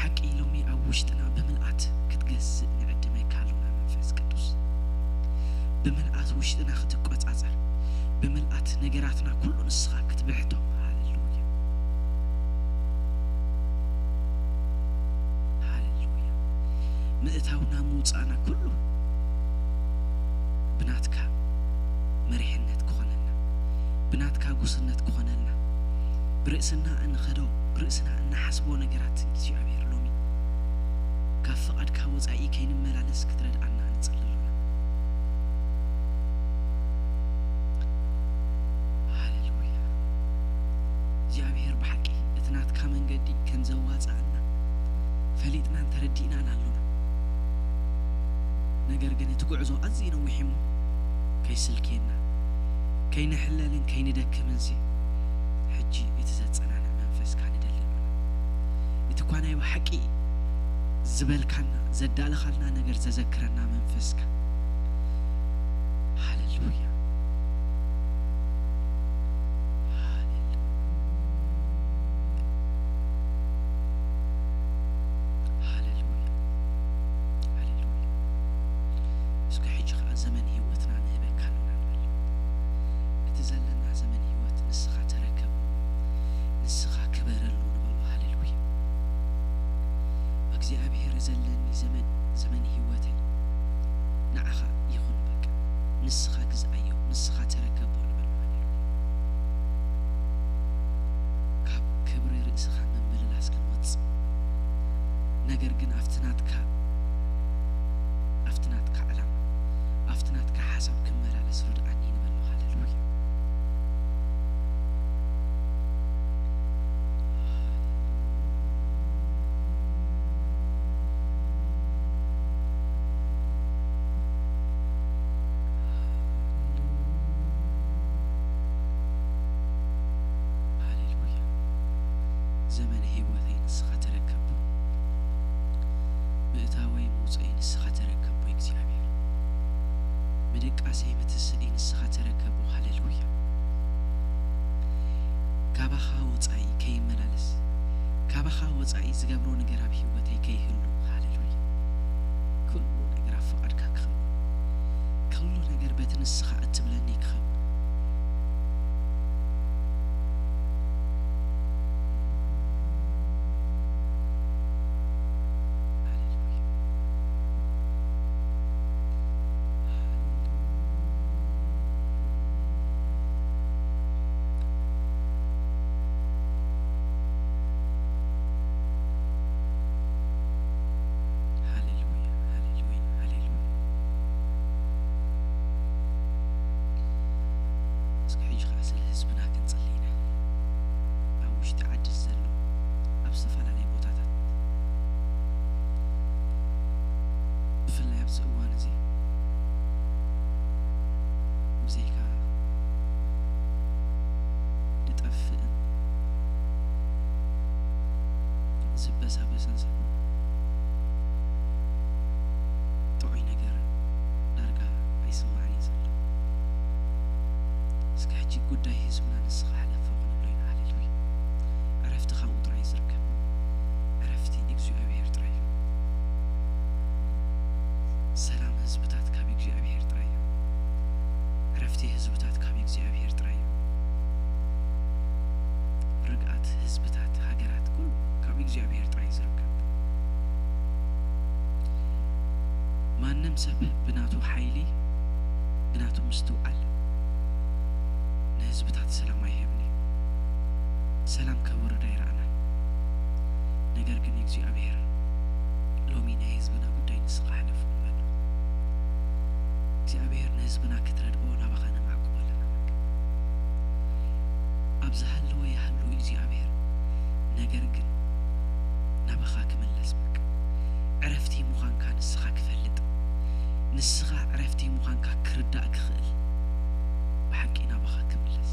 ሓቂ ሎሚ ኣብ ውሽጥና ብምልኣት ክትገዝእ ንዕድመካ ኣሎና። መንፈስ ቅዱስ ብምልኣት ውሽጥና ክትቆጻጸር፣ ብምልኣት ነገራትና ኩሉ ንስኻ ክትብሕቶ። ሃሌሉያ፣ ሃሌሉያ። ምእታውና ምውጻእና ኩሉ ብናትካ መሪሕነት ክኾነልና፣ ብናትካ ጉስነት ክኾነልና፣ ብርእስና እንኸዶ፣ ብርእስና እንሓስቦ ነገራት እግዚኣብሔር ሎሚ ካብ ፍቓድካ ወጻኢ ከይንመላለስ ክትረድኣና ንጽሊ ኣሎና። ሃሌሉያ። እግዚኣብሔር ብሓቂ እቲ ናትካ መንገዲ ከም ዘዋጽኣና ፈሊጥናን ተረዲእናን ኣሎና። ነገር ግን እቲ ጉዕዞ ኣዝዩ ነዊሕ እሞ ከይስልክየና፣ ከይንሕለልን ከይንደክምንሲ፣ ሕጂ እቲ ዘጸናንዕ መንፈስካ ንደሊ ኣሎና። እቲ እኳ ናይ ብሓቂ ዝበልካና፣ ዘዳለኻልና ነገር ዘዘክረና መንፈስካ። ሃሌሉያ። ሃሌሉያ። ሃሌሉያ። ሃሌሉያ። እስከ ሕጂ ኸኣ ዘመን ህይወትና ንህበካ ኣሎና ንበል። እቲ ዘለና ዘመን ህይወት ንስኻ ተረከቦ፣ ንስኻ ክበረሉ ንበሎ። ሃሌሉያ። እግዚኣብሔር ዘለኒ ዘመን፣ ዘመን ህይወተይ ንዓኻ ይኹን። በቃ ንስኻ ግዝኣዮ፣ ንስኻ ተረከቦ ንበሎ። ሃሌሉያ። ካብ ክብሪ ርእስኻ ምምልላስ ክንወጽእ፣ ነገር ግን ኣብቲ ናትካ፣ ኣብቲ ናትካ ዕላማ፣ ኣብቲ ናትካ ሓሳብ ክመላለስ ርድኣኒ ንበሎ። ሃሌሉያ። ሃሌሉያ። ዘመን ህይወተይ ንስኻ ተረከቦ። ምእታወይ ምውፀይ ንስኻ ተረከቦ እግዚኣብሔር። ምድቃሰይ ምትስእይ ንስኻ ተረከቦ። ሃሌሉያ። ካባኻ ወፃኢ ከይመላለስ፣ ካባኻ ወፃኢ ዝገብሮ ነገር ኣብ ህይወተይ ከይህሉ። ሃሌሉያ። ኩሉ ነገር ኣብ ፍቓድካ ክኸውን፣ ኩሉ ነገር በቲ ንስኻ እትብለኒ ክኸውን። ሃሌሉያ። ሃሌሉያ፣ ሃሌሉያ፣ ሃሌሉያ። እስከ ሕጂ ኸዓ ስለ ህዝብና ክንጽሊ ኢና። ኣብ ውሽጢ ዓዲ ዘሎ፣ ኣብ ዝተፈላለየ ቦታታት፣ ብፍላይ ኣብዚ እዋን እዚ ብዘይካ ዝጠፍእን ዝበሳበሰን ዘሎ ጥዑይ ነገር ዳርጋ ኣይስማዕን እዩ ዘሎ። እስከ ሕጂ ጉዳይ ህዝብና ንስኻ ሕለፎ ክንብሎ ኢና። ሃሌሉያ። ዕረፍቲ ካብኡ ጥራይ እዩ ዝርከብ። ዕረፍቲ እግዚኣብሔር ጥራይ እዩ። ሰላም ህዝብታት ካብ እግዚኣብሔር ጥራይ እዩ። ዕረፍቲ ህዝብታት ካብ እግዚኣብሔር ጥራይ እዩ። ርግኣት ህዝብታት፣ ሃገራት፣ ኩሉ ካብ እግዚኣብሔር ጥራይ እዩ ዝርከብ። ማንም ሰብ ብናቱ ሓይሊ፣ ብናቱ ምስትውዓል ንህዝብታት ሰላም ኣይህብን እዩ። ሰላም ከውርድ ኣይረኣናን። ነገር ግን እግዚኣብሔር ሎሚ ናይ ህዝብና ጉዳይ ንስኻ ሕለፎ ንበሎ። እግዚኣብሔር ንህዝብና ክትረድኦ ናባኻ ነማዕቁቦ ኣለና። በቃ ኣብ ዝሃለወ ይሃሉ እግዚኣብሔር፣ ነገር ግን ናባኻ ክምለስ። በቃ ዕረፍቲ ምዃንካ ንስኻ ክፈልጥ፣ ንስኻ ዕረፍቲ ምዃንካ ክርዳእ ክኽእል፣ ብሓቂ ናባኻ ክምለስ።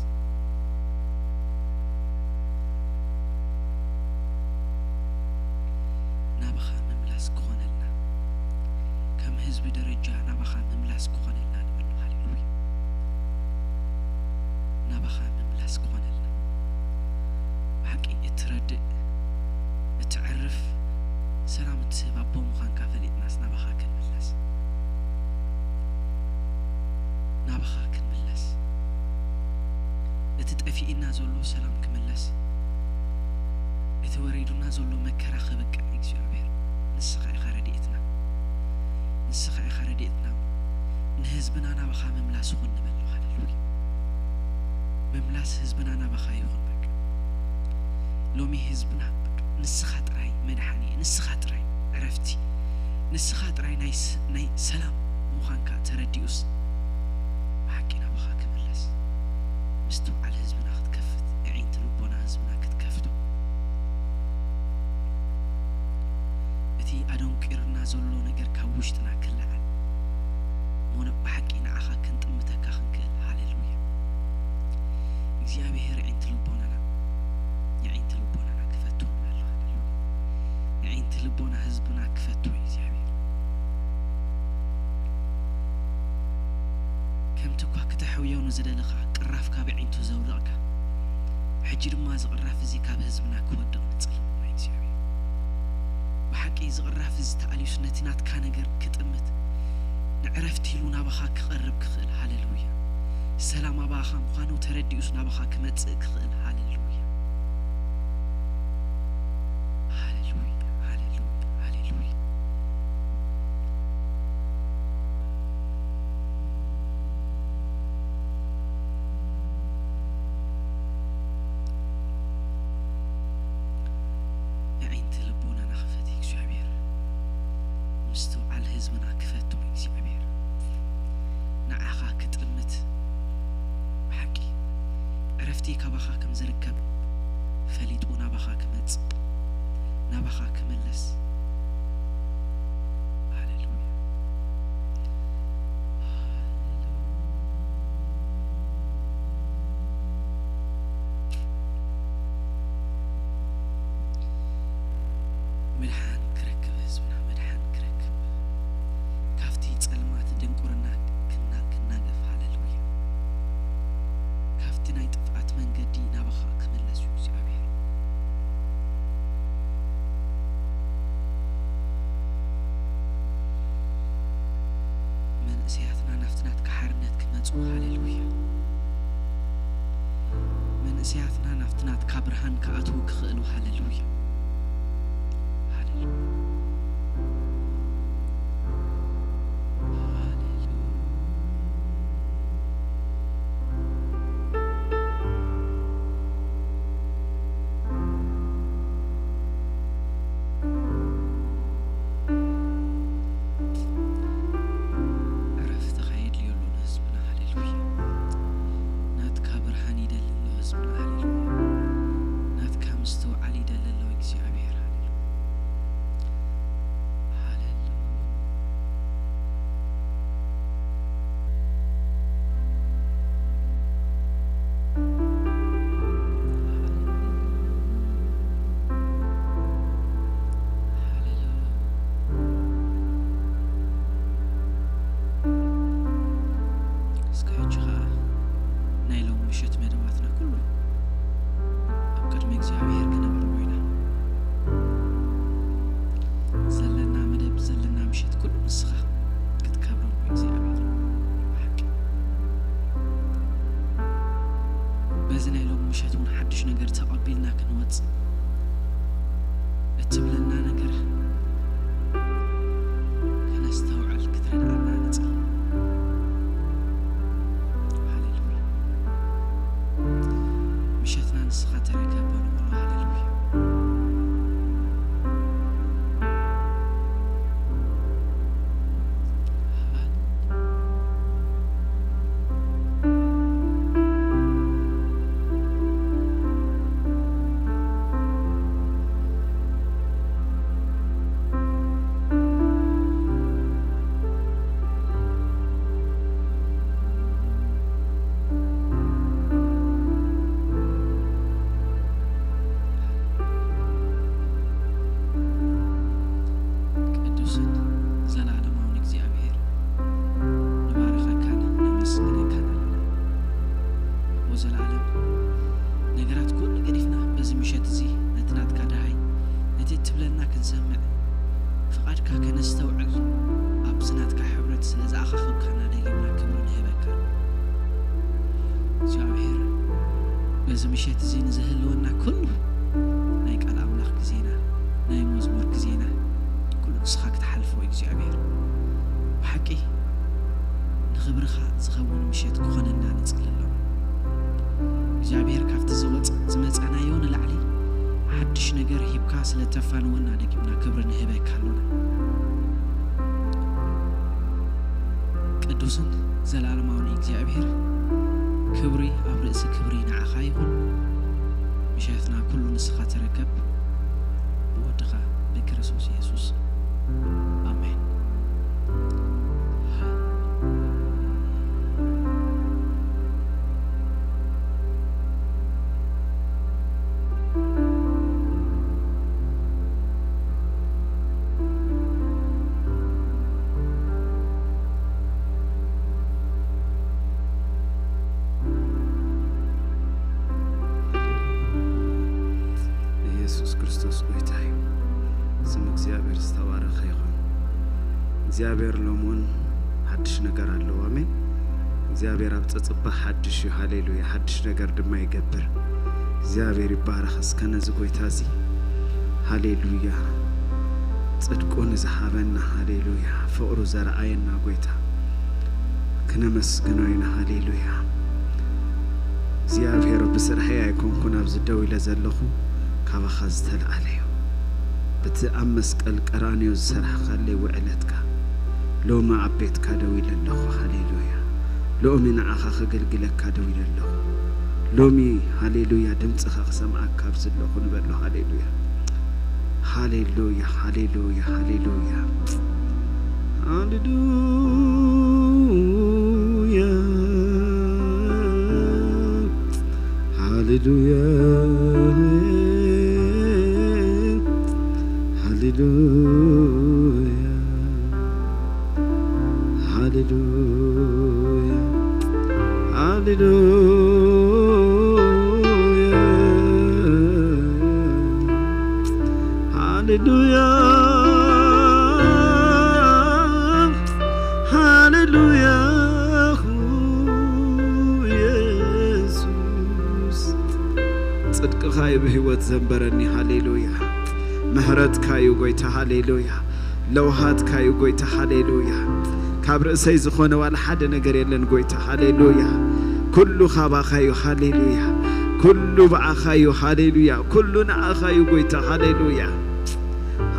ናባኻ ምምላስ ክኾነልና፣ ከም ህዝቢ ደረጃ ናባኻ ምምላስ ክኾነልና ንበሎ። ሃሌሉያ። ናባኻ ምምላስ ክኾነልና። ብሓቂ እትረድእ፣ እትዕርፍ፣ ሰላም እትህብ ኣቦ ምዃንካ ፈሊጥናስ ናባኻ ክንምለስ፣ ናባኻ ክንምለስ፣ እቲ ጠፊእና ዘሎ ሰላም ክምለስ፣ እቲ ወሪዱና ዘሎ መከራ ከብቅዕ እግዚኣብሔር ንስኻ ኢኻ ረድኤትና። ንስኻ ኢኻ ረድኤትና። ንህዝብና ናባኻ ምምላስ ይኹን ንበሎ። ሃሌሉያ። ምምላስ ህዝብና ናባኻ ይኹን። በቃ ሎሚ ህዝብና በቃ ንስኻ ጥራይ መድሓኒ፣ ንስኻ ጥራይ ዕረፍቲ፣ ንስኻ ጥራይ ናይ ስ-፣ ናይ ሰላም ምዃንካ ተረዲኡስ ብሓቂ ናባኻ ክምለስ ምስትውዓል ህዝብና ክትከፍት፣ ኣዒንቲ ልቦና ህዝብና ክትከፍቶ፣ እቲ ኣደንቂርና ዘሎ ነገር ካብ ውሽጥና ክለዓል፣ ሞነ ብሓቂ ንዓኻ ክንጥምተካ ክንክእል። ሃሌሉያ። እግዚኣብሔር የዒንቲ ልቦናና፣ የዒንቲ ልቦናና ክፈትዎ ኣሎ። ሃሌሉያ። የዒንቲ ልቦና ህዝብና ክፈትዎ እግዚኣብሔር። ከምቲ እኳ ክተሕውዮ ንዝደለኻ ቅራፍካ ብዒንቱ ዘውደቕካ፣ ሕጂ ድማ እዚ ቅራፍ እዚ ካብ ህዝብና ክወድቕ ንጽሊ። ኣይ እግዚኣብሔር፣ ብሓቂ እዚ ቅራፍ እዚ ተኣልዩስ ነቲ ናትካ ነገር ክጥምት፣ ንዕረፍቲ ኢሉ ናባኻ ክቐርብ ክኽእል። ሃሌሉያ። ሰላም ኣባኻ ምዃኑ ተረዲኡስ ናባኻ ክመጽእ ክኽእል። ሃሌሉያ። ሃሌሉያ። ሃሌሉያ። ሃሌሉያ። የዒንቲ ልቦናና ክፈት እግዚኣብሔር። ምስትውዓል ህዝብና ክፈት እግዚኣብሔር። ንዓኻ ክጥምት ብሓቂ ዕረፍቲ ካባኻ ከም ዝርከብ ፈሊጡ ናባኻ ክመጽእ፣ ናባኻ ክምለስ። ሃሌሉያ። ሃሌሉያ። ምድሓን ክረክብ፣ ህዝብና ምድሓን ክረክብ፣ ካብቲ ጸልማት ድንቁርና ክና-፣ ክናገፍ። ሃሌሉያ። ካብቲ ናይ ጥፍኣት መንገዲ ናባኻ ክምለስ እዩ እግዚኣብሔር። መንእሰያትና ናብቲ ናትካ ሓርነት ክመጹ። ሃሌሉያ። መንእሰያትና ናብቲ ናትካ ብርሃን ክኣትዉ ክኽእሉ። ሃሌሉያ። ሃሌሉያ። ሃሌሉያ። ዕረፍትኻ የድልዮ ኣሎ ንህዝብና። ሃሌሉያ። ናትካ ብርሃን ይደሊ ኣሎ ህዝብና። ሃሌሉያ። ናትካ ምስትውዓል ይደሊ ኣሎ እግዚኣብሔር። ሃሌሉያ። ሃሌሉያ። እስከ ሕጂ ኸኣ ናይ ሎም ምሸት መደባትና ኩሉ ኣብ ቅድሚ እግዚኣብሔር ክነቕርቦ ኢና። ዘለና መደብ፣ ዘለና ምሸት ኩሉ ንስኻ ክትከብረሉ እግዚኣብሔር ብሓቂ። በዚ ናይ ሎም ምሸት እውን ሓድሽ ነገር ተቐቢልና ክንወጽእ እትብለና ነገር ከነስተውዕል ክትረድኣና ንጽሊ። ሃሌሉያ። ምሸትና ንስኻ ተረከብ በሉ። ሃሌሉያ። ቅዱስን ዘለዓለማውን እግዚኣብሔር፣ ንባርኸካን ነመስግነካን ኣለና። ኣቦ ዘለዓለም፣ ነገራት ኩሉ ገዲፍና በዚ ምሸት እዚ ነቲ ናትካ ደሃይ፣ ነቲ እትብለና ክንሰምዕ፣ ፍቓድካ ከነስተውዕል ኣብዚ ናትካ ሕብረት ስለ ዝኣኻኸብካና ደጊምና ክብሪ ንህበካ። እግዚኣብሔር በዚ ምሸት እዚ ንዝህልወና ኩሉ ናይ ቃል ኣምላኽ ግዜና፣ ናይ መዝሙር ግዜና ኩሉ ንስኻ ክትሓልፎ እግዚኣብሔር ብሓቂ ንኽብርኻ ዝኸውን ምሸት ክኾነልና ንጽሊ ኣለና። እግዚኣብሔር ካብቲ ዝወጽ-፣ ዝመጻናዮ ንላዕሊ ሓድሽ ነገር ሂብካ ስለ ተፋንወና ደጊምና ክብሪ ንህበካ ኣሎና። ቅዱስን ዘላለማውን እግዚኣብሔር ክብሪ ኣብ ርእሲ ክብሪ ንዓኻ ይኹን። ምሸትና ኩሉ ንስኻ ተረከብ። ብወድኻ ብክርስቶስ የሱስ ኣሜን። ኢየሱስ ክርስቶስ ጎይታ እዩ። ስም እግዚኣብሔር ዝተባረኸ ይኹን። እግዚኣብሔር ሎሚ እውን ሓድሽ ነገር ኣለዎ። ኣሜን። እግዚኣብሔር ኣብ ጸጽባ ሓድሽ እዩ። ሃሌሉያ። ሓድሽ ነገር ድማ ይገብር። እግዚኣብሔር ይባረኽ። እስከ ነዚ ጎይታ እዚ ሃሌሉያ፣ ጽድቁ ንዝሃበና፣ ሃሌሉያ፣ ፍቕሩ ዘረኣየና ጎይታ ክነመስግኖ ኢና። ሃሌሉያ። እግዚኣብሔር ብስርሐይ ኣይኮንኩን ኣብዚ ደው ኢለ ዘለኹ፣ ካባኻ ዝተልዓለ እዩ። በቲ ኣብ መስቀል ቀራንዮ ዝሰርሕካለይ ውዕለትካ ሎሚ ኣብ ቤትካ ደው ኢለ ኣለኹ። ሃሌሉያ። ሎሚ ንዓኻ ከገልግለካ ደው ኢለ ኣለኹ። ሎሚ ሃሌሉያ ድምፅኻ ክሰምዓካ ኣብዚ ኣለኹ ንበሎ። ሃሌሉያ። ሃሌሉያ፣ ሃሌሉያ፣ ሃሌሉያ። ሃሌሉያ። ሃሌሉያ። ሃሌሉያ። ሃሌሉያ። ሃሌሉያ። ሃሌሉያ። ሃሌሉያ። ኢየሱስ ጽድቅኻ እዩ ብህይወት ዘንበረኒ። ሃሌሉያ። ምሕረትካ እዩ ጎይታ። ሃሌሉያ። ለውሃትካ እዩ ጎይታ። ሃሌሉያ። ካብ ርእሰይ ዝኾነ ዋላ ሓደ ነገር የለን ጎይታ። ሃሌሉያ። ኩሉ ካባኻ እዩ። ሃሌሉያ። ኩሉ ብኣኻ እዩ። ሃሌሉያ። ኩሉ ንኣኻ እዩ ጎይታ። ሃሌሉያ።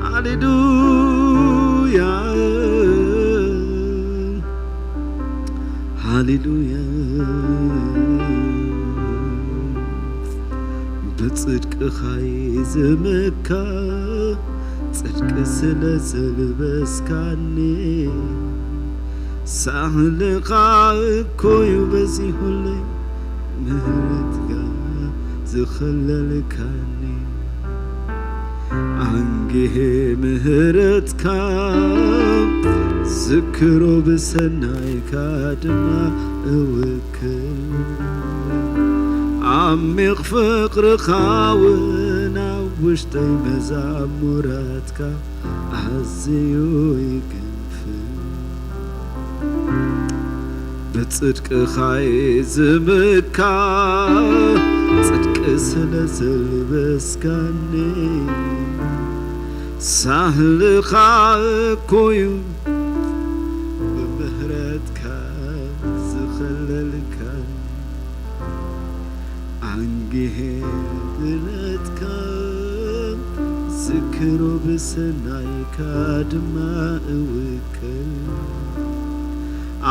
ሃሌሉያ። ሃሌሉያ። ብጽድቅኻ ይዝመካ፣ ጽድቂ ስለ ዘልበስካኒ፣ ሳህልኻ እኮዩ በዚሁለይ፣ ምህረትካ ዝኸለልካኒ። ኣንጊሄ ምህረትካ፣ ዝክሮ ብሰናይካ ድማ እውክል። ዓሚቕ ፍቕርኻ እውን ኣብ ውሽጠይ መዛሙራትካ ኣዝዩ ይገንፍል። ብጽድቅኻ እየ ዝምካ፣ ጽድቂ ስለ ዘልበስካኒ፣ ሳህልኻ እኮዩ ብምህረትካ ዝኸለልካኒ። ኣንጊሄ ድነትካ፣ ዝክሮ ብሰናይካ ድማ እውክል።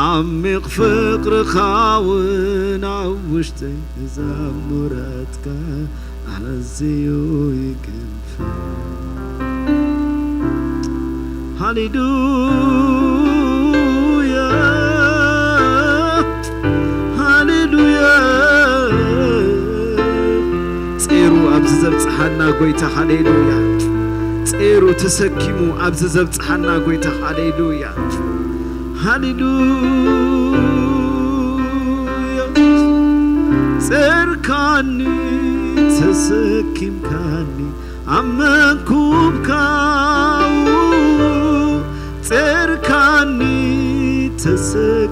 ዓሚቕ ፍቕርኻ እውን ኣብ ውሽጠይ መዛሙራትካ ኣዝዩ ይገንፍል። ሃሌሉያ፣ ሃሌሉያ። ጼሩ ኣብዚ ዘብጽሓና ጎይታ፣ ሃሌሉያ። ጼሩ ተሰኪሙ ኣብዚ ዘብጽሓና ጎይታ፣ ሃሌሉያ፣ ሃሌሉያ። ጸርካኒ፣ ተሰኪምካኒ፣ ኣብ መንኩብካ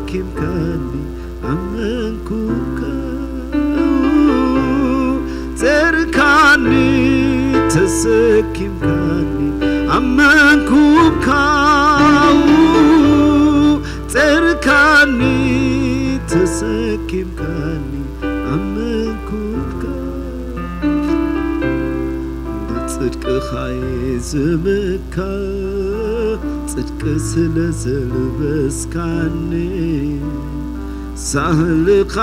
ተሰኪምካኒ ኣመንኩካ። ጸርካኒ ተሰኪምካኒ ኣመንኩካ። ጸርካኒ ተሰኪምካኒ ኣመንኩካ። ብጽድቅኻ እየ ዝምካ፣ ጽድቂ ስለ ዘልበስካኒ። ሳህልኻ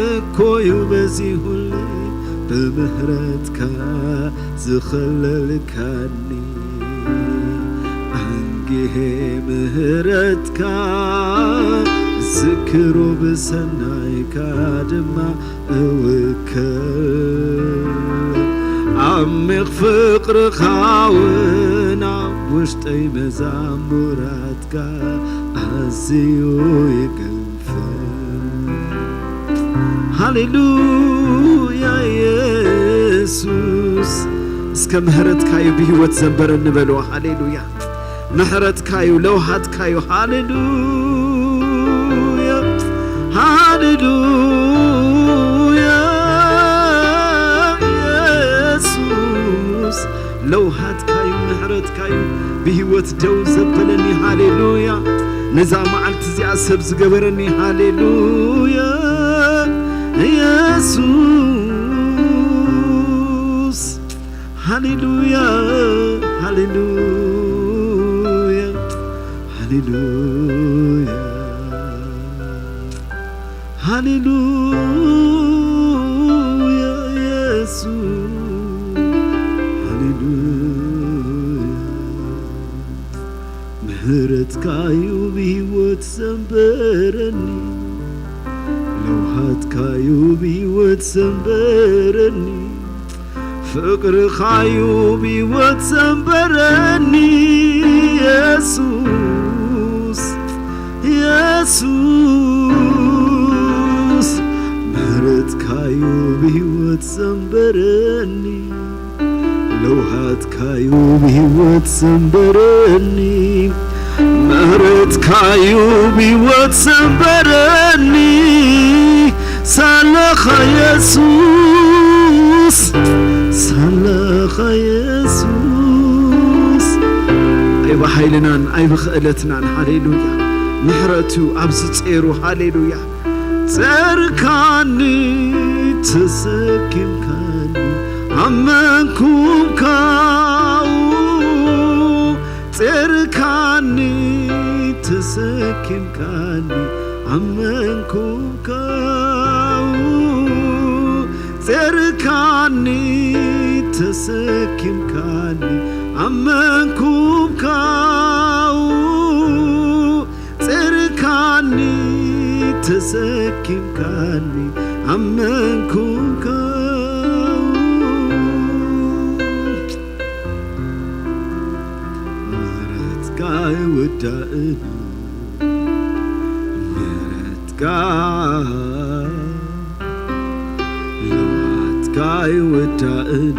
እኮዩ በዚሁለይ፣ ብምህረትካ ዝኸለልካኒ። ኣንጊሄ ምህረትካ ዝክሮ፣ ብሰናይካ ድማ እውከል። ዓሚቕ ፍቕርኻ እውን ኣብ ውሽጠይ፣ መዛሙራትካ ኣዝዩ ይገንፍል። ሃሌሉያ የሱስ። እስከ ምህረትካዩ ብህይወት ዘንበረኒ በልዋ። ሃሌሉያ። ምሕረትካዩ፣ ለውሃትካዩ። ሃሌሉያ፣ ሃሌሉያ፣ የሱስ። ለውሃትካዩ፣ ምሕረትካዩ ብህይወት ደው ዘበለኒ። ሃሌሉያ። ነዛ መዓልቲ እዚኣ ሰብ ዝገበረኒ። ሃሌሉያ፣ የሱስ። ሃሌሉያ፣ ሃሌሉያ፣ ሃሌሉያ፣ ሃሌሉያ፣ የሱስ። ሃሌሉያ። ምህረትካዩ ብህይወት ዘንበረኒ፣ ለውሃትካዩ ብህይወት ዘንበረኒ፣ ፍቕርኻዩ ብህይወት ዘንበረኒ። የሱስ፣ የሱስ፣ ምህረትካዩ ብህይወት ዘንበረኒ። ለውሃትካዩ ብህይወት ዘንበረኒ፣ ምሕረትካዩ ብህይወት ዘንበረኒ። ሳላኻ የሱስ፣ ሳላኻ የሱስ። ኣይብሓይልናን ኣይብኽእለትናን። ሃሌሉያ። ምሕረቱ ኣብዚ ጸይሩ። ሃሌሉያ። ጸርካኒ ተሰኪምካኒ ኣመንኩብካ። ጸርካኒ ተሰኪምካኒ ኣመንኩብካ። ጸርካኒ ተሰኪምካኒ ኣመንኩብካ። ጸርካኒ ተሰኪምካኒ ኣመንኩብካ። ምሕረትካ ኣይውዳእን፣ ምሕረትካ ለውሃትካ ኣይውዳእን፣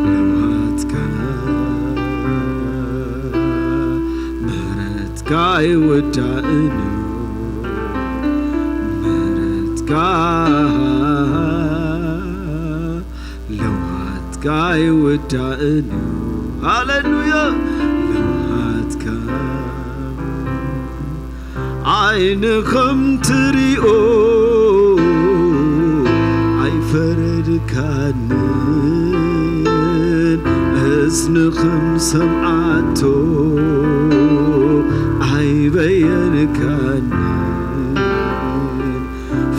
ለውሃትካ ምሕረትካ ኣይውዳእን፣ ምሕረትካ ለውሃትካ ኣይውዳእን። ሃሌሉያ። ለውሃትካ ዓይንኽም ትሪኦ ኣይፈረድካንን፣ እዝንኽም ሰምዓቶ ኣይበየንካንን።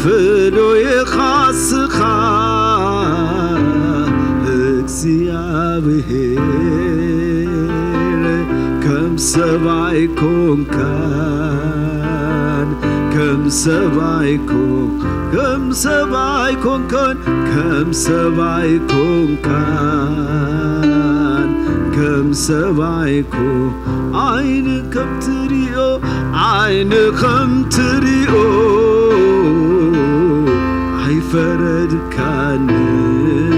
ፍሉይ ኢኻ ንስኻ እግዚኣብሔር፣ ከም ሰብ ኣይኮንካን፣ ከም ሰብ ኣይኮን-፣ ከም ሰብ ኣይኮንካን፣ ከም ሰብ ኣይኮንካን፣ ከም ሰብ ኣይኮ-፣ ዓይን ከም ትሪኦ፣ ዓይን ከም ትሪኦ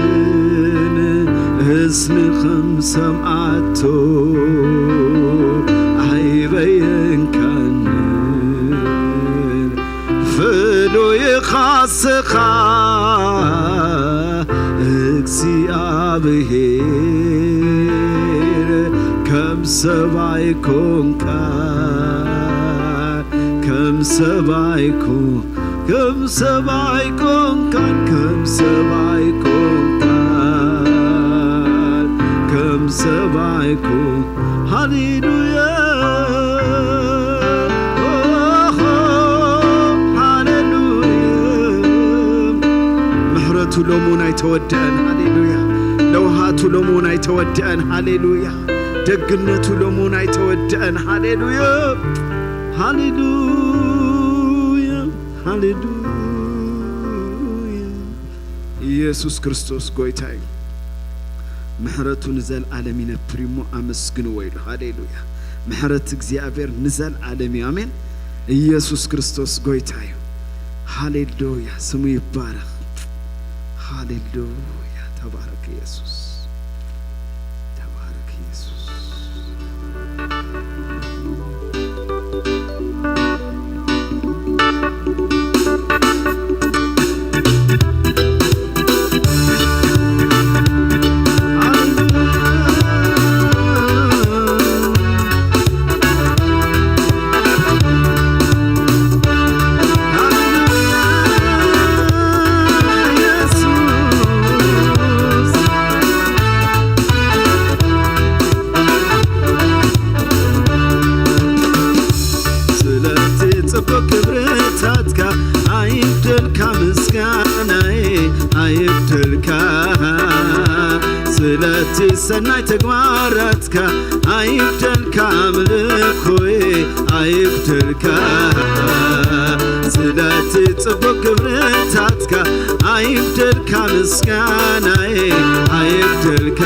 ኣይፈረድካንን፣ እዝኒ ከም ሰምዓቶ ኣይበየንካንን። ንስኻ እግዚኣብሔር ከም ሰብ ኣይኮንካ፣ ከም ሰብ ኣይኮን፣ ከም ሰብ ኣይኮንካን፣ ከም ሰብ ኣይኮንካን፣ ከም ሰብ ኣይኮን። ሃሌሉያ፣ ኦሆ፣ ሃሌሉያ። ምሕረቱ ሎሙን ኣይተወድአን። ሃሌሉያ። ለውሃቱ ሎሙን ኣይተወድአን። ሃሌሉያ። ደግነቱ ሎሙን ኣይተወድአን። ሃሌሉያ፣ ሃሌሉያ፣ ሃሌሉያ። ኢየሱስ ክርስቶስ ጎይታ እዩ። ምሕረቱ ንዘልዓለም ይነብር እሞ ኣመስግንዎ ኢሉ። ሃሌሉያ። ምሕረት እግዚኣብሔር ንዘልዓለም እዩ። ኣሜን። ኢየሱስ ክርስቶስ ጎይታ እዩ። ሃሌሉያ። ስሙ ይባረኽ። ሃሌሉያ። ተባረክ ኢየሱስ። ተባረክ ኢየሱስ። ስለቲ ጽቡቕ ክብርታትካ ኣይብደልካ፣ ምስጋናይ ኣይብደልካ። ስለቲ ሰናይ ተግባራትካ ኣይብደልካ፣ ኣምልኾይ ኣይብደልካ። ስለቲ ጽቡቕ ክብርታትካ ኣይብደልካ፣ ምስጋናይ ኣይብደልካ።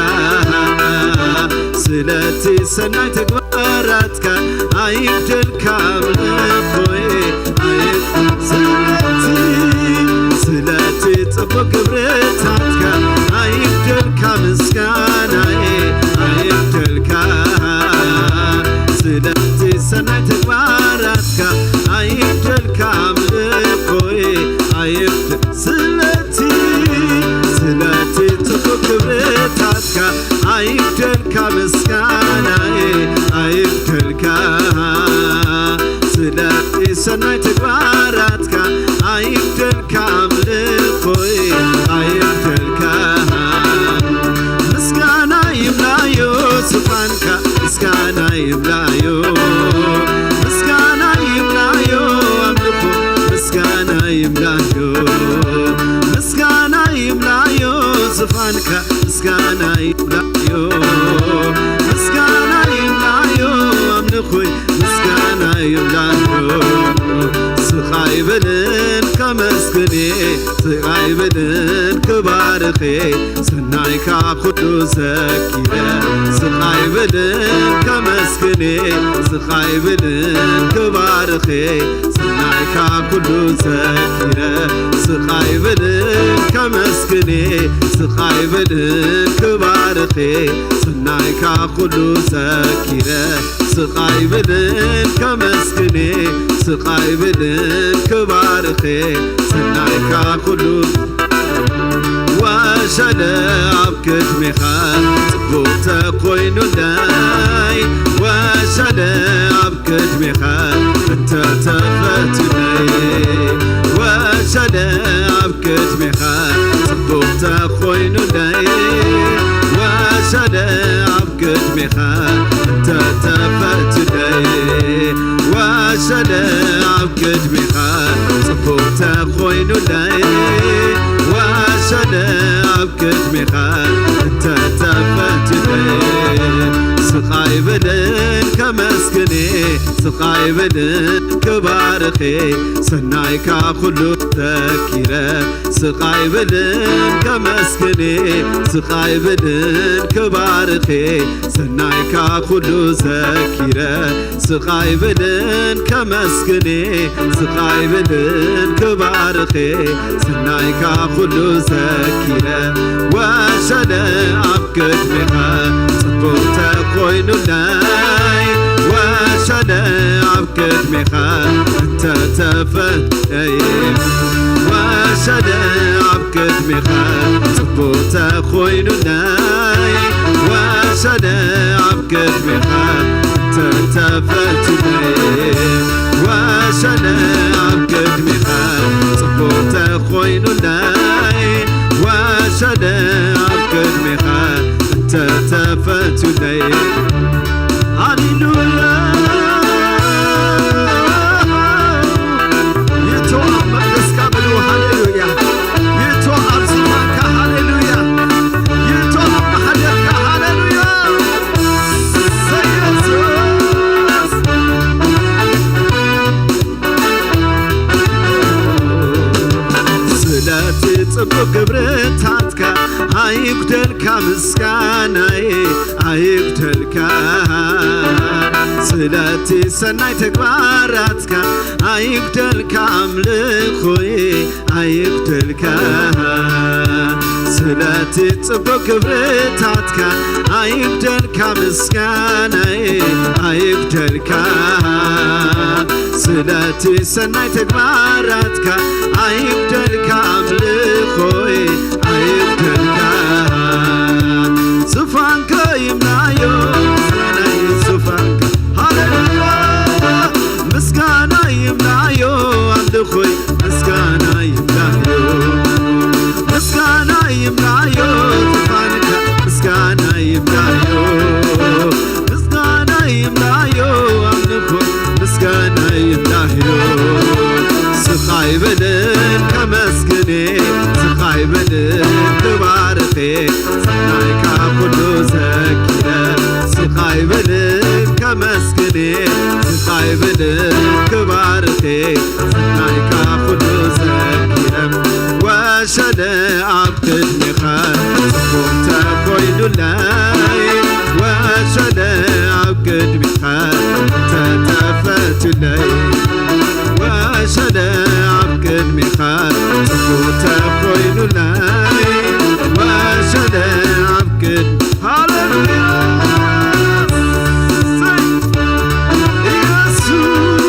ስለቲ ሰናይ ተግባራትካ ኣይብደልካ፣ ኣምልኾይ ኣይ-፣ ስለቲ፣ ስለቲ ጽቡቕ ክብርታትካ ኣይብደልካ፣ ምስጋናይ ኣይብደልካ። ስለቲ ሰናይ ተግባራትካ ኣይብደልካ፣ ኣምልኾይ ኣይብደ-፣ ስለቲ፣ ስለቲ ጽቡቕ ክብርታትካ ኣይብደልካ፣ ምስጋናይ ኣይብደልካ። ስለቲ ሰናይ ተግባራትካ ኣይብደልካ፣ ኣምልኾይ ኣይብደልካ። ምስጋና ይብላዮ ዝፋንካ፣ ምስጋና ይብላዮ፣ ምስጋና ይብላዮ ኣምልኾ፣ ምስጋና ይብላዮ፣ ምስጋና ይብላዮ ዝፋንካ፣ ምስጋና ይብላዮ፣ ምስጋና ይብላዮ ኣምልኾይ፣ ምስጋና ይብላዮ። ስቕ ኣይብልን ከመስግኔ፣ ስቕ ኣይብልን ክባርኼ፣ ሰናይካ ኩሉ ዘኪረ። ስቕ ኣይብልን ከመስግኔ፣ ስቕ ኣይብልን ክባርኼ፣ ሰናይካ ኩሉ ዘኪረ። ስቕ ኣይብልን ከመስግኔ፣ ስቕ ኣይብልን ክባርኼ፣ ሰናይካ ኩሉ ዘኪረ። ስቕ ኣይብልን ከመስግኔ፣ ስቕ ኣይብልን ክባርኼ፣ ሰናይካ ኩሉ ወሸለ ኣብ ቅድሜኻ ጽቡቕ ተኾይኑለይ፣ ወሸለ ኣብ ቅድሜኻ እንተተፈትለይ፣ ወሸለ ኣብ ቅድሜኻ ጽቡቕ ተኾይኑለይ፣ ወሸለ ኣብ ቅድሜኻ እንተተፈትለይ፣ ወሸለ ኣብ ቅድሜኻ ጽቡቕ ተኾይኑለይ፣ ወሸለ ኣብ ቅድሜኻ እንተተፈትለይ፣ ስቕ ኣይብልን ከመስግኔ፣ ስቕ ኣይብልን ክባርኼ፣ ሰናይካ ኩሉ ዘኪረ። ስቕ ኣይብልን ከመስግኔ፣ ስቕ ኣይብልን ክባርኼ፣ ሰናይካ ኩሉ ዘኪረ። ስቕ ኣይብልን ከመስግኔ፣ ስቕ ኣይብልን ክባርኼ፣ ሰናይካ ኩሉ ዘኪረ። ወሸለ ኣብ ቅድሜኻ ጽቡቕ ተኾይኑለይ፣ ወሸለ ኣብ ቅድሜኻ ተተፈለይ ወሰደ ኣብ ቅድሜኻ ጽቡቕ ተኾይኑለይ ወሰደ ኣብ ቅድሜኻ ተተፈቱለይ ወሰደ ኣብ ቅድሜኻ ጽቡቕ ተኾይኑለይ ወሰደ ኣብ ቅድሜኻ ተተፈቱለይ ሃሌሉያ ይእቶ ኣብ መቅደስካ በሉ ሃሌሉያ ይእቶ ኣብ ዙፋንካ ሃሌሉያ ይእቶ ኣብ ማሕደርካ ሃሌሉያ ኢየሱስ ስለቲ ጽቡቕ ግብርታትካ ኣይጉደልካ ምስጋናይ ኣይጉደልካ ስለቲ ሰናይ ተግባራትካ ኣይጉደልካ ኣምልኾይ ኣይጉደልካ ስለቲ ጽቡቕ ግብርታትካ ኣይጉደልካ ምስጋናይ ኣይጉደልካ ስለቲ ሰናይ ተግባራትካ ኣይጉደልካ ኣምልኾይ ኣይጉደልካ ዙፋንካ ይምላዮ ምስጋናይ ዙፋንካ ሃሌሉያ ምስጋና ይምላዮ ኣምልኾይ ምስጋና ይምላዮ ምስጋና ይምላዮ ዙፋንካ ምስጋና ይምላዮ ምስጋና ይምላዮ ኣምልኾ ምስጋና ይምላዮ ስኻይ በልን ከመስግኔ ስኻይ በልን ክባርኼ ሰናይካ ኩሉ ዘኪረ ስኻይ በልን ከመስግኔ ስኻይ በልን ክባርኼ ሰናይካ ኩሉ ዘኪረ ወሰደ ኣብ ቅድሜኻ ጽቡቕ ተኾይኑለይ ወሰደ ኣብ ቅድሜኻ ተተፈቱለይ ወሰደ ኣብ ቅድሜኻ ጽቡቕ ተኾይኑለይ ወሰደ ኣብ ቅድ ሃሌሉያ ኢየሱስ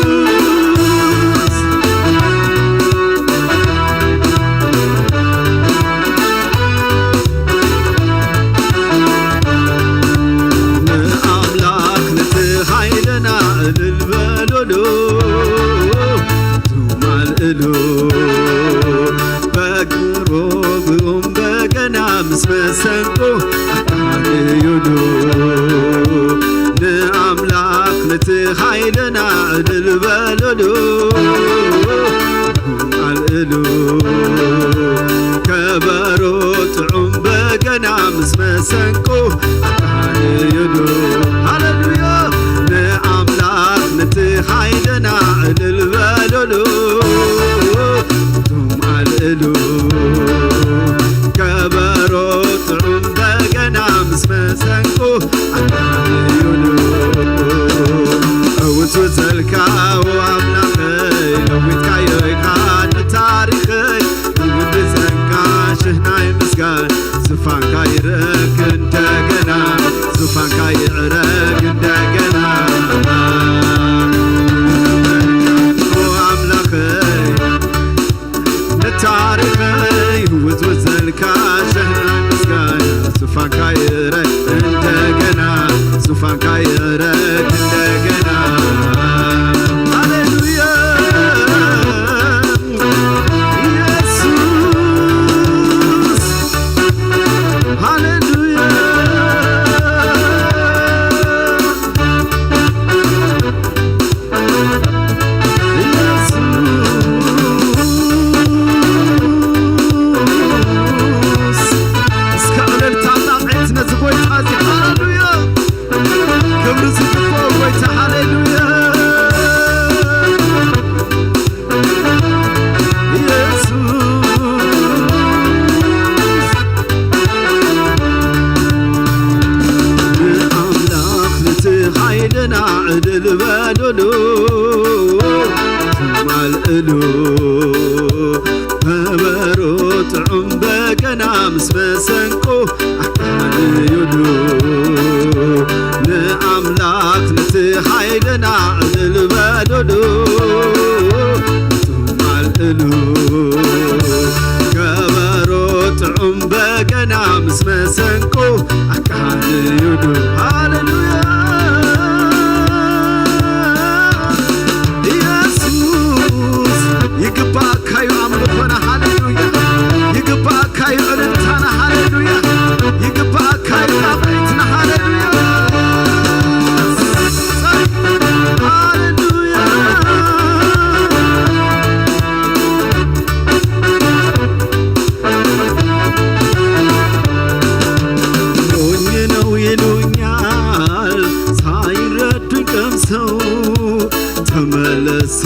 ንኣምላኽ ነቲ ሓይልና እልል በሉሉ ትማልእሉ በግሮግኦም በገና ምስ መሰንቆ ኣቃንዩሉ ንኣምላኽ ነቲ ሓይልና እልል በሉሉ ኣልእሉ ከበሮ ጥዑም በገና ምስ መሰንቆ ኣቃንዩሉ ሃሌሉያ ንኣምላኽ ነቲ ሓይልና እልል በሉሉ እቱም ኣልእሉ ከበሮ ጥዑም በገና ምስ መሰንቆ ኣቃንዩሉ እውቱ ዘልካ ኣምላኸይ ለዊጥካዮ ኢኻ ንታሪኸይ ንውዲ ዘንካ ሽህ ናይ ምስጋን ዙፋንካ ይረክ እንደገና ዙፋንካ ይዕረግ እንደገና ኣምላኸይ ንታሪኸይ ህውዝውዝ ዘልካ ሸህና ምስጋና ዙፋንካ ይረክ እንደገና ዙፋንካ ይረክ እንደገና ሃሌሉያ ኢየሱስ ሃሌሉያ ኢየሱስ እስከ እልልታና ዒት ነዚ ጎይታ እዚ ሃሌሉያ ክብሪ ዝግብኦ ጎይታ ሃሌሉያ ኢየሱስ ንኣምላኽ ነቲ ሓይልና ዕልል በሉሉ ትማልእሉ ከበሮ ጥዑም በገና ምስ መሰንቆ ኣቃንዩሉ ንኣምላኽ ነቲ ሓይልና ዕልል በሉሉ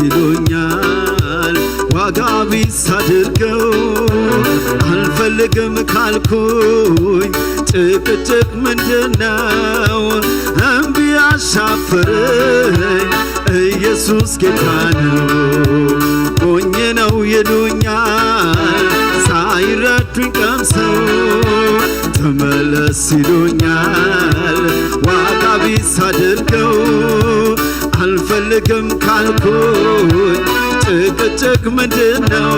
ይሉኛል ዋጋ ቢስ አድርገው አልፈልግም ካልኩኝ ጭቅጭቅ ምንድነው? እምቢ አሻፈረኝ ኢየሱስ ጌታ ነው። ሞኝ ነው ይሉኛል ሳይረዱኝ ቀምሰው ተመለስ ይሉኛል ዋጋ ቢስ አድርገው አልፈልግም ካልኩኝ ጭቅጭቅ ምንድነው?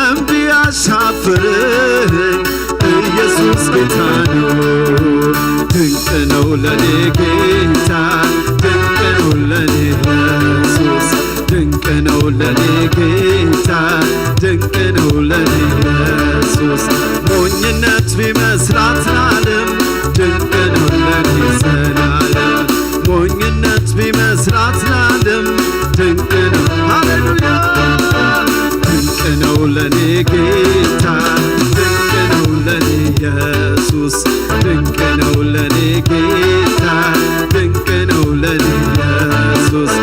እምቢ አሻፈረኝ ኢየሱስ ጌታ ነው። ድንቅ ነው ለኔ ጌታ፣ ድንቅ ነው ለኔ ኢየሱስ፣ ድንቅ ነው ለኔ ጌታ፣ ድንቅ ነው ለኔ ኢየሱስ። ሞኝነት ቢመስላት ለዓለም ድንቅ ነው ለኔ ዘላለም። ሞኝነት ቢመስላት ለዓለም ድንቅ ነው። ሃሌሉያ! ድንቅ ነው ለኔ ጌታ፣ ድንቅ ነው ለኔ ኢየሱስ፣ ድንቅ ነው ለኔ ጌታ፣ ድንቅ ነው ለኔ ኢየሱስ።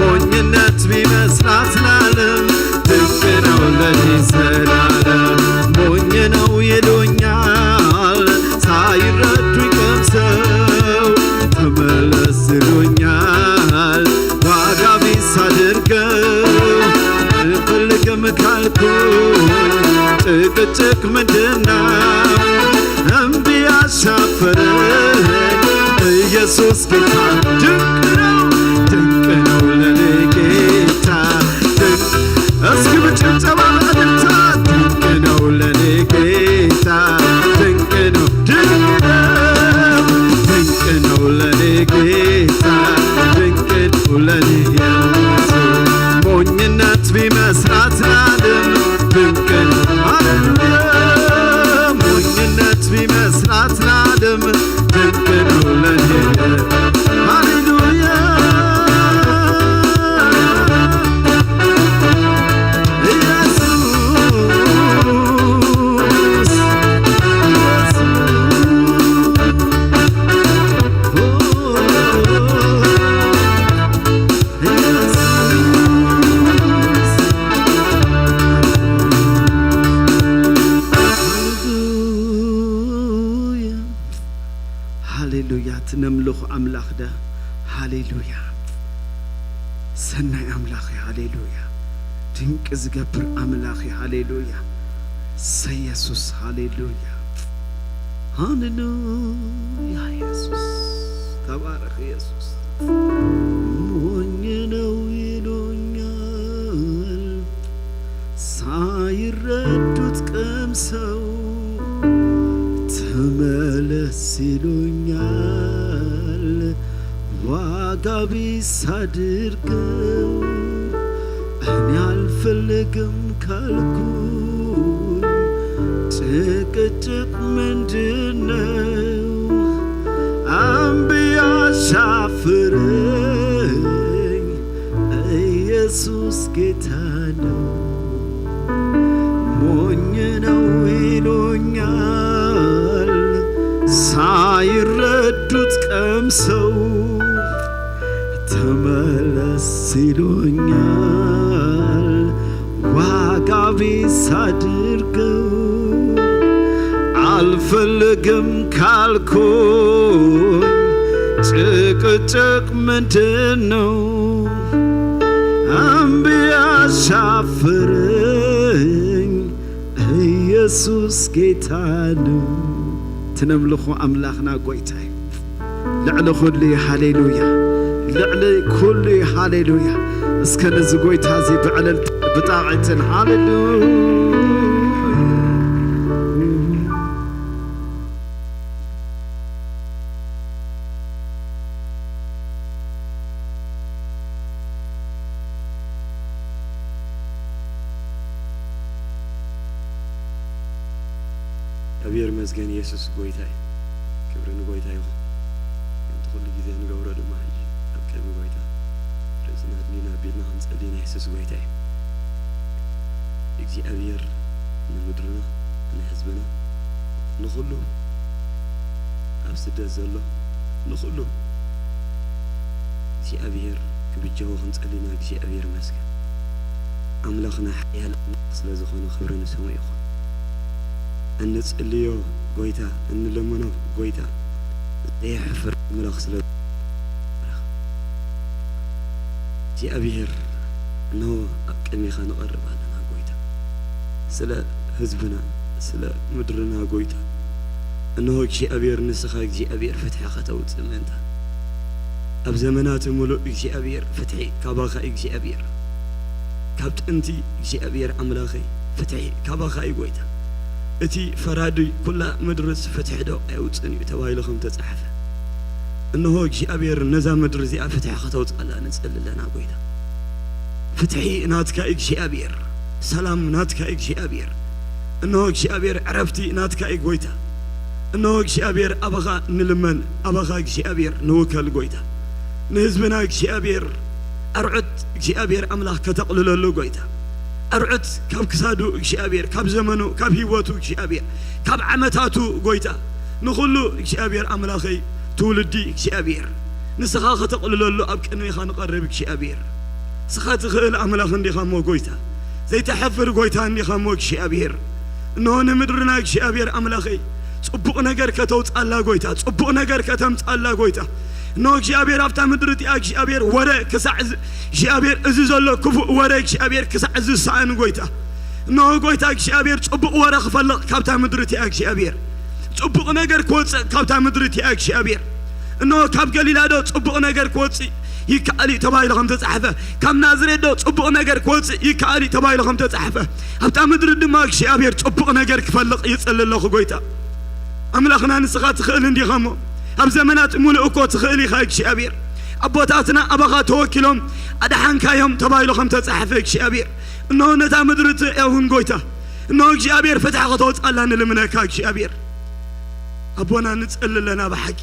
ሞኝነት ቢመስላት ለዓለም ድንቅ ነው ለኔ ዘላለም። ሞኝ ነው ይሉኛል ሳይረዱኝ ቀምሰው ተመለስ ይሉኛል ዋጋ ቢስ አድርገው አልፈልግም ካልኩኝ ጭቅጭቅ ምንድነው? እምቢ አሻፈረኝ ኢየሱስ ጌታ ድንቅ ነው፣ ድንቅ ነው ለኔ ጌታ ድንቅ። እስኪ በጭብጨባ በእልልታ ድንቅ ነው ለኔ ጌታ ድንቅ ነው፣ ድንቅ ነው፣ ድንቅ ነው ለኔ ጌታ ድንቅ ነው ለኔ ኢየሱስ። ሞኝነት ቢመስላት ለዓለም ድንቅ ነው። ሃሌሉያ! ሞኝነት ቢመስላት ለዓለም ድንቅ ነው ለኔ። ሃሌሉያ! ኢየሱስ፣ ኢየሱስ፣ ኦ፣ ኢየሱስ። ሃሌሉያ፣ ሃሌሉያ። ትነምልኹ ኣምላኽ ደ። ሃሌሉያ። ሰናይ ኣምላኽ እዩ። ሃሌሉያ። ድንቂ ዝገብር ኣምላኽ እዩ። ሃሌሉያ። ሰ የሱስ። ሃሌሉያ። ሃሌሉያ። የሱስ። ተባረኽ የሱስ። ሞኝ ነው ይሉኛል ሳይረዱት ቀምሰው ተመለስ ይሉኛል ዋጋ ቢስ አድርገው እኔ አልፈልግም ካልኩኝ ጭቅጭቅ ምንድነው? እምቢ አሻፈረኝ ኢየሱስ ጌታ ነው። ሞኝ ነው ይሉኛል ሳይረዱት ቀምሰው ተመለስ ይሉኛል ዋጋ ቢስ አድርገው አልፈልግም ካልኩኝ ጭቅጭቅ ምንድነው? እምቢ አሻፈረኝ ኢየሱስ ጌታ ነው። ትነምልኹ ኣምላኽና ጎይታ እዩ። ልዕሊ ኩሉ እዩ። ሃሌሉያ። ልዕሊ ኩሉ እዩ። ሃሌሉያ። እስከ ነዚ ጎይታ እዚ ብዕልልታ ብጣቕዕትን ሃሌሉያ። እግዚኣብሔር ይመስገን፣ የሱስ ጎይታ እዩ። ክብሪ ንጎይታ ይኹን። ከምቲ ኩሉ ግዜ ንገብሮ ድማ ሕጂ ኣብ ቅድሚ ጎይታ ርእስና ኣድኒና ኣቢልና ክንጸሊ ናይ የሱስ ጎይታ እዩ። እግዚኣብሔር ንምድርና፣ ንህዝብና፣ ንኹሉ ኣብ ስደት ዘሎ፣ ንኹሉ እግዚኣብሔር ክብጀዎ ክንጸሊ ኢና እግዚኣብሔር ይመስገን። ኣምላኽና ሓያል ኣምላኽ ስለ ዝኾነ ክብሪ ንስሙ ይኹን። እንጽልዮ ጎይታ፣ እንልምኖ ጎይታ፣ ዘየሕፍር ኣምላኽ ስለ እግዚኣብሔር እንሆ ኣብ ቅድሜኻ ንቐርብ ኣለና ጎይታ። ስለ ህዝብና፣ ስለ ምድርና ጎይታ። እንሆ እግዚኣብሔር ንስኻ እግዚኣብሔር ፍትሒ ከተውጽእ ምእንታ። ኣብ ዘመናት ምሉእ እግዚኣብሔር ፍትሒ ካባኻ እዩ እግዚኣብሔር። ካብ ጥንቲ እግዚኣብሔር ኣምላኸይ ፍትሒ ካባኻ እዩ ጎይታ። እቲ ፈራዲ ኩላ ምድርስ ፍትሒ ዶ ኣይውጽን እዩ ተባሂሉ ከም ተጻሕፈ። እንሆ እግዚኣብሔር ነዛ ምድሪ እዚኣ ፍትሒ ከተውጽኣላ ንጽሊ ኣለና ጎይታ። ፍትሒ ናትካ እግዚኣብሔር፣ ሰላም ናትካ እግዚኣብሔር። እንሆ እግዚኣብሔር ዕረፍቲ ናትካ እዩ ጎይታ። እንሆ እግዚኣብሔር ኣባኻ ንልመን፣ ኣባኻ እግዚኣብሔር ንውከል ጎይታ። ንህዝብና እግዚኣብሔር ኣርዑት እግዚኣብሔር ኣምላኽ ከተቕልለሉ ጎይታ። ኣርዑት ካብ ክሳዱ እግዚኣብሔር፣ ካብ ዘመኑ፣ ካብ ህይወቱ እግዚኣብሔር፣ ካብ ዓመታቱ ጎይታ። ንኹሉ እግዚኣብሔር ኣምላኸይ ትውልዲ እግዚኣብሔር ንስኻ ከተቕልለሉ ኣብ ቅድሜኻ ንቐርብ እግዚኣብሔር። ንስኻ ትኽእል ኣምላኽ እንዲኻ እሞ ጎይታ፣ ዘይተሐፍር ጎይታ እንዲኻ እሞ እግዚኣብሔር። እንሆ ንምድርና እግዚኣብሔር ኣምላኸይ ጽቡቕ ነገር ከተውጻላ ጎይታ፣ ጽቡቕ ነገር ከተምጻላ ጎይታ። እንሆ እግዚኣብሔር ኣብታ ምድሪ እቲኣ እግዚኣብሔር ወረ ክሳዕ ዝ-፣ እግዚኣብሔር እዚ ዘሎ ክፉእ ወረ እግዚኣብሔር ክሳዕ ዝሰኣን ጎይታ። እንሆ ጎይታ እግዚኣብሔር ጽቡቕ ወረ ክፈልቕ ካብታ ምድሪ እቲኣ እግዚኣብሔር ጽቡቕ ነገር ክወጽእ ካብታ ምድሪ እቲኣ እግዚኣብሔር። እንሆ ካብ ገሊላ ዶ ጽቡቕ ነገር ክወጽእ ይከኣል እዩ ተባሂሉ ከም ተጻሕፈ፣ ካብ ናዝሬት ዶ ጽቡቕ ነገር ክወጽእ ይከኣል እዩ ተባሂሉ ከም ተጻሕፈ፣ ኣብታ ምድሪ ድማ እግዚኣብሔር ጽቡቕ ነገር ክፈልቕ ይጽሊ ኣለኹ ጎይታ። ኣምላኽና ንስኻ ትኽእል እንዲኻ እሞ፣ ኣብ ዘመናት ሙሉእ እኮ ትኽእል ኢኻ እግዚኣብሔር። ኣቦታትና ኣባኻ ተወኪሎም ኣድሓንካዮም ተባሂሉ ከም ተጻሕፈ እግዚኣብሔር። እንሆ ነታ ምድሪ ትእውን ጎይታ። እንሆ እግዚኣብሔር ፍትሒ ከተወጽኣላ ንልምነካ እግዚኣብሔር። ኣቦና ንጸሊ ኣለና ብሓቂ።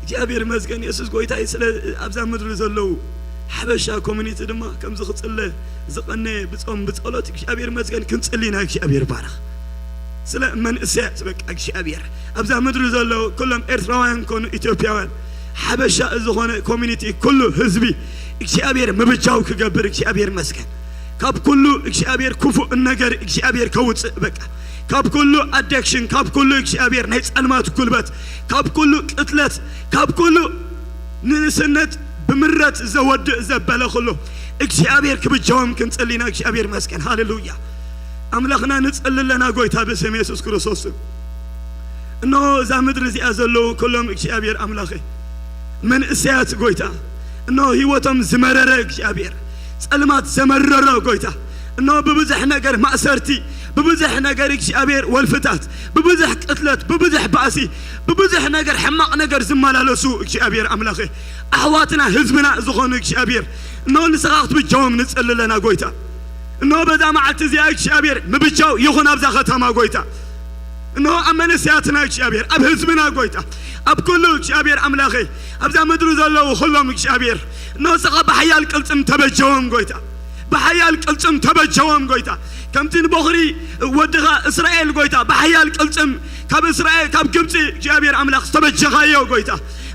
እግዚኣብሔር ይመስገን የሱስ ጎይታ እዩ። ስለ ኣብዛ ምድሪ ዘለዉ ሓበሻ ኮሚኒቲ ድማ ከምዚ ክጽለ ዝቐነየ ብጾም ብጸሎት እግዚኣብሔር ይመስገን ክንጽሊ ኢና። እግዚኣብሔር ባረኽ። ስለ መንእሰያት በቃ እግዚኣብሔር ኣብዛ ምድሪ ዘለዉ ኩሎም ኤርትራውያን ኮኑ ኢትዮጵያውያን ሓበሻ ዝኾነ ኮሚኒቲ ኩሉ ህዝቢ እግዚኣብሔር ምብጃው ክገብር እግዚኣብሔር ይመስገን። ካብ ኩሉ እግዚኣብሔር ክፉእ ነገር እግዚኣብሔር ከውጽእ በቃ ካብ ኩሉ ኣዲክሽን ካብ ኩሉ እግዚኣብሔር ናይ ጸልማት ጉልበት ካብ ኩሉ ቅትለት ካብ ኩሉ ንእስነት ብምረት ዘወድእ ዘበለ ኩሉ እግዚኣብሔር ክብጃዎም ክንጽሊ ኢና። እግዚኣብሔር ይመስገን። ሃሌሉያ። ኣምላኽና ንጽሊ ኣለና ጎይታ ብስም የሱስ ክርስቶስ ስም። እነሆ እዛ ምድሪ እዚኣ ዘለዉ ኩሎም እግዚኣብሔር ኣምላኸይ መንእሰያት ጎይታ እነሆ ህይወቶም ዝመረረ እግዚኣብሔር ጸልማት ዘመረሮ ጎይታ እነሆ ብብዙሕ ነገር ማእሰርቲ ብብዙሕ ነገር እግዚኣብሔር ወልፍታት ብብዙሕ ቅትለት ብብዙሕ ባእሲ ብብዙሕ ነገር ሕማቕ ነገር ዝመላለሱ እግዚኣብሔር ኣምላኸ ኣሕዋትና ህዝብና ዝኾኑ እግዚኣብሔር እነሆ ንስኻ ክትብጃዎም ንጽሊ ኣለና ጎይታ። እነሆ በዛ መዓልቲ እዚኣ እግዚኣብሔር ምብጃው ይኹን ኣብዛ ከተማ ጎይታ። እነሆ ኣብ መንእሰያትና እግዚኣብሔር ኣብ ህዝብና ጎይታ ኣብ ኩሉ እግዚኣብሔር ኣምላኸይ ኣብዛ ምድሪ ዘለዉ ኩሎም እግዚኣብሔር እነሆ ንስኻ ብሓያል ቅልጽም ተበጀዎም ጎይታ። ብሓያል ቅልጽም ተበጀዎም ጎይታ። ከምቲ ንቦኽሪ ወድኻ እስራኤል ጎይታ ብሓያል ቅልጽም ካብ እስራኤል ካብ ግብጺ እግዚኣብሔር ኣምላኽ ዝተበጀኻዮ ጎይታ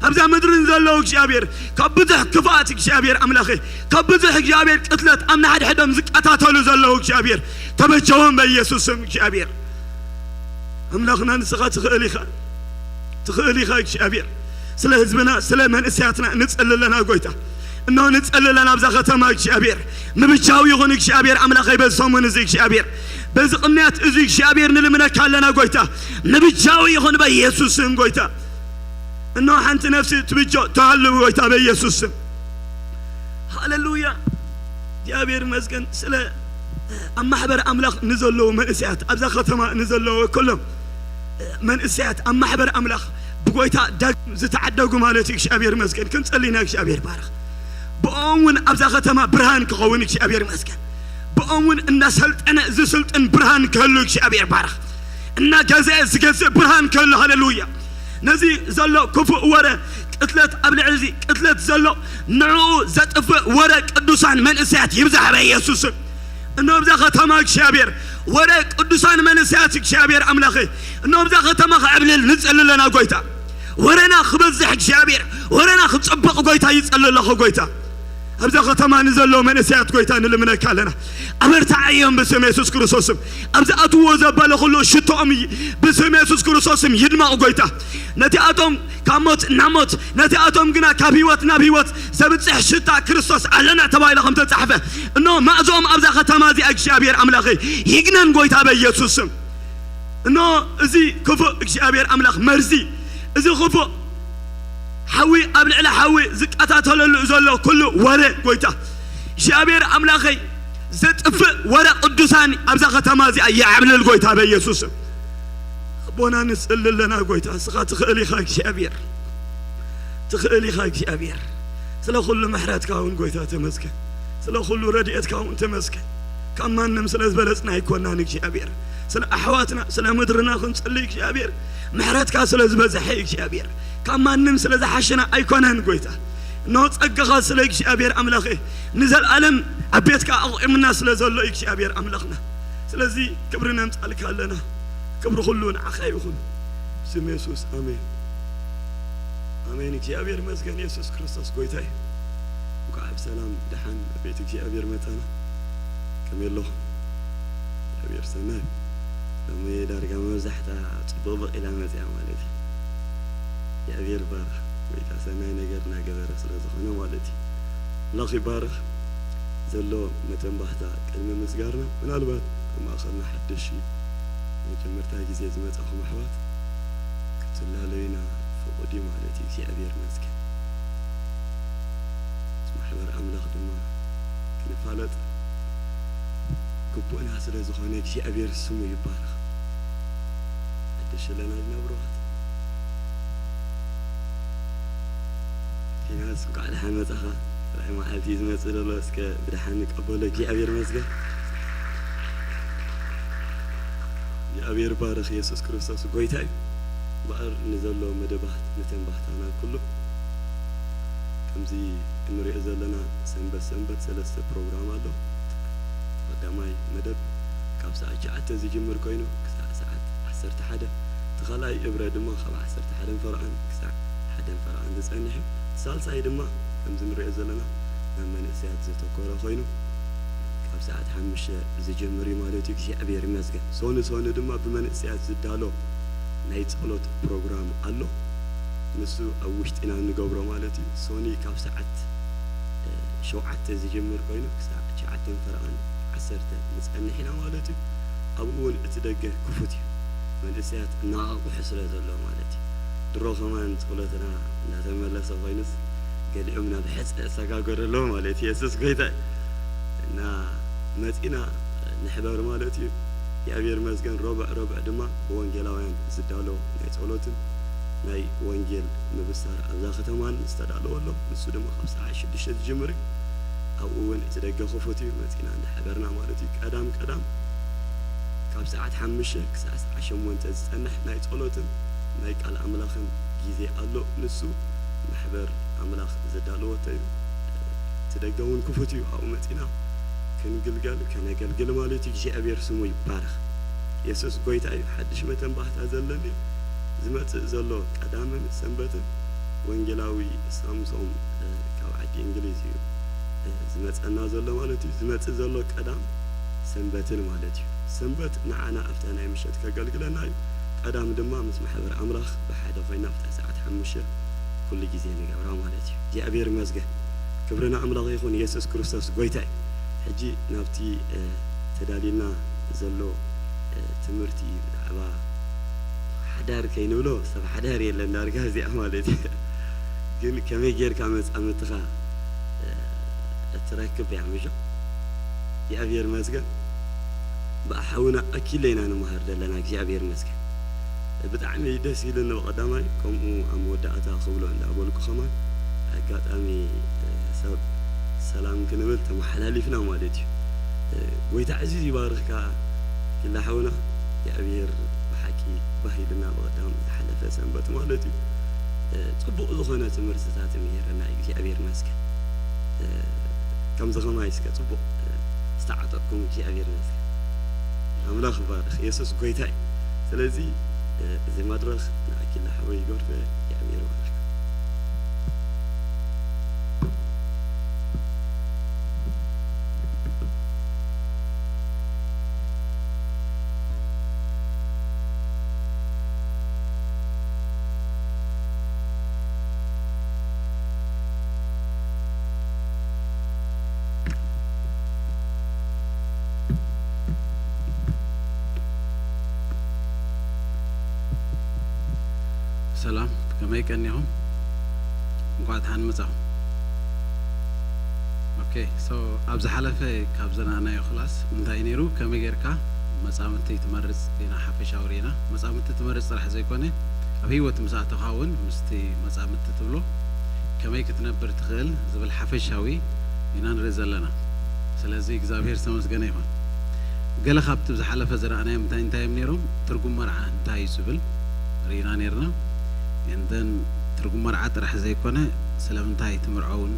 ኣብዛ ምድሪ ዘለዉ እግዚኣብሔር ካብ ብዙሕ ክፍኣት እግዚኣብሔር ኣምላኸ ካብ ብዙሕ እግዚኣብሔር ቅትለት ኣብ ንሓድሕዶም ዝቀታተሉ ዘለዉ እግዚኣብሔር ተበጀዎም በኢየሱስ ስም እግዚኣብሔር ኣምላኽና ንስኻ ትኽእል ኢኻ ትኽእል ኢኻ እግዚኣብሔር ስለ ህዝብና ስለ መንእሰያትና ንጸሊ ኣለና ጎይታ እነሆ ንጸሊ ኣለና ኣብዛ ከተማ እግዚኣብሔር ምብጃው ይኹን እግዚኣብሔር ኣምላኸይ በዚ ሰሙን እዚ እግዚኣብሔር በዚ ቅንያት እዚ እግዚኣብሔር ንልምነካ ኣለና ጎይታ ምብጃው ይኹን በኢየሱስ ስም ጎይታ እነሆ ሓንቲ ነፍሲ ትብጆ ተሃልው ጎይታ በኢየሱስ ስም ሃሌሉያ እግዚኣብሔር ይመስገን ስለ ኣብ ማሕበር ኣምላኽ ንዘለዉ መንእሰያት ኣብዛ ከተማ ንዘለዉ ኩሎም መንእሰያት ኣብ ማሕበር ኣምላኽ ብጎይታ ዳግም ዝተዓደጉ ማለት እዩ እግዚኣብሔር ይመስገን ክንጸሊ ኢና እግዚኣብሔር ባረኽ ብኦም እውን ኣብዛ ከተማ ብርሃን ክኸውን እግዚኣብሔር ይመስገን ብኦም እውን እናሰልጠነ ዝስልጥን ብርሃን ክህሉ እግዚኣብሔር ባረኽ እናገዝአ ዝገዝእ ብርሃን ክህሉ ሃሌሉያ ነዚ ዘሎ ክፉእ ወረ ቅትለት ኣብ ልዕሊ እዚ ቅትለት ዘሎ ንዕኡ ዘጥፍእ ወረ ቅዱሳን መንእሰያት ይብዛሕ በኢየሱስ ስም እነሆ ኣብዛ ከተማ እግዚኣብሔር ወረ ቅዱሳን መንእሰያት እግዚኣብሔር ኣምላኸ እነሆ ኣብዛ ከተማ ከዕብልል ንጸሊ ኣለና ጎይታ ወረና ክበዝሕ እግዚኣብሔር፣ ወረና ክጽብቕ ጎይታ ይጸሊ ኣለኹ። ጎይታ፣ ኣብዛ ከተማ ንዘለዉ መንእሰያት ጎይታ ንልምነካ ኣለና። ኣበርትዓዮም ብስም የሱስ ክርስቶስም። ኣብዚ ኣትዎ ዘበለ ኩሉ ሽቶኦም ይ-፣ ብስም የሱስ ክርስቶስም ይድመቕ ጎይታ። ነቲኣቶም ካብ ሞት ናብ ሞት፣ ነቲኣቶም ግና ካብ ህይወት ናብ ህይወት ዘብጽሕ ሽታ ክርስቶስ ኣለና ተባሂሉ ከም ተጻሕፈ፣ እኖ ማእዝኦም ኣብዛ ከተማ እዚኣ እግዚኣብሔር ኣምላኸይ ይግነን ጎይታ በኢየሱስ ስም። እኖ እዚ ክፉእ እግዚኣብሔር ኣምላኽ መርዚ፣ እዚ ክፉእ ሓዊ ኣብ ልዕሊ ሓዊ ዝቀታተለሉ ዘሎ ኩሉ ወረ ጎይታ እግዚኣብሔር ኣምላኸይ ዘጥፍእ ወረ ቅዱሳን ኣብዛ ከተማ እዚኣ ይዓብልል ጎይታ በኢየሱስ ስም። ኣቦና ንጽሊ ኣለና ጎይታ፣ እስኻ ትኽእል ኢኻ እግዚኣብሔር፣ ትኽእል ኢኻ እግዚኣብሔር። ስለ ኩሉ ምሕረትካ እውን ጎይታ ተመስገን፣ ስለ ኩሉ ረድኤትካ እውን ተመስገን። ካብ ማንም ስለ ዝበለጽና ኣይኮናን እግዚኣብሔር፣ ስለ ኣሕዋትና ስለ ምድርና ክንጽሊ እግዚኣብሔር፣ ምሕረትካ ስለ ዝበዝሐ እግዚኣብሔር፣ ካብ ማንም ስለ ዝሓሸና ኣይኮነን ጎይታ። እነሆ ጸጋኻ ስለ እግዚኣብሔር ኣምላኸ ንዘለኣለም ኣብ ቤትካ ኣቑሙና ስለ ዘሎ እግዚኣብሔር ኣምላኽና፣ ስለዚ ክብሪ ነምጻልካ ኣለና። ክብሪ ኩሉ ንዓኻ ይኹን። ስም የሱስ ኣሜን። ኣሜን። እግዚኣብሔር ይመስገን። የሱስ ክርስቶስ ጎይታ እዩ። እንኳዕ ብሰላም ደሓን ቤት እግዚኣብሔር መጣና። ከመይ ኣለኹም? እግዚኣብሔር ሰናይ። ሎሚ ዳርጋ መብዛሕታ ጽብቕብቕ ኢላ መጽያ ማለት እዩ። እግዚኣብሔር ይባረኽ። ጎይታ ሰናይ ነገር እናገበረ ስለ ዝኾነ ማለት እዩ። ኣምላኽ ይባረኽ። ዘሎ መተንባህታ ቅድሚ ምስጋርና፣ ምናልባት ኣብ ማእኸልና ሓድሽ መጀመርታ ግዜ ዝመጻኹም ኣሕዋት ክትላለዩና ፍቑድ እዩ ማለት እዩ። እግዚኣብሔር ይመስገን። ምስ ማሕበር ኣምላኽ ድማ ክንፋለጥ ግቡእና ስለ ዝኾነ እግዚኣብሔር ስሙ ይባረኽ። ሓድሽ ኣለና ድና ብሩኻት? ፊናንስ እንኳዕ ደሓን መጻኻ። ራእይ መዓልቲ እዩ ዝመጽእ ዘሎ። እስከ ብደሓን ንቀበሎ። እግዚኣብሔር ይመስገን። እግዚኣብሔር ባረኽ። የሱስ ክርስቶስ ጎይታ እዩ። እምበኣር ንዘሎ መደባት ንተንባህታና ኩሉ ከምዚ እንሪኦ ዘለና ሰንበት ሰንበት ሰለስተ ፕሮግራም ኣሎ። ቀዳማይ መደብ ካብ ሰዓት ትሽዓተ ዝጅምር ኮይኑ ክሳዕ ሰዓት ዓሰርተ ሓደ፣ እቲ ካልኣይ እብረ ድማ ካብ ዓሰርተ ሓደን ፈረቓን ክሳዕ ሓደን ፈረቓን ዝጸንሕ እዩ። ሳልሳይ ድማ ከምዚ ንሪኦ ዘለና ናብ መንእሰያት ዘተኮረ ኮይኑ ካብ ሰዓት ሓሙሽተ ዝጅምር እዩ ማለት እዩ። እግዚኣብሔር ይመስገን። ሶኒ ሶኒ ድማ ብመንእሰያት ዝዳሎ ናይ ጸሎት ፕሮግራም ኣሎ። ንሱ ኣብ ውሽጢና እንገብሮ ማለት እዩ። ሶኒ ካብ ሰዓት፣ እ፣ ሸውዓተ ዝጅምር ኮይኑ ክሳዕ ትሽዓተን ፈረቓን ዓሰርተ ንጸንሕ ኢና ማለት እዩ። ኣብኡ እውን እቲ ደገ ክፉት እዩ። መንእሰያት እናቓቑሑ ስለ ዘሎ ማለት እዩ። ድሮ ከማን ጸሎትና እናተመለሰ ኮይኑስ ገሊኦም ናብ ሕጸ እሰጋገሩ ኣለዉ ማለት እዩ። የሱስ ጎይታ እዩ። እና መጺና ንሕበር ማለት እዩ። እግዚኣብሔር ይመስገን። ረቡዕ ረቡዕ ድማ ብወንጌላውያን ዝዳሎ ናይ ጸሎትን ናይ ወንጌል ምብሳር ኣብዛ ከተማን ዝተዳለወ ኣሎ። ንሱ ድማ ካብ ሰዓት ሽዱሽተ ዝጅምር እዩ። ኣብኡ እውን እቲ ደገ ክፉት እዩ። መጺና እንዳሓበርና ማለት እዩ። ቀዳም ቀዳም ካብ ሰዓት ሓሙሽተ ክሳዕ ሰዓት ሸሞንተ ዝጸንሕ ናይ ጸሎትን ናይ ቃል ኣምላኽን ግዜ ኣሎ። ንሱ ማሕበር ኣምላኽ ዘዳለወቶ እዩ። እቲ ደገ እውን ክፉት እዩ። ኣብኡ መጺና ክንግልገል፣ ከነገልግል ማለት እዩ። እግዚኣብሔር ስሙ ይባረኽ። የሱስ ጎይታ እዩ። ሓድሽ መተንባህታ ዘለኒ ዝመጽእ ዘሎ ቀዳምን ሰንበትን ወንጌላዊ ሳምሶም፣ እ፣ ካብ ዓዲ እንግሊዝ እዩ፣ እ፣ ዝመጸና ዘሎ ማለት እዩ። ዝመጽእ ዘሎ ቀዳም ሰንበትን ማለት እዩ። ሰንበት ንዓና ኣብታ ናይ ምሸት ከገልግለና እዩ። ቀዳም ድማ ምስ ማሕበር ኣምላኽ ብሓደ ኮይና ኣብታ ሰዓት ሓሙሽተ ኩሉ ግዜ ንገብራ ማለት እዩ። እግዚኣብሔር ይመስገን። ክብሪ ንኣምላኽ ይኹን። የሱስ ክርስቶስ ጎይታ እዩ። ሕጂ ናብቲ፣ እ፣ ተዳልዩልና ዘሎ፣ እ፣ ትምህርቲ ብዛዕባ ሓዳር ከይንብሎ፣ ሰብ ሓዳር የለን ዳርጋ እዚኣ ማለት እዩ። ግን ከመይ ጌርካ መጻምድትኻ፣ እ፣ እትረክብ እያ ምሽ? እግዚኣብሔር ይመስገን። ብሓውና ኣኪለ ኢና ንመሃር ዘለና። እግዚኣብሔር ይመስገን። ብጣዕሚ ደስ ኢሉኒ። ብቐዳማይ ከምኡ ኣብ መወዳእታ ክብሎ እንዳበልኩ ከማን ኣጋጣሚ፣ እ፣ ሰብ ሰላም ክንብል ተመሓላሊፍና ማለት እዩ። እ፣ ጎይታ ዕዚዝ ይባርኽካ ኪላ ሓውና። እግዚኣብሔር ብሓቂ ባህ ኢሉና ብቐዳም ዝሓለፈ ሰንበት ማለት እዩ። እ፣ ጽቡቕ ዝኾነ ትምህርትታት ምሂረና እዩ። እግዚኣብሔር ይመስገን። እ፣ ከምዚ ከማይ እስከ ጽቡቕ፣ እ፣ ዝተዓጠቕኩም እግዚኣብሔር ይመስገን። ኣምላኽ ይባረኽ። የሱስ ጎይታ እዩ። ስለዚ እዚ መድረኽ ንኣኪ እናሕበ ይገርበ የዕብየር ባርክ። ሰላም፣ ከመይ ቀኒኹም? እንኳዕ ደሓን መጻኹም። ኦኬ፣ so ኣብ ዝሓለፈ ካብ ዘረኣናዮ ክላስ እንታይ ነይሩ? ከመይ ጌርካ መጻምድቲ ትመርጽ ኢና ሓፈሻዊ ርኢና። መጻምድቲ ትመርጽ ጥራሕ ዘይኮነ፣ ኣብ ህይወት ምስ ኣተኻ እውን ምስቲ መጻምድቲ ትብሎ ከመይ ክትነብር ትኽእል ዝብል ሓፈሻዊ ኢና ንርኢ ዘለና። ስለዚ እግዚኣብሔር ዝተመስገነ ይኹን። ገለ ካብቲ ዝሓለፈ ዝረኣናዮም እንታይ እንታይ እዮም ነይሮም? ትርጉም መርዓ እንታይ እዩ ዝብል ርኢና ነይርና። And then ትርጉም መርዓ ጥራሕ ዘይኮነ ስለምንታይ ትምርዖ እውን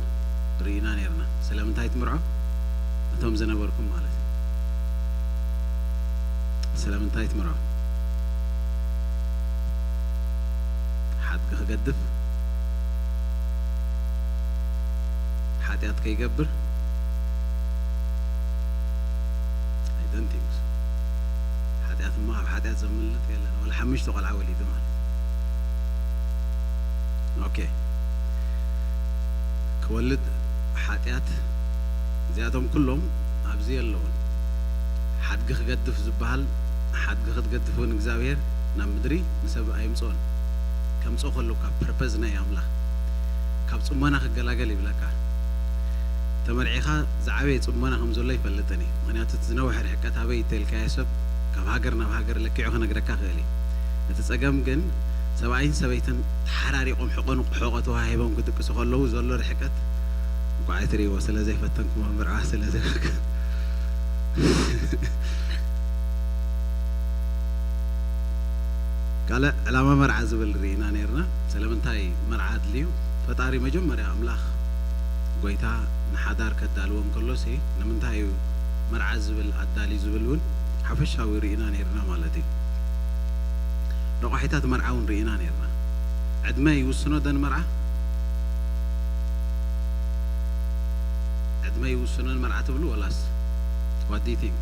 ርኢና ነይርና። ስለምንታይ ትምርዖ? እቶም ዝነበርኩም ማለት እዩ። ስለምንታይ ትምርዖ? ሓቂ ክገድፍ፣ ሓጢኣት ከይገብር። I don't think so። ሓጢኣት እሞ ኣብ ሓጢኣት ዘምልጥ የለን። ወላ ሓሙሽተ ቆልዓ ወሊዱ ማለት እዩ። ኦኬ። ክወልድ፣ ሓጢኣት፣ እዚኣቶም ኩሎም ኣብዚ የለውን። ሓድጊ ክገድፍ ዝበሃል፣ ሓድጊ ክትገድፍ እውን እግዚኣብሔር ናብ ምድሪ ንሰብ ኣይምፅኦን። ከምፅኦ ከሎ ካብ ፐርፐዝ ናይ ኣምላኽ፣ ካብ ፅሞና ክገላገል ይብለካ። ተመርዒኻ ዝዓበየ ፅሞና ከም ዘሎ ይፈልጥን እዩ። ምኽንያቱ እቲ ዝነውሐ ርሕቀት ኣበይ ተልካዮ ሰብ ካብ ሃገር ናብ ሃገር ለኪዑ ክነግረካ ክእል እዩ። እቲ ጸገም ግን ሰብኣይን ሰበይትን ተሓራሪቖም ሕቆን ሕቆ ተዋሂቦም ክድቅሱ ከለዉ ዘሎ ርሕቀት እኳ ኣይትርእይዎ፣ ስለ ዘይፈተንኩም ኣብ መርዓ ስለ ዘይበልኩ። ካልእ ዕላማ መርዓ ዝብል ርኢና ነይርና። ስለምንታይ መርዓ ኣድልዩ? ፈጣሪ መጀመርያ ኣምላኽ ጎይታ ንሓዳር ከዳልዎም ከሎሲ ንምንታይ እዩ መርዓ ዝብል ኣዳልዩ ዝብል እውን ሓፈሻዊ ርኢና ነይርና ማለት እዩ። ረቋሒታት መርዓ እውን ርኢና ነይርና። ዕድመ ይውስኖ ደን መርዓ? ዕድመ ይውስኖን መርዓ ትብሉ ወላስ? What do you think?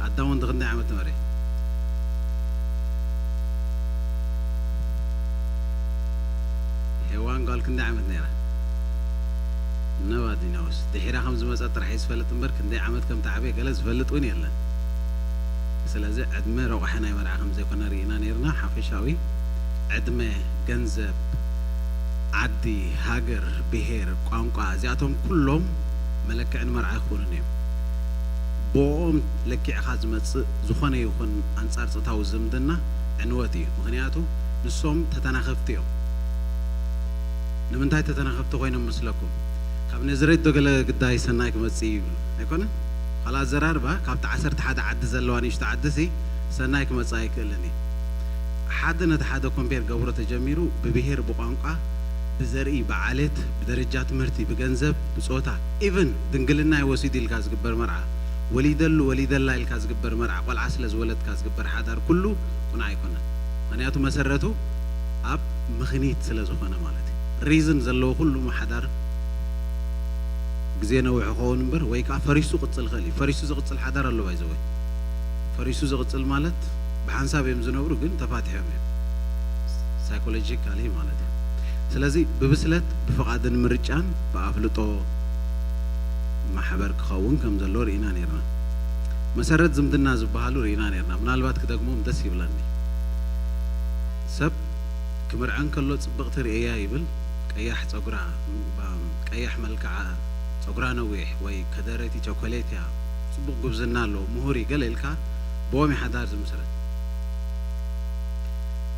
ኣዳም ወንድ ክንደይ ዓመት ነበረ? ሄዋን ጓል ክንደይ ዓመት ነይራ? Nobody knows። ድሒራ ከም ዝመጸት ጥራሕ እዩ ዝፈልጥ እምበር ክንደይ ዓመት ከም ተዓበየ ገለ ዝፈልጥ እውን የለን። ስለዚ ዕድመ ረቋሒ ናይ መርዓ ከም ዘይኮነ ርኢና ነይርና። ሓፈሻዊ ዕድመ፣ ገንዘብ፣ ዓዲ፣ ሃገር፣ ብሄር፣ ቋንቋ፣ እዚኣቶም ኩሎም መለክዒ ንመርዓ ኣይኮኑን እዮም። ብኦም ለኪዕኻ ዝመጽእ ዝኾነ ይኹን ኣንጻር ጾታዊ ዝምድና ዕንወት እዩ። ምኽንያቱ ንሶም ተተናኸፍቲ እዮም። ንምንታይ ተተናኸፍቲ ኮይኖም መስለኩም? ካብ ነዝሬት ዶ ገለ ግዳይ ሰናይ ክመጽእ እዩ ይብሉ ኣይኮነን? ካልእ ኣዘራርባ፣ ካብቲ ዓሰርተ ሓደ ዓዲ ዘለዋ ንእሽቶ ዓዲሲ ሰናይ ክመጽእ ኣይክእልን እዩ። ሓደ ነቲ ሓደ ኮምፔር ገብሮ ተጀሚሩ፣ ብብሄር፣ ብቋንቋ፣ ብዘርኢ፣ ብዓሌት፣ ብደረጃ ትምህርቲ፣ ብገንዘብ፣ ብጾታ፣ ኢቭን ድንግልና ይወሲዱ ኢልካ ዝግበር መርዓ፣ ወሊደሉ ወሊደላ ኢልካ ዝግበር መርዓ፣ ቆልዓ ስለ ዝወለድካ ዝግበር ሓዳር ኩሉ ቁኑዕ ኣይኮነን። ምኽንያቱ መሰረቱ ኣብ ምኽኒት ስለ ዝኾነ ማለት እዩ። ሪዝን ዘለዎ ኩሉ ሓዳር ግዜ ነዊሑ ክኸውን እምበር ወይ ከዓ ፈሪሱ ክቕጽል ይኽእል እዩ። ፈሪሱ ዝቕጽል ሓዳር ኣሎ ባይዘወይ። ፈሪሱ ዝቕጽል ማለት ብሓንሳብ እዮም ዝነብሩ ግን ተፋቲሖም እዮም። ሳይኮሎጂካሊ ማለት እዩ። ስለዚ ብብስለት ብፍቓድን ምርጫን ብኣፍልጦ ማሕበር ክኸውን ከም ዘለዎ ርኢና ነይርና። መሰረት ዝምድና ዝበሃሉ ርኢና ነይርና። ምናልባት ክደግሞም ደስ ይብለኒ። ሰብ ክምርዐን ከሎ ጽብቕቲ ርእያ ይብል። ቀያሕ ጸጉራ፣ ቀያሕ መልክዓ፣ ጸጉራ ነዊሕ ወይ ከደረቲ ቸኮሌት እያ፣ ጽቡቕ ጉብዝና ኣለዎ፣ ምሁር እዩ ገለ ኢልካ ብኦም እዩ ሓዳር ዝምስረት።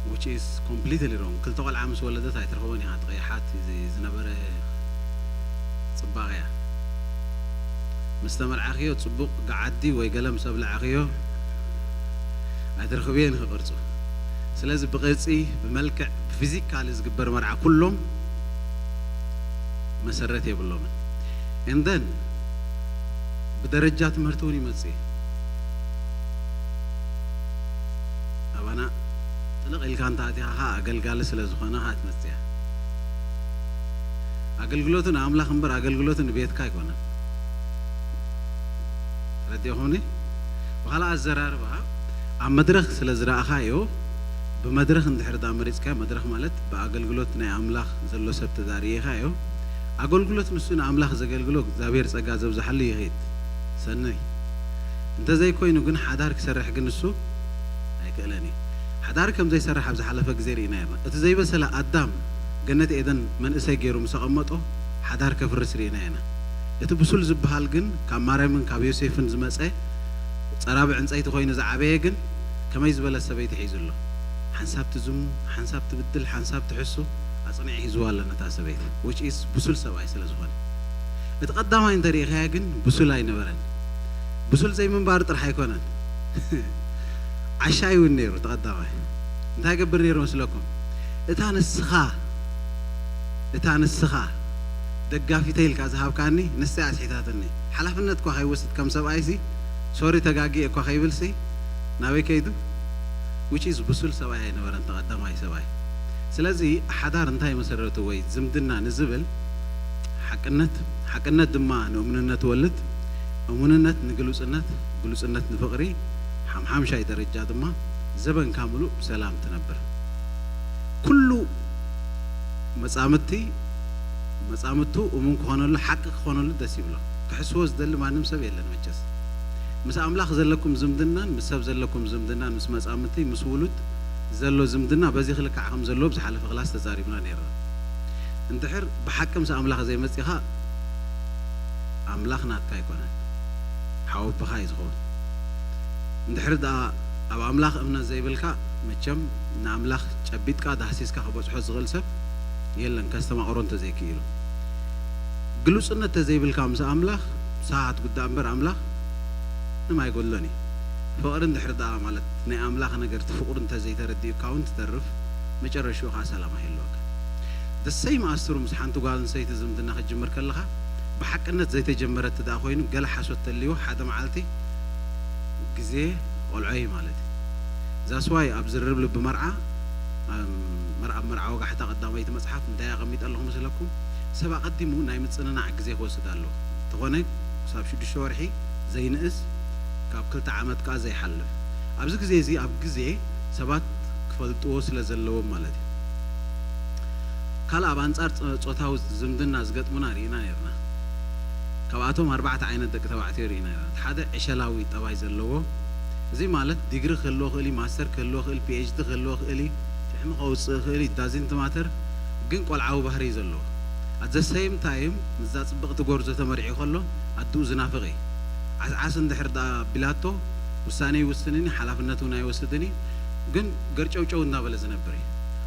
Which is completely wrong። ክልተ ቆልዓ ምስ ወለደት ኣይትረኽቦን ኢኻ፣ እቲ ቀያሓት እዚ ዝነበረ ጽባቐ እያ። ምስ ተመርዓኽዮ ጽቡቕ ገዓዲ ወይ ገለ ምስ ኣብላዕኽዮ ኣይትረኽብዮን ኢኺ ቅርጹ። ስለዚ ብቅርጺ፣ ብመልክዕ፣ ብፊዚካሊ ዝግበር መርዓ ኩሎም መሰረት የብሎምን። And then ብደረጃ ትምህርቲ እውን ይመጽእ እዩ። ኢልካ እንተ ኣቲኻ ኸኣ ኣገልጋሊ ስለ ዝኾነ ኸኣ ትመጽእ እያ። ኣገልግሎቱ ንኣምላኽ እምበር ኣገልግሎቱ ንቤትካ ኣይኮነን። ተረዲእኹምኒ? ብኻልእ ኣዘራርባ ኣብ መድረኽ ስለ ዝረኣኻዮ፣ ብመድረኽ እንድሕር ደኣ መሪጽካዮ፣ መድረኽ ማለት ብኣገልግሎት ናይ ኣምላኽ ዘሎ ሰብ ተዛሪእኻዮ፣ ኣገልግሎት ንሱ ንኣምላኽ ዘገልግሎ እግዚኣብሔር ጸጋ ዘብዝሓሉ ይኺድ። ሰነይ። እንተዘይኮይኑ ግን ሓዳር ክሰርሕ ግን ንሱ ኣይክእለን እዩ። ሓዳር ከም ዘይሰርሕ ኣብ ዝሓለፈ ግዜ ርኢና ኢና። እቲ ዘይበሰለ ኣዳም ገነት ኤደን መንእሰይ ገይሩ ምስ ኣቐመጦ ሓዳር ከፍርስ ርኢና ኢና። እቲ ብሱል ዝበሃል ግን ካብ ማርያምን ካብ ዮሴፍን ዝመጸ ጸራቢ ዕንጸይቲ ኮይኑ ዝዓበየ ግን ከመይ ዝበለት ሰበይቲ ሒዙ ኣሎ? ሓንሳብ ትዝሙ፣ ሓንሳብ ትብድል፣ ሓንሳብ ትሕሱ ኣጽኒዑ ሒዝዋ ኣሎ ነታ ሰበይቲ። Which is ብሱል ሰብኣይ ስለ ዝኾነ። እቲ ቀዳማይ እንተሪኢኻዮ ግን ብሱል ኣይነበረን። ብሱል ዘይምንባሩ ጥራሕ ኣይኮነን። ዓሻ እውን ነይሩ እቲ ቀዳማይ። እንታይ ገብር ነይሩ መስለኩም? እታ ንስኻ እታ ንስኻ ደጋፊተ ኢልካ ዝሃብካኒ ንሳ እያ ኣስሒታትኒ። ሓላፍነት እኳ ከይወስድ ከም ሰብኣይሲ ሶሪ ተጋጊየ እኳ ከይብልሲ ናበይ ከይዱ? Which is ብሱል ሰብኣይ ኣይነበረን ተቐዳማይ ሰብኣይ። ስለዚ ሓዳር እንታይ መሰረቱ ወይ ዝምድና ንዝብል ሓቅነት፣ ሓቅነት ድማ ንእሙንነት ወልድ፣ እሙንነት ንግሉጽነት፣ ግሉጽነት ንፍቕሪ፣ ሓምሓምሻይ ደረጃ ድማ ዘበንካ ምሉእ ብሰላም ትነብር። ኩሉ መጻምድቲ መጻምድቱ እሙን ክኾነሉ ሓቂ ክኾነሉ ደስ ይብሎ። ክሕስዎ ዝደሊ ማንም ሰብ የለን መቸስ። ምስ ኣምላኽ ዘለኩም ዝምድናን ምስ ሰብ ዘለኩም ዝምድናን ምስ መጻምድቲ ምስ ውሉድ ዘሎ ዝምድና በዚ ክልካዕ ከም ዘለዎ ብዝሓለፈ ክላስ ተዛሪብና ነይርና። እንድሕር ብሓቂ ምስ ኣምላኽ ዘይመጺኻ ኣምላኽ ናትካ ኣይኮነን፣ ሓወቦኻ እዩ ዝኸውን። እንድሕር ደኣ ኣብ ኣምላኽ እምነት ዘይብልካ መቸም ንኣምላኽ ጨቢጥካ ዳህሲስካ ክበጽሖ ዝኽእል ሰብ የለን ከስተማቕሮ እንተዘይክኢሉ። ግሉጽነት ተዘይብልካ ምስ ኣምላኽ ሰዓት ጉዳእ እምበር ኣምላኽ ምንም ኣይጎድሎን እዩ። ፍቕሪ እንድሕር ደኣ ማለት ናይ ኣምላኽ ነገር እቲ ፍቕሩ እንተዘይተረዲኡካ እውን ትተርፍ መጨረሽኡ ከዓ ሰላም ኣይህልወካ። The same ኣስትሩ ምስ ሓንቲ ጓል ኣንስተይቲ ዝምድና ክትጅምር ከለኻ ብሓቅነት ዘይተጀመረ እቲ ደኣ ኮይኑ ገለ ሓሶት ተልይዎ ሓደ መዓልቲ ግዜ ቆልዖ እዩ ማለት እዩ። That's why ኣብ ዝርርብ ልቢ መርዓ መርዓ መርዓ ወጋሕታ ቀዳመይቲ መጽሓፍ እንታይ ኣቐሚጠ ኣለኹ መስለኩም? ሰብ ኣቐዲሙ ናይ ምጽንናዕ ግዜ ክወስድ ኣለዎ። እንተኾነ ክሳብ ሽዱሽተ ወርሒ ዘይንእስ ካብ ክልተ ዓመት ከኣ ዘይሓልፍ ኣብዚ ግዜ እዚ ኣብ ግዜ ሰባት ክፈልጥዎ ስለ ዘለዎም ማለት እዩ። ካልእ ኣብ ኣንጻር ጾታዊ ዝምድና ዝገጥሙና ርኢና ነርና። ካብኣቶም ኣርባዕተ ዓይነት ደቂ ተባዕትዮ ርኢና ነርና። ሓደ ዕሸላዊ ጠባይ ዘለዎ፣ እዚ ማለት ዲግሪ ክህልዎ ክእል እዩ፣ ማስተር ክህልዎ ክእል፣ ፒኤችዲ ክህልዎ ክእል እዩ፣ ፍሕሚ ከውጽእ ክእል እዩ፣ ዳዚንት ማተር ግን ቆልዓዊ ባህሪ እዩ ዘለዎ። ኣት ዘ ሰይም ታይም ምስዛ ጽብቕቲ ጎርዞ ተመሪዑ ከሎ ኣድኡ ዝናፍቕ እዩ። ዓስዓስ እንድሕር ደኣ ቢላቶ ውሳነ ይውስንን ሓላፍነት እውን ኣይወስድን እዩ፣ ግን ገርጨውጨው እናበለ ዝነብር እዩ።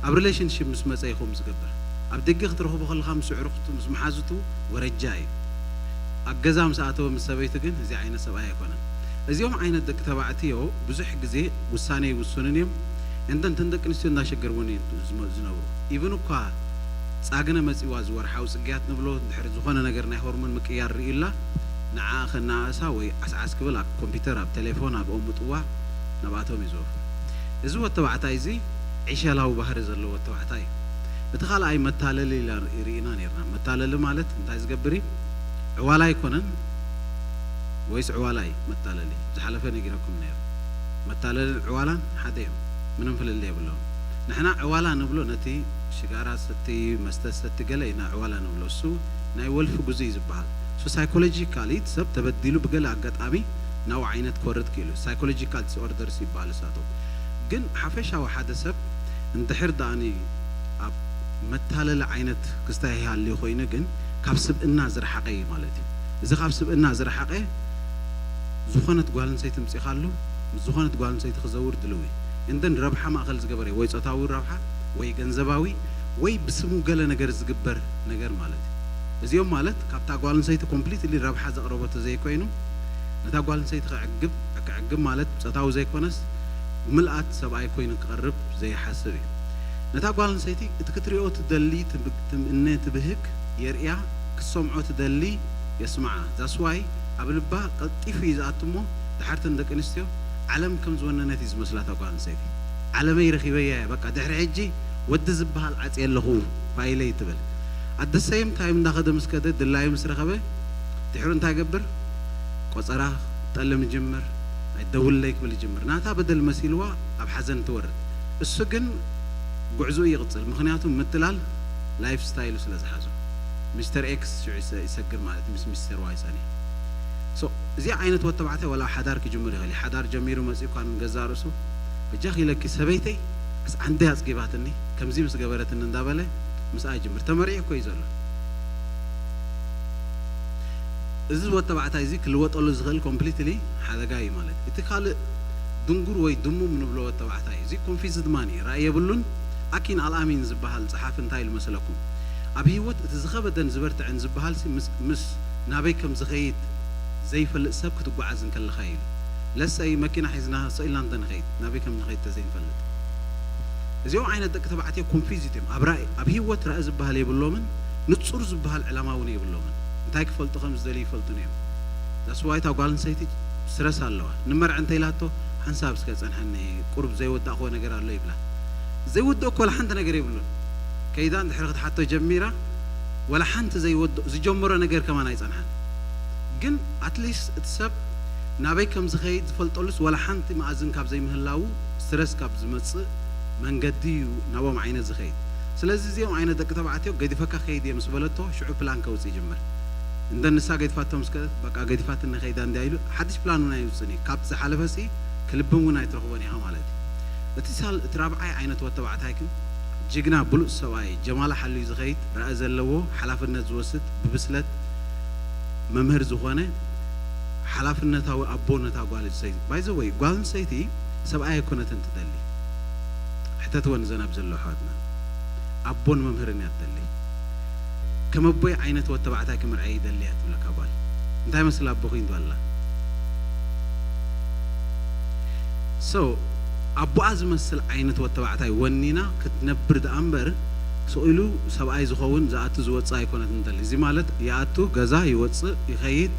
ኣብ ሪሌሽንሽፕ ምስ መጸ ይኹም ዝገብር ኣብ ደገ ክትረኽቦ ከለኻ ምስ ኣዕሩኽቱ ምስ መሓዙቱ ወረጃ እዩ። ኣብ ገዛ ምስ ኣተወ ምስ ሰበይቱ ግን እዚ ዓይነት ሰብኣይ ኣይኮነን። እዚኦም ዓይነት ደቂ ተባዕትዮ ብዙሕ ግዜ ውሳነ ይውስኑን እዮም። እንተ እንተን ደቂ ኣንስትዮ እንዳሸገርዎን እዮም ዝመ- ዝነብሩ። ኢቭን እኳ ጻግነ መጺዋ ዝወርሓዊ ጽግያት ንብሎ ድሕሪ ዝኾነ ነገር ናይ ሆርሞን ምቅያር ርእዩላ ንዓ ከነኣእሳ ወይ ዓስዓስ ክብል ኣብ ኮምፒውተር ኣብ ቴሌፎን ኣብ ኦምጥዋ ናብኣቶም እዩ ዝወፍር። እዚ ወተባዕታይ እዚ ዒሸላዊ ባህሪ ዘለዎ ወተባዕታይ እዩ። እቲ ካልኣይ መታለሊ ኢልና ርኢና ነርና። መታለሊ ማለት እንታይ ዝገብር እዩ? ዕዋላ ኣይኮነን ወይስ ዕዋላ እዩ መታለሊ? ዝሓለፈ ነጊረኩም ነይረ። መታለልን ዕዋላን ሓደ እዮም። ምንም ፍልልይ የብሎም። ንሕና ዕዋላ ንብሎ ነቲ ሽጋራ ሰቲ፣ መስተ ሰቲ ገለ ኢና ዕዋላ ንብሎ። እሱ ናይ ወልፊ ጉዙ እዩ ዝበሃል። So ሳይኮሎጂካሊ እቲ ሰብ ተበዲሉ ብገለ ኣጋጣሚ ናብኡ ዓይነት ክወርድ ክኢሉ። ሳይኮሎጂካል ዲስኦርደርስ ይበሃል እሳቶም። ግን ሓፈሻዊ ሓደ ሰብ እንድሕር ደኣኒ ኣብ መታለሊ ዓይነት ክስታይ ይሃልዩ ኮይኑ ግን ካብ ስብእና ዝረሓቐ እዩ ማለት እዩ። እዚ ካብ ስብእና ዝረሓቐ ዝኾነት ጓል ኣንስተይቲ ምፂኻሉ ምስ ዝኾነት ጓል ኣንስተይቲ ክዘውር ድልው እዩ። እንደን ረብሓ ማእኸል ዝገበረ ወይ ፆታዊ ረብሓ ወይ ገንዘባዊ ወይ ብስሙ ገለ ነገር ዝግበር ነገር ማለት እዩ። እዚኦም ማለት ካብታ ጓል ኣንስተይቲ ኮምፕሊትሊ ረብሓ ዘቕረቦ ተዘይኮይኑ ነታ ጓል ኣንስተይቲ ከዕግብ ከዕግብ ማለት ፆታዊ ዘይኮነስ ምልኣት ሰብኣይ ኮይኑ ክቐርብ ዘይሓስብ እዩ። ነታ ጓል ኣንስተይቲ እቲ ክትሪኦ ትደሊ ትብ- ትምእነ ትብህግ የርእያ ክትሰምዖ ትደሊ የስምዓ ዛስዋይ ኣብ ልባ ቀልጢፉ እዩ ዝኣቱ እሞ ድሓርተን ደቂ ኣንስትዮ ዓለም ከም ዝወነነት እዩ ዝመስላታ ጓል ኣንስተይቲ። ዓለመይ ረኺበያ እየ፣ በቃ ድሕሪ ሕጂ ወዲ ዝበሃል ዓጽየ ኣለኹ ፋይለይ ትብል። ኣደ ሰይም ታይም እንዳኸደ ምስ ከደ ድላዩ ምስ ረኸበ ድሕሩ እንታይ ገብር? ቆጸራ ጠልም ይጅምር፣ ኣይደውልለይ ክብል ይጅምር። ናታ በደል መሲልዋ ኣብ ሓዘን ትወርድ። እሱ ግን ጉዕዞኡ ይቕጽል፣ ምኽንያቱ ምትላል ላይፍ ስታይሉ ስለ ዝሓዞ። ሚስተር ኤክስ ሽዑ ይሰግር ማለት ምስ ሚስተር ዋይ ጸኒሑ። እዚ ዓይነት ወተባዕታይ ዋላ ሓዳር ክጅምር ይኽእል እዩ። ሓዳር ጀሚሩ መጺኡ እኳ ንገዛእ ርእሱ በጃኺ ኢለኪ ሰበይተይ ኣስ ዓንደይ ኣጽጊባትኒ ከምዚ ምስ ገበረትኒ እንዳበለ ምስኣ ይጅምር። ተመሪዑ እኮ እዩ ዘሎ። እዚ ወተባዕታይ እዚ ክልወጠሉ ዝኽእል ኮምፕሊትሊ ሓደጋ እዩ ማለት እዩ። እቲ ካልእ ድንጉር ወይ ድሙም ንብሎ ወተባዕታይ እዚ ኮንፊዝድ ማን እዩ፣ ራእይ የብሉን። ኣኪን ኣልኣሚን ዝበሃል ጸሓፊ እንታይ ኢሉ መሰለኩም? ኣብ ህይወት እቲ ዝኸበደን ዝበርትዐን ዝበሃል ሲ ምስ ናበይ ከም ዝኸይድ ዘይፈልጥ ሰብ ክትጓዓዝ እንከለኻ እዩ። ለሰይ መኪና ሒዝና ሰኢልና እንተንኸይድ ናበይ ከም ንኸይድ ተዘይንፈልጥ። እዚኦም ዓይነት ደቂ ተባዕትዮ ኮንፊዝድ እዮም። ኣብ ራእይ ኣብ ህይወት ራእይ ዝበሃል የብሎምን፣ ንጹር ዝበሃል ዕላማ እውን የብሎምን። እንታይ ክፈልጡ ከም ዝደልዩ ይፈልጡን እዮም። ዛስዋይታ ጓል ኣንስተይቲ ስረስ ኣለዋ። ንመርዐ እንተ ኢላቶ ሓንሳብ እስከ ጸንሐኒ ቁሩብ ዘይወዳእክዎ ነገር ኣሎ ይብላ። ዘይወደኦ እኮ ሓንቲ ነገር የብሉን። ከይዳ እንድሕሪ ክትሓቶ ጀሚራ ወላ ሓንቲ ዘይወድኦ ዝጀመሮ ነገር ከማን ኣይጸንሓን። ግን ኣትሊስት እቲ ሰብ ናበይ ከም ዝኸይድ ዝፈልጠሉስ ወላ ሓንቲ መኣዝን ካብ ዘይምህላዉ ስትረስ ካብ ዝመጽእ መንገዲ እዩ ናብኦም ዓይነት ዝኸይድ። ስለዚ እዚኦም ዓይነት ደቂ ተባዕትዮ ገዲፈካ ከይድ እየ ምስ በለቶ ሽዑ ፕላን ከውጽእ ይጅምር። እንደ ንሳ ገዲፋቶ ምስ ከደት በቃ ገዲፋትኒ ከይዳ እንድያ ኢሉ ሓድሽ ፕላን እውን ኣይውጽን እዩ። ካብቲ ዝሓለፈ ሲ ክልብም እውን ኣይትረኽቦን ኢኻ ማለት እዩ። እቲ ሳል እቲ ራብዓይ ዓይነት ወተባዕታይ ግን ጅግና ብሉጽ ሰብኣይ ጀማላ ሓልዩ ዝኸይድ ራኢ ዘለዎ ሓላፍነት ዝወስድ ብብስለት መምህር ዝኾነ ሓላፍነታዊ ኣቦ ነታ ጓል ኣንስተይቲ ባይዘወይ ጓል ኣንስተይቲ ሰብኣይ ኣይኮነትን ትደሊ። ሕተትወን እዘን ኣብ ዘለዋ ኣሕዋትና ኣቦን መምህርን እያ ትደሊ። ከም ኣቦይ ዓይነት ወተባዕታይ ክምርዐ ይደሊ እያ ትብለካ ጓል። እንታይ መስል ኣቦኺ እንተላ so ኣቦኣ ዝመስል ዓይነት ወተባዕታይ ወኒና ክትነብር ደኣ እምበር ስቕ ኢሉ ሰብኣይ ዝኸውን ዝኣቱ ዝወፅእ ኣይኮነትን ትደሊ። እዚ ማለት ይኣቱ ገዛ ይወፅእ ይኸይድ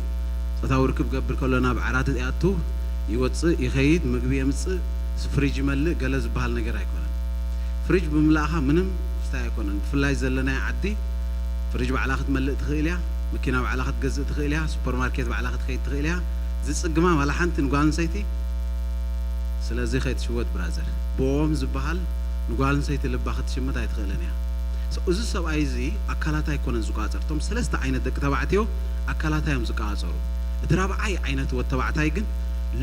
ፆታዊ ርክብ ገብር ከሎ ናብ ዓራት ይኣቱ ይወፅእ ይኸይድ ምግቢ የምፅእ ፍሪጅ ይመልእ ገለ ዝበሃል ነገር ኣይኮነን። ፍሪጅ ብምልእኻ ምንም ክስታይ ኣይኮነን። ብፍላይ ዘለናይ ዓዲ ፍሪጅ ባዕላ ክትመልእ ትኽእል እያ፣ መኪና ባዕላ ክትገዝእ ትኽእል እያ፣ ሱፐርማርኬት ባዕላ ክትኸይድ ትኽእል እያ። ዝፅግማ ዋላ ሓንቲ ንጓል ኣንስተይቲ ስለዚ ከይትሽወድ ብራዘር። ብኦም ዝበሃል ንጓል ኣንስተይቲ ልባ ክትሽምት ኣይትኽእልን እያ። So፣ እዚ ሰብኣይ እዚ ኣካላት ኣይኮነን ዝቋፀር። እቶም ሰለስተ ዓይነት ደቂ ተባዕትዮ ኣካላታ እዮም ዝቃፀሩ። እቲ ራብዓይ ዓይነት ወድ ተባዕታይ ግን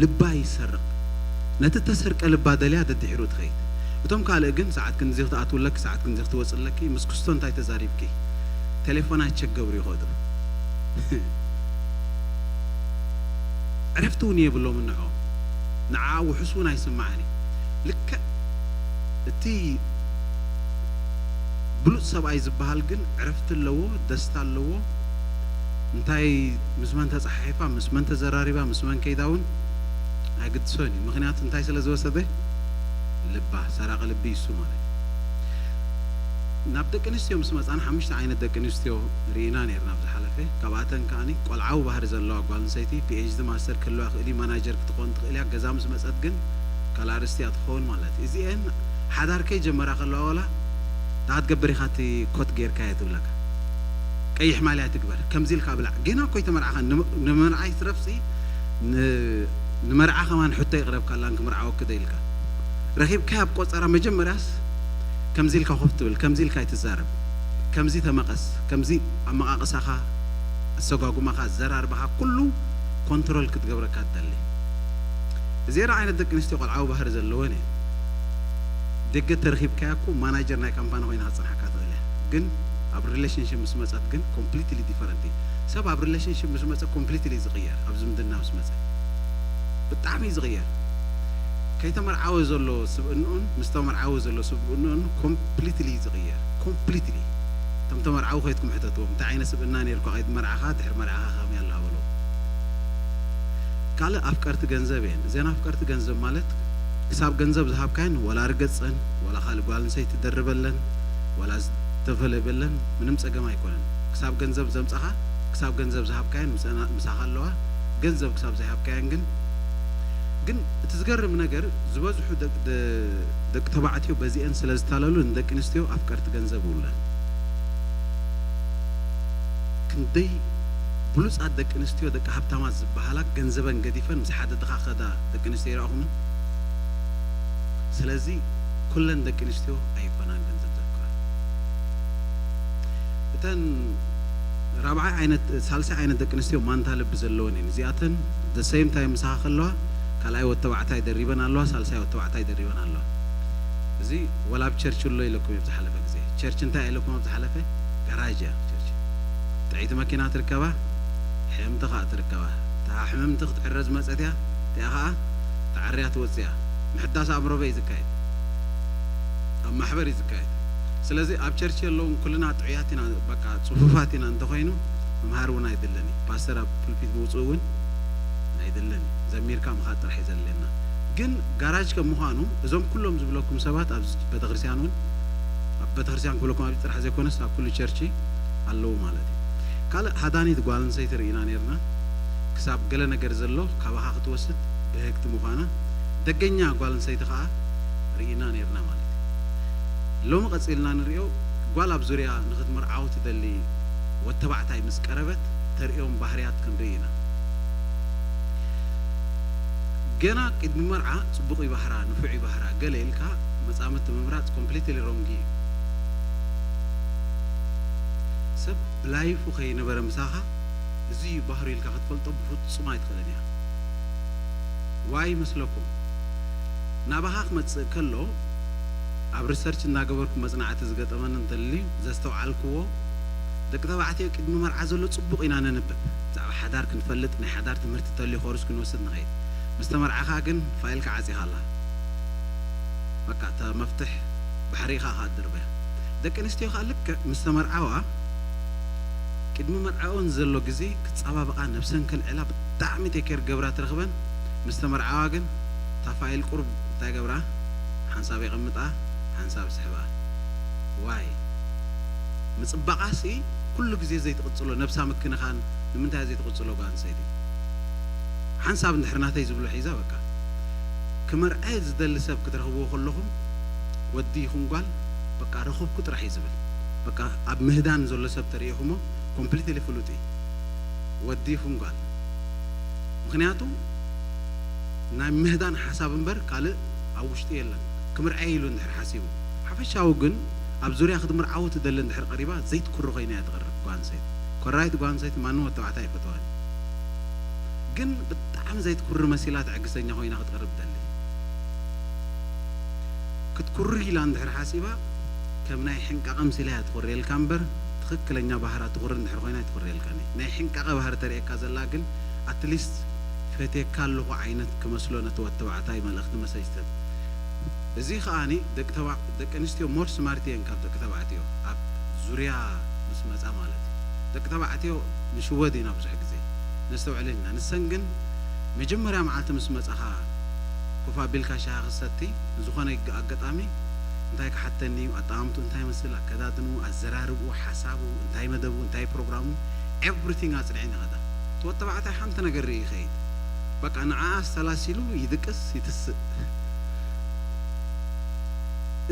ልባ ይሰርቕ። ነቲ እተሰርቀ ልባ ደልያ ደድሕሩ ትኸይድ። እቶም ካልእ ግን ሰዓት ክንዚ ክትኣትውለኪ፣ ሰዓት ክንዚ ክትወፅለኪ፣ ምስ ክስቶ እንታይ ተዛሪብኪ? ቴሌፎን ኣይቸገብሩ ይኸዱ። ዕረፍቲ እውን የብሎም ንዖ ንዓ ውሑስ እውን ኣይስማዕን እዩ። ልክዕ እቲ ብሉፅ ሰብኣይ ዝበሃል ግን ዕረፍቲ ኣለዎ፣ ደስታ ኣለዎ። እንታይ ምስ መን ተፀሓሒፋ፣ ምስ መን ተዘራሪባ፣ ምስ መን ከይዳ እውን ኣይግድሶን እዩ። ምክንያቱ እንታይ ስለ ዝወሰደ? ልባ፣ ሰራቂ ልቢ ይሱ ማለት እዩ። ናብ ደቂ ኣንስትዮ ምስ መፃና ሓሙሽተ ዓይነት ደቂ ኣንስትዮ ርኢና ነርና ኣብ ዝሓለፈ። ካብኣተን ከዓኒ ቆልዓዊ ባህሪ ዘለዋ ጓል ኣንስተይቲ፣ ፒኤችዲ ማስተር ክህልዋ ክእል እዩ፣ ማናጀር ክትኾን ትኽእል እያ። ገዛ ምስ መፀት ግን ካልእ ኣርእስቲ እያ ትኸውን ማለት እዩ። እዚአን ሓዳር ከይጀመራ ከለዋ ዋላ እንታይ ክትገብር ኢኻ እቲ ኮት ጌርካዮ ትብለካ። ቀይሕ ማልያ ትግበር፣ ከምዚ ኢልካ ብላዕ። ጌና እኮ ኣይተመርዓኻን። ንም-፣ ንምርዓይ ትረፍሲ ን-፣ ንመርዓ ከማን ሕቶ ይቕረብካላን ክምርዓወኪ ዶ ኢልካ። ረኺብካዮ ኣብ ቆጸራ መጀመርያስ ከምዚ ኢልካ ኮፍ ትብል፣ ከምዚ ኢልካ ኣይትዛረብ፣ ከምዚ ተመቐስ፣ ከምዚ ኣመቓቕሳኻ፣ ኣሰጓጉማኻ፣ ኣዘራርባኻ ኩሉ ኮንትሮል ክትገብረካ ትደሊ። እዚኤን ዓይነት ደቂ ኣንስትዮ ቆልዓዊ ባህሪ ዘለወን እየን። ደገ ተረኺብካያ እኮ ማናጀር ናይ ካምፓኒ ኮይና ክትጸንሓካ ትኽእል እያ። ግን ኣብ ሪሌሽንሺፕ ምስ መጸት ግን ኮምፕሊትሊ ዲፈረንት እዩ። ሰብ ኣብ ሪሌሽንሺፕ ምስ መጸ ኮምፕሊትሊ እዩ ዝቕየር። ኣብ ዝምድና ምስ መጸ ብጣዕሚ እዩ ዝቕየር። ከይተመርዓወ ዘሎ ስብእንኡን ምስ ተመርዓወ ዘሎ ስብእንኡን ኮምፕሊትሊ እዩ ዝቕየር። ኮምፕሊትሊ። እቶም ተመርዓዊ ከይድኩም ሕተትዎም። እንታይ ዓይነት ስብእና ነይርኳ ከይዲ መርዓኻ ድሕሪ መርዓኻ ከመይ ኣላ በልዎም። ካልእ ኣፍቀርቲ ገንዘብ እየን። እዘን ኣፍቀርቲ ገንዘብ ማለት ክሳብ ገንዘብ ዝሃብካየን ዋላ ርገፀን ዋላ ካልእ ጓል ኣንስተይቲ ደርበለን ዋላ ዝተፈለበለን ምንም ፀገም ኣይኮነን። ክሳብ ገንዘብ ዘምፃኻ ክሳብ ገንዘብ ዝሃብካየን ምሳኻ ኣለዋ። ገንዘብ ክሳብ ዘይሃብካየን ግን ግን እቲ ዝገርም ነገር ዝበዝሑ ደቂ ተባዕትዮ በዚአን ስለ ዝታለሉ ንደቂ ኣንስትዮ ኣፍቀርቲ ገንዘብ ይብለን። ክንደይ ብሉጻት ደቂ ኣንስትዮ ደቂ ሃብታማት ዝበሃላ ገንዘበን ገዲፈን ምስ ሓደ ድኻ ከዳ ደቂ ኣንስትዮ ይረኣኹምን? ስለዚ ኩለን ደቂ ኣንስትዮ ኣይኮናን ገንዘብ ዘፍቅራ። እተን ራብዓይ ዓይነት ሳልሳይ ዓይነት ደቂ ኣንስትዮ ማንታ ልቢ ዘለወን እየን። እዚኣተን the same time ምሳኻ ከለዋ ካልኣይ ወተባዕታይ ደሪበን ኣለዋ፣ ሳልሳይ ወተባዕታይ ደሪበን ኣለዋ። እዚ ወላ ኣብ ቸርች ኣሎ ኢለኩም እየ ዝሓለፈ ግዜ። ቸርች እንታይ ኢለኩም ኣብ ዝሓለፈ? ጋራጅ እያ ቸርች። ጥዕይቲ መኪና ትርከባ፣ ሕምምቲ ከኣ ትርከባ። እታ ሕምምቲ ክትዕረ ዝመጸት እያ፣ እቲኣ ከኣ ተዓርያ ትወጽእ እያ። ምሕዳስ ኣእምሮ በይ ዝካየድ ኣብ ማሕበር እዩ ዝካየድ። ስለዚ ኣብ ቸርች የለውን ኩልና ጥዑያት ኢና፣ በቃ ጽፉፋት ኢና እንተኾይኑ ምምሃር እውን ኣይድለን እዩ። ፓስተር ኣብ ፑልፒት ምውፅኡ እውን ኣይድለን እዩ። ዘሚርካ ምኻድ ጥራሕ እዩ ዘድልየና። ግን ጋራጅ ከም ምዃኑ እዞም ኩሎም ዝብለኩም ሰባት ኣብ ቤተክርስትያን እውን ኣብ ቤተክርስትያን ክብለኩም ኣብዚ ጥራሕ ዘይኮነስ ኣብ ኩሉ ቸርች ኣለዉ ማለት እዩ። ካልእ ሃዳኒት ጓል ኣንስተይቲ ርኢና ነርና። ክሳብ ገለ ነገር ዘሎ ካባኻ ክትወስድ ብህግቲ ምዃና ደገኛ ጓል ኣንስተይቲ ከኣ ርኢና ነርና ማለት እዩ። ሎሚ ቀጺልና ንርእዮ ጓል ኣብ ዙርያ ንኽትምርዓው ትደሊ ወተባዕታይ ምስ ቀረበት ተርእዮም ባህርያት ክንርኢ ኢና። ገና ቅድሚ መርዓ ጽቡቕ ይባህራ፣ ንፉዕ ይባህራ፣ ገለ ኢልካ መጻምድቲ ምምራጽ completely wrong እዩ። ሰብ ብላይፉ ከይነበረ ምሳኻ እዚ እዩ ባህሩ ኢልካ ክትፈልጦ ብፍጹም ኣይትኽእልን እያ። ዋይ መስለኩም? ናባኻ ክመጽእ ከሎ ኣብ ሪሰርች እንዳገበርኩ መጽናዕቲ ዝገጠመኒ እንተልዩ ዘስተውዓልክዎ ደቂ ተባዕትዮ ቅድሚ መርዓ ዘሎ ጽቡቕ ኢና ነንብብ። ብዛዕባ ሓዳር ክንፈልጥ ናይ ሓዳር ትምህርቲ እንተልዩ ኮርስ ክንወስድ ንኸይድ። ምስ ተመርዓኻ ግን ፋይልካ ዓጺኻ ኣላ። በቃ እታ መፍትሕ ባሕሪ ኢኻ ከኣ ትድርበያ። ደቂ ኣንስትዮ ከኣ ልክዕ ምስ ተመርዓዋ ቅድሚ መርዓኦን ዘሎ ግዜ ክጻባበቓ ነብሰን ከልዕላ ብጣዕሚ ቴኬር ገብራ ትረኽበን። ምስ ተመርዓዋ ግን እታ ፋይል ቁሩብ እንታይ ገብራ ሓንሳብ የቐምጣ ሓንሳብ ስሕባ። ዋይ ምጽባቓሲ ኩሉ ግዜ ዘይትቕጽሎ ነብሳ ምክንኻን ንምንታይ ዘይትቕጽሎ ጓል ኣንስተይቲ ሓንሳብ እንድሕር ናተይ ዝብሎ ሒዛ በቃ ክመርዐ ዝደሊ ሰብ ክትረኽብዎ ከለኹም ወዲ ይኹን ጓል በቃ ረኸብኩ ጥራሕ እዩ ዝብል። በቃ ኣብ ምህዳን ዘሎ ሰብ ተርእኹሞ ኮምፕሊትሊ ፍሉጥ እዩ ወዲ ይኹን ጓል። ምኽንያቱ ናይ ምህዳን ሓሳብ እምበር ካልእ ኣብ ውሽጡ የለን። ክምርዐ ኢሉ እንድሕር ሓሲቡ ሓፈሻዊ ግን ኣብ ዙርያ ክትምርዓው ትደሊ እንድሕር ቀሪባ ዘይትኩሪ ኮይና እያ ትቐርብ ጓል ኣንስተይቲ። ኮራይት ጓል ኣንስተይቲ ማንም ወተባዕታይ ኣይፈተዋን። ግን ብጣዕሚ ዘይትኩሪ መሲላ ትዕግስተኛ ኮይና ክትቀርብ ትደሊ። ክትኩሪ ኢላ እንድሕር ሓሲባ ከም ናይ ሕንቃቐ ምሲላ እያ ትኹርየልካ እምበር ትኽክለኛ ባህራ ትኹሪ እንድሕር ኮይና ኣይትኹርየልካን እያ። ናይ ሕንቃቐ ባህሪ ተርእየካ ዘላ ግን ኣትሊስት ፈትየካ ኣለኹ ዓይነት ክመስሎ ነቲ ወተባዕታይ መልእኽቲ መሰጅ ትህብ። እዚ ከኣኒ ደቂ ተባ- ደቂ ኣንስትዮ ሞር ስማርት እየን ካብ ደቂ ተባዕትዮ ኣብ ዙርያ ምስ መጻ ማለት እዩ። ደቂ ተባዕትዮ ንሽወድ ኢና ብዙሕ ግዜ ነስተውዕል ኢና። ንሰን ግን መጀመርያ መዓልቲ ምስ መጻኻ ኮፍ ኣቢልካ ሻሂ ክሰቲ ንዝኾነ ኣጋጣሚ እንታይ ክሓተኒ እዩ፣ ኣጠማምትኡ እንታይ ይመስል፣ ኣከዳድንኡ፣ ኣዘራርብኡ፣ ሓሳቡ፣ እንታይ መደቡ፣ እንታይ ፕሮግራሙ፣ ኤቭሪቲንግ ኣጽኒዐን ይኸዳ። እቲ ወተባዕታይ ሓንቲ ነገር ርኢ ይኸይድ። በቃ ንዓኣ ኣሰላሲሉ ይድቅስ ይትስእ።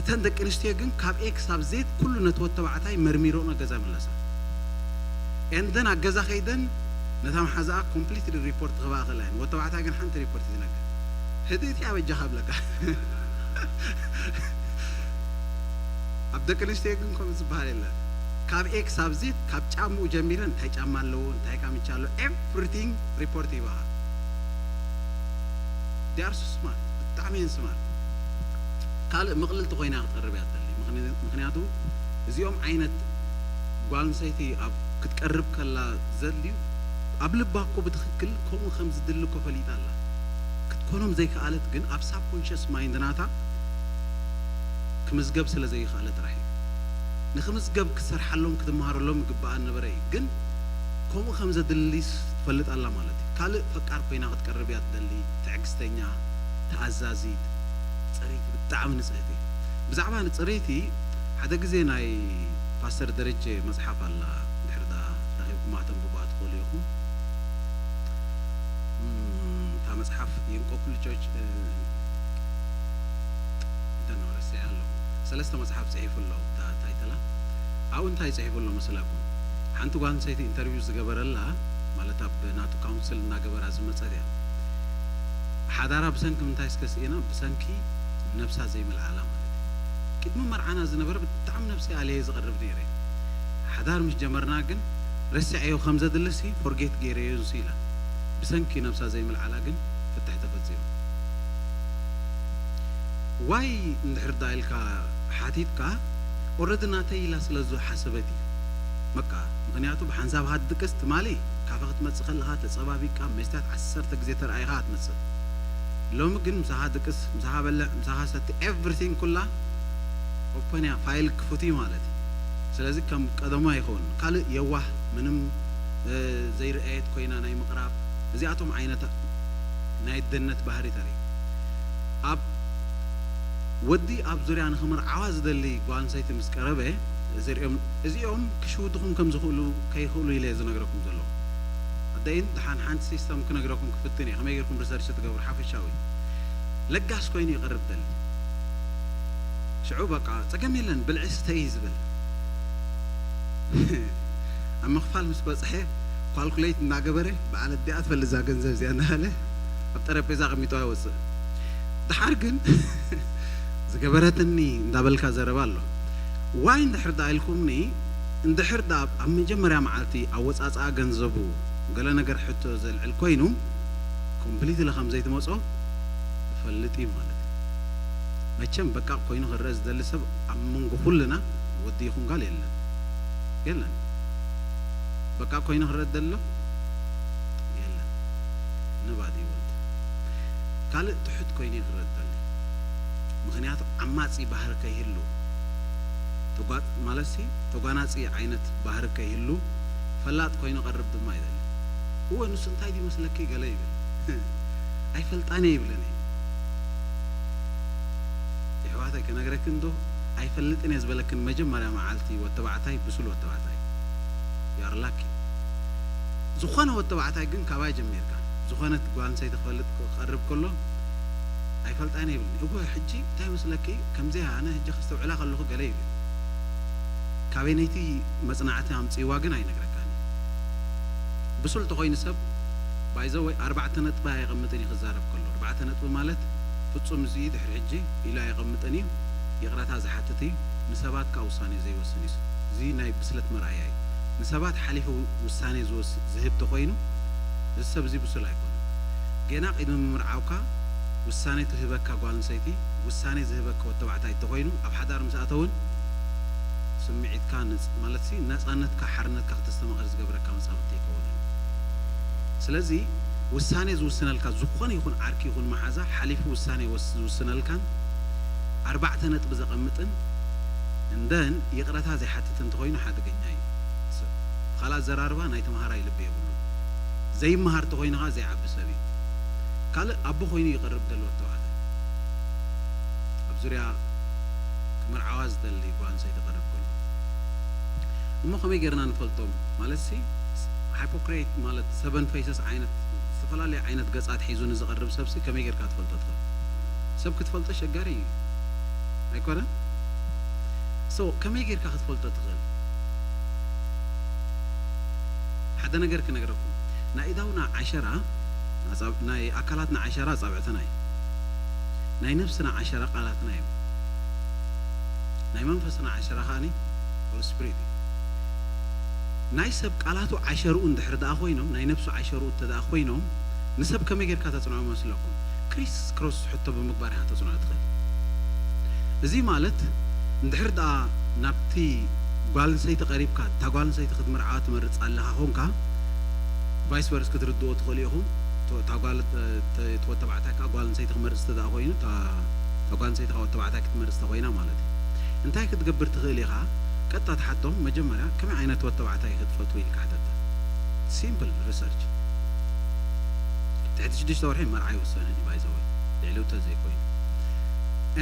እተን ደቂ ኣንስትዮ ግን ካብ ኤ ክሳብ ዜድ ኩሉ ነቲ ወተባዕታይ መርሚሮኦ ገዛ ይምለሳ። ኤንደን ኣብ ገዛ ከይደን ነታ መሓዛኣ ኮምፕሊትሊ ሪፖርት ክህባ ክእላ እየን። ወተባዕታይ ግን ሓንቲ ሪፖርት ይትነግር። ህድእቲ ኣበጃኻ ብለካ ኣብ ደቂ ኣንስትዮ ግን ከምኡ ዝበሃል የለን። ካብ ኤ ክሳብ ዜድ ካብ ጫምኡ ጀሚረን እንታይ ጫማ ኣለዎ እንታይ ካምቻ ኣለዎ ኤቭሪቲንግ ሪፖርት ይህባኻ። They are so smart ብጣዕሚ እየን ስማርት። ካልእ ምቕልልቲ ኮይና ክትቐርብ እያ ትደሊ። ምኽንያቱ እዚኦም ዓይነት ጓል ኣንስተይቲ ኣብ ክትቀርብ ከላ ዘድልዩ ኣብ ልባ እኮ ብትኽክል ከምኡ ከም ዝድሊ እኮ ፈሊጣ ኣላ። ክትኮኖም ዘይከኣለት ግን ኣብ ሳብኮንሽስ ማይንድ ናታ ክምዝገብ ስለ ዘይኸኣለ ጥራሕ እዩ። ንክምዝገብ ክትሰርሓሎም ክትመሃረሎም ይግበኣ ነበረ እዩ። ግን ከምኡ ከም ዘድልይስ ትፈልጥ ኣላ ማለት እዩ። ካልእ ፈቃር ኮይና ክትቀርብ እያ ትደሊ። ትዕግስተኛ፣ ተኣዛዚት፣ ጽርይቲ ብጣዕሚ ንጽህቲ። ብዛዕባ ንጽርይቲ ሓደ ግዜ ናይ ፓስተር ደረጀ መጽሓፍ ኣላ፣ ድሕሪ ደኣ ረኺብኩማ ተንብባ ትኽእሉ ኢኹም። እም፣ እታ መጽሓፍ የእንቆቅልሾች፣ እ፣ እንተን ረሲዐ ኣለኹ። ሰለስተ መጽሓፍ ጽሒፉ ኣሎ። እታ ታይትላ ኣብኡ እንታይ ጽሒፉ ኣሎ መሰለኩም? ሓንቲ ጓል ኣንስተይቲ ኢንተርቪው ዝገበረላ፣ ማለት ኣብ ናቱ ካውንስል እናገበራ ዝመጸት እያ። ሓዳራ ብሰንኪ ምንታይ እስከ ስኢና? ብሰንኪ ነብሳ ዘይምልዓላ ማለት እዩ። ቅድሚ መርዓና ዝነበረ ብጣዕሚ ነብሰይ ኣልየ ዝቐርብ ነይረ። ሓዳር ምስ ጀመርና ግን ረሲዐዮ ከም ዘድልሲ ፎርጌት ገይረዮ ንሱ ኢላ። ብሰንኪ ነብሳ ዘይምልዓላ ግን ፍትሕ ተፈጺሙ። ዋይ እንድሕር ዳ ኢልካ ሓቲትካ፣ ኦረዲ ናተይ ኢላ ስለ ዝሓሰበት እዩ። በቃ፣ ምኽንያቱ ብሓንሳብ ሃት ድቅስ ትማሊ ካፈ ክትመጽእ ከለኻ ተጸባቢቅካ መስትያት ዓሰርተ ግዜ ተረኣይኻ ትመጽእ። ሎሚ ግን ምሳኻ ድቅስ፣ ምሳኻ በልዕ፣ ምሳኻ ሰቲ፣ ኤቭሪቲንግ ኩላ ኦፐን እያ፣ ፋይል ክፉት እዩ ማለት እዩ። ስለዚ ከም ቀደሙ ኣይኸውን። ካልእ የዋህ፣ ምንም፣ እ፣ ዘይረኣየት ኮይና ናይ ምቕራብ፣ እዚኣቶም ዓይነት ናይ ደነት ባህሪ ተርኢ። ኣብ ወዲ ኣብ ዙርያ ንኽምርዓዋ ዝደሊ ጓል ኣንስተይቲ ምስ ቀረበ፣ ዝርእዮም፣ እዚኦም ክሽውድኹም ከም ዝኽእሉ፣ ከይኽእሉ ኢለ ዝነግረኩም ዘለኹ። ኣደይን ደሓን ሓንቲ ሲስተም ክነግረኩም ክፍትን እየ፣ ከመይ ጌርኩም ሪሰርች ትገብሩ ሓፈሻዊ። ለጋስ ኮይኑ ይቐርብ ደሊ። ሽዑ በቃ ጸገም የለን፣ ብልዒ ስተይ ዝብል። ኣብ ምኽፋል ምስ በጽሐ፣ ኳልኩሌት እናገበረ፣ በዓል ኣዲኣ ትፈልጥ እዛ ገንዘብ እዚኣ እናበለ፣ ኣብ ጠረጴዛ ኣቐሚጥዋ ይወጽእ። ደሓር ግን፣ ዝገበረትኒ እንዳበልካ ዘረባ ኣሎ። ዋይ እንድሕር ደኣ ኢልኩምኒ፣ እንድሕር ደኣ ኣብ መጀመርያ መዓልቲ ኣወጻጽኣ ገንዘቡ ገለ ነገር ሕቶ ዘልዕል ኮይኑ፣ ኮምፕሊትሊ ከም ዘይትመጾ ይፈልጥ እዩ ማለት እዩ። መቸም በቃ ኮይኑ ክረአ ዝደሊ ሰብ ኣብ መንጎ ኩልና ወዲ ይኹን ጓል የለን። የለን። በቃ ኮይኑ ክረአ ዝደሊ ኣሎ? የለን። ነባዲ ይወልድ። ካልእ ትሑት ኮይኑ ክረአ ዝደሊ። ምኽንያቱ ዓማጺ ባህሪ ከይህሉ፣ ተጓ-፣ ማለትሲ ተጓናጺ ዓይነት ባህሪ ከይህሉ፣ ፈላጥ ኮይኑ ቀርብ ድማ ይደሊ። እወ፣ ንሱ እንታይ ድዩ መስለኪ? ገለ ይብል። ኣይፈልጣን እየ ይብለኒ። የሕዋተይ፣ ክነግረክን ዶ ኣይፈልጥን እየ ዝበለክን መጀመርያ መዓልቲ ወተባዕታይ፣ ብሱል ወተባዕታይ። You are lucky። ዝኾነ ወተባዕታይ ግን ካባይ ጀሚርካ፣ ዝኾነት ጓል ኣንስተይቲ ክፈልጥ ክቐርብ ከሎ፣ ኣይፈልጣን እየ ይብለኒ። እወ፣ ሕጂ እንታይ መስለኪ? ከምዚኣ ኣነ ሕጂ ከስተውዕላ ከለኹ ገለ ይብል። ካበይነይቲ መጽናዕቲ ኣምጽእዋ ግን ኣይነግረካን። ብሱል ተኾይኑ ሰብ፣ ባይ ዘ ወይ፣ ኣርባዕተ ነጥቢ ኣየቐምጥን እዩ ክዛረብ ከሎ። ኣርባዕተ ነጥቢ ማለት፣ ፍጹም እዚ ድሕሪ ሕጂ ኢሉ ኣየቐምጥን እዩ፣ ይቕረታ ዝሓትት እዩ፣ ንሰባት ከኣ ውሳኔ ዘይወስን እዩ። እዚ ናይ ብስለት መርኣያ እዩ። ንሰባት ሓሊፉ ውሳኔ ዝወስ-፣ ዝህብ ተኾይኑ፣ እዚ ሰብ እዚ ብሱል ኣይኮነን። ጌና ቅድሚ ምምርዓውካ ውሳኔ ትህበካ ጓል ኣንስተይቲ፣ ውሳኔ ዝህበካ ወዲ ተባዕታይ እንተኾይኑ፣ ኣብ ሓዳር ምስ ኣተውን ስምዒትካ ንጽ-፣ ማለትሲ ነጻነትካ፣ ሓርነትካ ክተስተማቕር ዝገብረካ መጻምድቲ ኣይከውንን። ስለዚ ውሳኔ ዝውስነልካ ዝኾነ ይኹን ዓርኪ ይኹን መሓዛ ሓሊፉ ውሳኔ ወስ-፣ ዝውስነልካን ኣርባዕተ ነጥቢ ዘቐምጥን እንደን ይቕረታ ዘይሓትት እንተኾይኑ ሓደገኛ እዩ። ሰብ ብኻልእ ኣዘራርባ ናይ ተምሃራይ ልቢ የብሉን። ዘይመሃር ተኾይኑ ኸኣ ዘይዓቢ ሰብ እዩ። ካልእ ኣቦ ኮይኑ ይቐርብ ደሎ ተባዕታይ። ኣብ ዙርያ ክምርዓዋ ዝደሊ ጓል ኣንስተይቲ ቀረብ ከሎ። እሞ ከመይ ጌርና ንፈልጦም? ማለትሲ ሃይፖክሬት ማለት ሰቨን ፌሰስ ዓይነት ዝተፈላለየ ዓይነት ገጻት ሒዙ ንዝቐርብ ሰብሲ ከመይ ጌርካ ትፈልጦ ትኽእል? ሰብ ክትፈልጦ ኣሸጋሪ እዩ። ኣይኮነን? ሶ ከመይ ጌርካ ክትፈልጦ ትኽእል? ሓደ ነገር ክነግረኩም። ናይ ኢዳውና ዓሸራ ኣጻብ-፣ ናይ ኣካላትና ዓሸራ ኣጻብዕትና እዩ። ናይ ነብስና ዓሸራ ቃላትና እዮም። ናይ መንፈስና ዓሸራ ከኣኒ ሆሊ ስፒሪት እዩ። ናይ ሰብ ቃላቱ ዓሸርኡ እንድሕር ደኣ ኮይኖም፣ ናይ ነብሱ ዓሸርኡ እንተ ደኣ ኮይኖም፣ ንሰብ ከመይ ጌርካ ተጽንዖ መስለኩም? ክሪስ ክሮስ ሕቶ ብምግባር ኢኻ ተጽንዖ ትኽእል። እዚ ማለት፣ እንድሕር ደኣ ናብቲ ጓል ኣንስተይቲ ቀሪብካ፣ እታ ጓል ኣንስተይቲ ክትምርዓዋ ትመርጽ ኣለኻ ኾንካ፣ ቫይስ ቨርስ ክትርድኦ ትኽእሉ ኢኹም። እቶ-፣ እታ ጓል፣ እ፣ ተ-፣ እቲ ወድ ተባዕታይ ከኣ ጓል ኣንስተይቲ ክመርጽ እንተ ደኣ ኮይኑ፣ እታ፣ እታ ጓል ኣንስተይቲ ከኣ ወድ ተባዕታይ ክትመርጽ እንተ ኮይና ማለት እዩ። እንታይ ክትገብር ትኽእል ኢኻ? ቀጥታ ትሓቶም፣ መጀመርያ ከመይ ዓይነት ወድ ተባዕታይ ኢኺ ትፈትዊ ኢልካ ሕተታ። ሲምፕል ሪሰርች። ትሕቲ ሽዱሽተ ወርሒ መርዓ ይውሰንን እዩ፣ ባይ ዘ ወይ፣ ልዕሊ እቶ ዘይኮይኑ።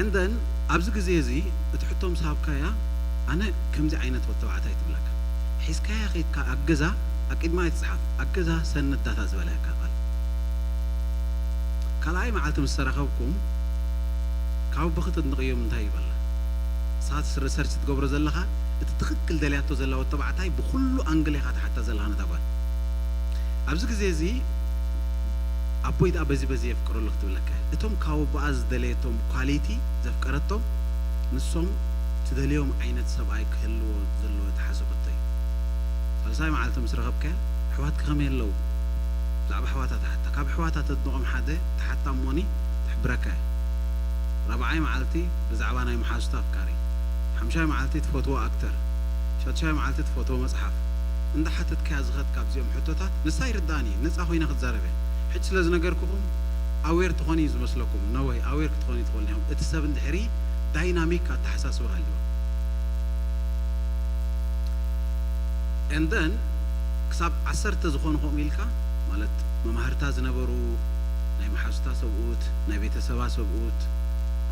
And then ኣብዚ ግዜ እዚ እቲ ሕቶ ምስ ሃብካያ፣ ኣነ ከምዚ ዓይነት ወድ ተባዕታይ ትብለካ። ሒዝካያ ኸይድካ ኣብ ገዛ፣ ኣብ ቅድማ ኣይትጽሓፍ፣ ኣብ ገዛ ሰንድ ዳታ ዝበልሃካ ቃል። ካልኣይ መዓልቲ ምስ ተራኸብኩም ካብ ኣቦኺ ተድንቕዮም እንታይ ይበላ? ንስኻ እቲ ሪሰርች ትገብሮ ዘለኻ እቲ ትኽክል ደልያቶ ዘላ ወዲ ተባዕታይ ብኹሉ ኣንግል ኢኻ ትሓታ ዘለኻ ነታ ጓል። ኣብዚ ግዜ እዚ ኣቦይ ደኣ በዚ በዚ የፍቅረሉ ክትብለካ እያ። እቶም ካብ ኣቦኣ ዝደለየቶም ኳሊቲ ዘፍቀረቶም ንሶም ትደልዮም ዓይነት ሰብኣይ ክህልዎ ዘለዎ ተሓሰበቶ እዩ። ሳልሳይ መዓልቲ ምስ ረኸብካያ ኣሕዋትኪ ከመይ ኣለዉ? ብዛዕባ ኣሕዋታ ትሓታ። ካብ ኣሕዋታ ተድንቖም ሓደ ትሓታ እሞኒ ትሕብረካ እያ። ራብዓይ መዓልቲ ብዛዕባ ናይ መሓዙታ ኣፍቃሪ። ሓምሻይ መዓልቲ ትፈትዎ ኣክተር። ሻድሻይ መዓልቲ ትፈትዎ መጽሓፍ። እንዳሓተትካያ ዝኸድካ ኣብዚኦም ሕቶታት ንሳ ይርድኣኒ እዩ፣ ነጻ ኮይና ክትዛረብ እያ። ሕጂ ስለ ዝነገርኩኹም ኣዌር ትኾኒ እዩ ዝመስለኩም። ነወይ ኣዌር ክትኾኒ ትኽእሉ ኢኹም። እቲ ሰብ እንድሕሪ ዳይናሚክ ኣተሓሳስባ ሃልዎ። And then ክሳብ ዓሰርተ ዝኾኑ ከምኡ ኢልካ ማለት መማህርታ ዝነበሩ ናይ መሓዙታ ሰብኡት ናይ ቤተሰባ ሰብኡት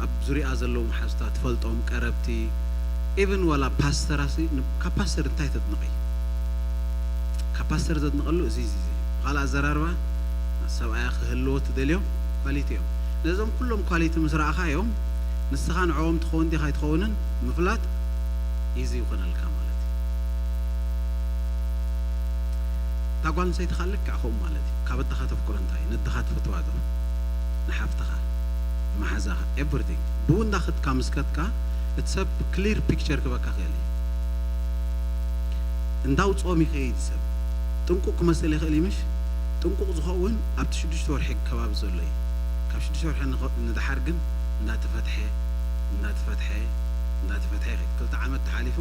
ኣብ ዙሪኣ ዘለዉ መሓዙታ ትፈልጦም ቀረብቲ even ዋላ ፓስተራሲ ን- ካብ ፓስተር እንታይ ተድንቒ? ካብ ፓስተር ዘድንቐሉ እዚ እዚ እዚ ብኻልእ ኣዘራርባ ሰብኣያ ክህልዎ ትደልዮ ኳሊቲ እዮም። ነዞም ኩሎም ኳሊቲ ምስ ረኣኻዮም ንስኻ ንዕኦም ትኸውን ዲኻ ኣይትኸውንን ምፍላጥ ኢዚ ይኾነልካ ማለት እዩ። እታ ጓል ኣንስተይቲ ከዓ ልክዕ ከምኡ ማለት እዩ። ካብ ኣደኻ ተፍቅሮ እንታይ እዩ? ነደኻ ትፈትዋ ዶ? ንሓፍትኻ፣ ንመሓዛኻ፣ ኤቭሪቲንግ ብኡ እንዳኸድካ ምስ ከድካ እቲ ሰብ ክሊር ፒክቸር ክበካ ክእል እዩ። እንዳውፅኦም ይኸይድ ሰብ ጥንቁቕ ክመስል ይኽእል እዩ ምሽ? ጥንቁቕ ዝኸውን ኣብቲ ሽዱሽተ ወርሒ ከባቢ ዘሎ እዩ። ካብ ሽዱሽተ ወርሒ ንኸ- ንደሓር ግን እንዳተፈትሐ እንዳተፈትሐ እንዳተፈትሐ ይኸይድ። ክልተ ዓመት ተሓሊፉ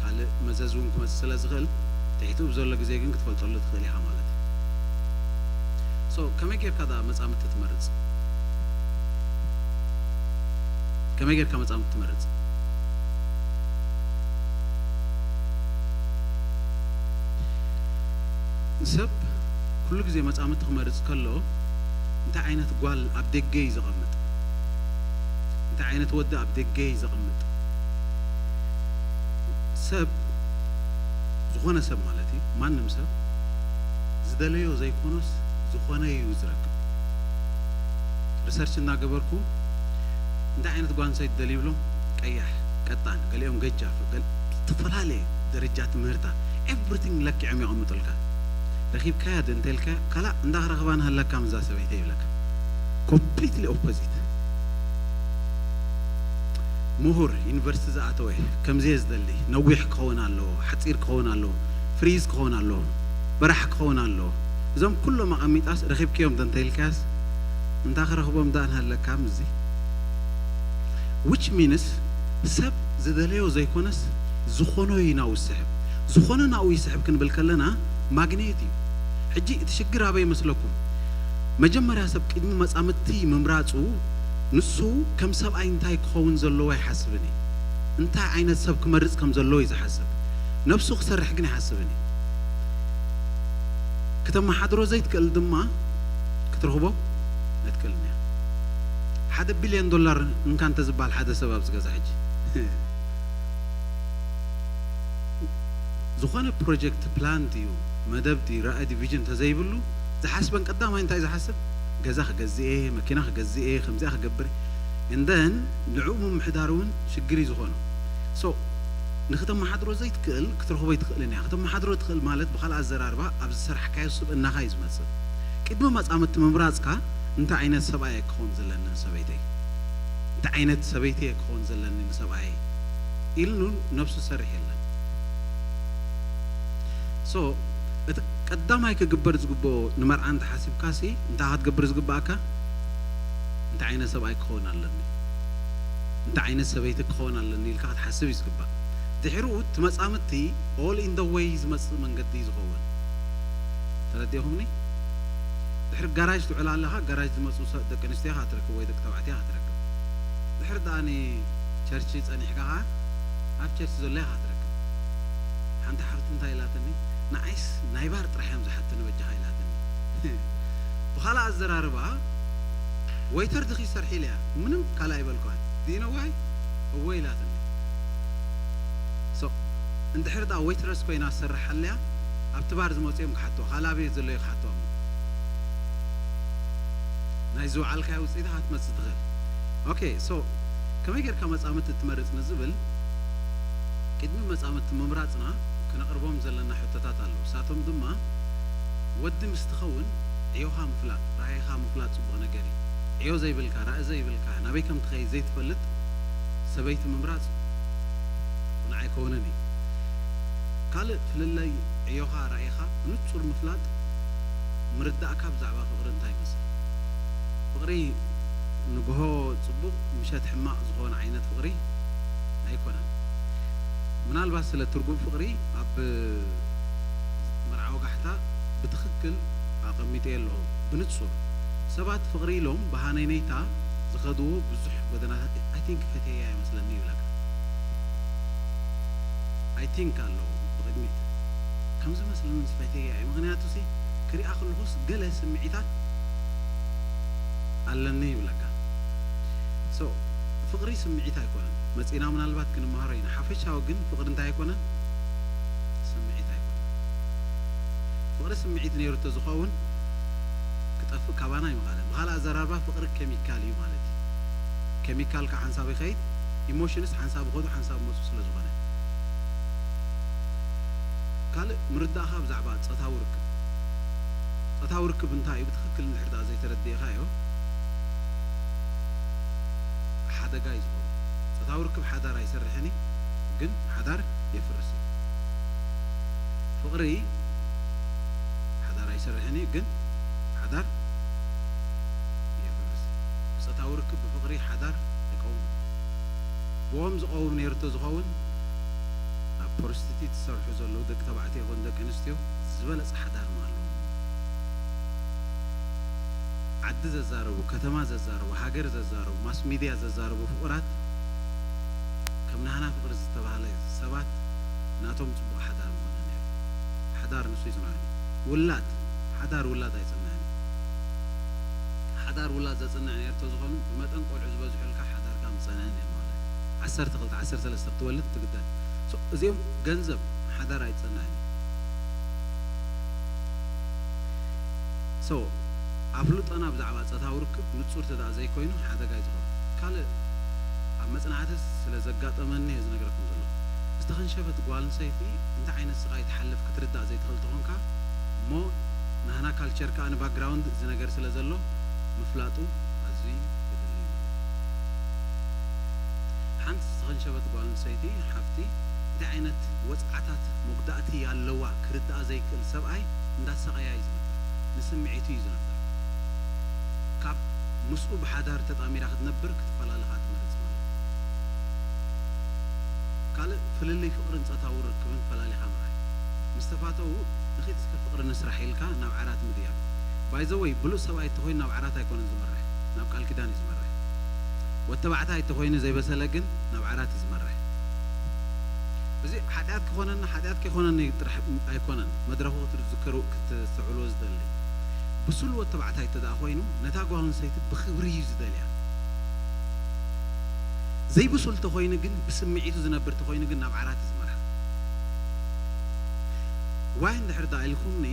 ካልእ መዘዝ እውን ክመፅእ ስለ ዝኽእል ትሕትኡ ብዘሎ ግዜ ግን ክትፈልጠሉ ትኽእል ኢኻ ማለት እዩ። So ከመይ ጌርካ ደኣ መጻምድቲ ትመርጽ? ከመይ ጌርካ መጻምድቲ ትመርጽ? ሰብ ኩሉ ግዜ መጻምድቲ ክመርጽ ከሎ እንታይ ዓይነት ጓል ኣብ ደገ እዩ ዘቐምጥ? እንታይ ዓይነት ወዲ ኣብ ደገ እዩ ዘቐምጥ? ሰብ ዝኾነ ሰብ ማለት እዩ ማንም ሰብ ዝደለዮ ዘይኮነስ ዝኾነ እዩ ዝረክብ። ሪሰርች እናገበርኩ እንታይ ዓይነት ጓል ኣንስተይቲ ደልዩ ይብሎም ቀያሕ ቀጣን ገሊኦም ገጃፍ ገል- ዝተፈላለየ ደረጃ ትምህርታ ኤቭሪቲንግ ለኪዖም የቐምጡልካ። ረኺብካያ ዶ እንተልካ ካላእ እንዳረኽባ ንሃለካ ምዛ ሰበይቲ ይብለካ። ኮምፕሊትሊ ኦፖዚት። ምሁር ዩኒቨርሲቲ ዝኣተወ ከምዚ እየ ዝደሊ፣ ነዊሕ ክኸውን ኣለዎ፣ ሓፂር ክኸውን ኣለዎ፣ ፍሪዝ ክኸውን ኣለዎ፣ በራሕ ክኸውን ኣለዎ። እዞም ኩሎም ኣቐሚጣስ ረኺብክዮም ዶ እንተኢልካስ እንታ ክረኽቦም ዳኣ ንሃለካ ምስዚ which means ሰብ ዝደለዮ ዘይኮነስ ዝኾኖ እዩ ናብኡ ዝስሕብ። ዝኾነ ናብኡ ይስሕብ ክንብል ከለና ማግኔት እዩ። ሕጂ እቲ ሽግር ኣበይ ይመስለኩም? መጀመርያ ሰብ ቅድሚ መጻምድቲ ምምራጹ ንሱ ከም ሰብኣይ እንታይ ክኸውን ዘለዎ ኣይሓስብን እዩ። እንታይ ዓይነት ሰብ ክመርጽ ከም ዘለዎ እዩ ዝሓስብ። ነብሱ ክሰርሕ ግን ኣይሓስብን እዩ። ክተመሓድሮ ዘይትክእል ድማ ክትረኽቦ ኣይትክእልን እያ። ሓደ ቢልዮን ዶላር እንካ እንተዝበሃል ሓደ ሰብ ኣብዚ ገዛ ሕጂ ዝኾነ ፕሮጀክት ፕላን ድዩ መደብ ድዩ ራእይ ድዩ ቪዥን እንተዘይብሉ ዝሓስበን ቀዳማይ እንታይ ዝሓስብ ገዛ ክገዝእ እየ መኪና ክገዝእ እየ ከምዚኣ ክገብር and then ንዕኡ ምምሕዳር እውን ሽግር እዩ ዝኾኖ so ንክተመሓድሮ ዘይትክእል ክትረኽቦ ኣይትኽእልን እያ። ክተመሓድሮ ትኽእል ማለት ብኻልእ ኣዘራርባ ኣብ ዝሰራሕካዮ ስብእናኻ እዩ ዝመጽእ። ቅድሚ መጻምድቲ ምምራጽካ እንታይ ዓይነት ሰብኣይ እየ ክኸውን ዘለኒ ንሰበይተይ እንታይ ዓይነት ሰበይቲ እየ ክኸውን ዘለኒ ንሰብኣየይ ኢሉ ነብሱ ዝሰርሕ የለን። So እቲ ቀዳማይ ክግበር ዝግብኦ ንመርዓ እንተሓሲብካ ሲ እንታይ ክትገብር ዝግብኣካ እንታይ ዓይነት ሰብኣይ ክኸውን ኣለኒ እንታይ ዓይነት ሰበይቲ ክኸውን ኣለኒ ኢልካ ክትሓስብ እዩ ዝግባእ። ድሕሪኡ እቲ መጻምድቲ all in the way ዝመጽእ መንገዲ እዩ ዝኸውን። ተረዲእኹምኒ? ድሕሪ ጋራጅ ትውዕል ኣለኻ፣ ጋራጅ ዝመፁ ሰብ ደቂ ኣንስትዮ ኢኻ ትረክብ ወይ ደቂ ተባዕትዮ ኢኻ ትረክብ። ድሕሪ ደኣ ቸርች ፀኒሕካ ኸዓ ኣብ ቸርች ዘሎ ኢኻ ትረክብ። ሓንቲ ሓፍቲ እንታይ ኢላትኒ፣ ንዓይስ ናይ ባር ጥራሕ እዮም ዝሓትኒ በጃኻ ኢላትኒ። ብኻልእ ኣዘራርባ ወይተር ድኺ ሰርሒ ኢለያ፣ ምንም ካልእ ኣይበልኳን። Do you know why? እወ ኢላትኒ። So እንድሕር ደኣ ወይትረስ ኮይና ትሰርሕ ኣለያ ኣብቲ ባር ዝመፁ እዮም ክሓትዋ ካልእ ኣበየት ዘሎ እዩ ክሓትዋ እሞ ናይ ዝወዓልካዮ ውፅኢት ክትመፅእ ትኽእል። ኦኬ፣ ሶ ከመይ ጌርካ መፃምድቲ ትመርፅ ንዝብል፣ ቅድሚ መፃምድቲ ምምራፅና ክነቕርቦም ዘለና ሕቶታት ኣለዉ። እሳቶም ድማ፣ ወዲ ምስ ትኸውን ዕዮኻ ምፍላጥ፣ ራእይኻ ምፍላጥ ፅቡቕ ነገር እዩ። ዕዮ ዘይብልካ፣ ራእይ ዘይብልካ፣ ናበይ ከም ትኸይድ ዘይትፈልጥ ሰበይቲ ምምራፅ ቅኑዕ ኣይከውንን እዩ። ካልእ ፍልልይ ዕዮኻ፣ ራእይኻ ብንፁር ምፍላጥ ምርዳእካ ብዛዕባ ፍቕሪ እንታይ ይመስል? ፍቕሪ ንግሆ ጽቡቕ ምሸት ሕማቕ ዝኾነ ዓይነት ፍቕሪ ኣይኮነን። ምናልባት ስለ ትርጉም ፍቕሪ ኣብ መርዓ ወጋሕታ ብትኽክል ኣቐሚጠዮ ኣለኹ። ብንጹር ሰባት ፍቕሪ ኢሎም ብሃነይነይታ ዝኸድዎ ብዙሕ ጎደናታት፣ I think ፈትየያ ይመስለኒ ይብለካ። I think ኣለዎ ብቕድሚት ከም ዝመስለኒ ፈትየያ እዩ። ምኽንያቱ ሲ ክሪኣ ከለኹስ ገለ ስምዒታት ኣለኒ ይብለካ። So ፍቕሪ ስምዒት ኣይኮነን። መጺና ምናልባት ክንመሃሮ ኢና። ሓፈሻዊ ግን ፍቕሪ እንታይ ኣይኮነን? ስምዒት ኣይኮነን። ፍቕሪ ስምዒት ነይሩ እንተዝኸውን ክጠፍእ ካባና ኣይምኽኣለን። ብኻልእ ኣዘራርባ ፍቕሪ ኬሚካል እዩ ማለት እዩ። ኬሚካል ከዓ ሓንሳብ ይኸይድ፣ ኢሞሽንስ ሓንሳብ ይኸዱ ሓንሳብ መፁ ስለ ዝኾነ። ካልእ ምርዳእኻ ብዛዕባ ጾታዊ ርክብ። ጾታዊ ርክብ እንታይ እዩ ብትኽክል እንድሕር ደኣ ዘይተረዲእኻዮ ሓደጋ እዩ ዝኾኑ። ጾታዊ ርክብ ሓዳር ኣይሰርሕን እዩ፣ ግን ሓዳር የፍርስ እዩ። ፍቕሪ ሓዳር ኣይሰርሕን እዩ፣ ግን ሓዳር የፍርስ እዩ። ብጾታዊ ርክብ ብፍቕሪ ሓዳር ኣይቀውምን። ብኦም ዝቐውም ነይሩ እንተዝኸውን፣ ኣብ ፕሮስቲቲት ዝሰርሑ ዘለዉ ደቂ ተባዕትዮ ይኹን ደቂ ኣንስትዮ ዝበለጸ ሓዳር ምሃለዎም። ዓዲ ዘዛረቡ፣ ከተማ ዘዛረቡ፣ ሃገር ዘዛረቡ፣ ማስ ሚድያ ዘዛረቡ ፍቑራት ከም ናህና ፍቕሪ ዝተባህለ ሰባት ናቶም ጽቡቕ ሓዳር ምኾነ ነይሩ። ሓዳር ንሱ ይጽንዖ እዩ። ውላድ፣ ሓዳር ውላድ ኣይጽንዕን እዩ። ሓዳር ውላድ ዘጽንዕ ነይሩ እንተዝኾኑ ብመጠን ቆልዑ ዝበዝሑልካ ሓዳርካ ምጸንዐን ነይሩ ማለት እዩ። ዓሰርተ ክልተ ዓሰርተ ሰለስተ ክትወልድ ትግደድ። So እዚኦም ገንዘብ ሓዳር ኣይጸንዕን እዩ። So ኣፍልጦና ብዛዕባ ጾታዊ ርክብ ንጹር እንተ ደኣ ዘይኮይኑ ሓደጋ እዩ ዝኾኑ። ካልእ ኣብ መጽናዕቲ ስለ ዘጋጠመኒ እየ ዝነግረኩም ዘለኹ። ዝተኸንሸበት ጓል ኣንስተይቲ እንታይ ዓይነት ስቓይ ትሓልፍ ክትርዳእ ዘይትኽእል ተኾንካ እሞ ናህና ካልቸር ከኣ ንባክግራውንድ እዚ ነገር ስለ ዘሎ ምፍላጡ ኣዝዩ የድሊ እዩ። ሓንቲ ዝተኸንሸበት ጓል ኣንስተይቲ ሓፍቲ እንታይ ዓይነት ወጽዓታት መጉዳእቲ ኣለዋ ክርዳኣ ዘይክእል ሰብኣይ እንዳሰቐያ እዩ ዝነብር። ንስምዒቱ እዩ ዝነብር። ካብ ምስኡ ብሓዳር ተጣሚራ ክትነብር ክትፈላልኻ ትመርጽ ማለት እዩ። ካልእ ፍልልይ ፍቕርን ጾታዊ ርክብን ፈላሊኻ ምርኣይ። ምስ ተፋተዉ ንኺድ እስከ ፍቕሪ ንስራሕ ኢልካ ናብ ዓራት ምድያብ። By the way ብሉጽ ሰብኣይ እንተኾይኑ ናብ ዓራት ኣይኮነን ዝመርሕ፣ ናብ ቃል ኪዳን እዩ ዝመርሕ። ወዲ ተባዕታይ እንተኾይኑ ዘይበሰለ ግን ናብ ዓራት እዩ ዝመርሕ። እዚ ሓጢኣት ክኾነኒ ሓጢኣት ከይኮነኒ ጥራሕ ኣይኮነን መድረኹ ክትዝከሩ ክተስተውዕልዎ ዝደሊ። ብሱል ወዲ ተባዕታይ እንተ ደኣ ኮይኑ ነታ ጓል ኣንስተይቲ ብኽብሪ እዩ ዝደልያ። ዘይብሱል ተኾይኑ ግን ብስምዒቱ ዝነብር ተኾይኑ ግን ናብ ዓራት እዩ ዝመርሓ። ዋይ እንድሕር ደኣ ኢልኩምኒ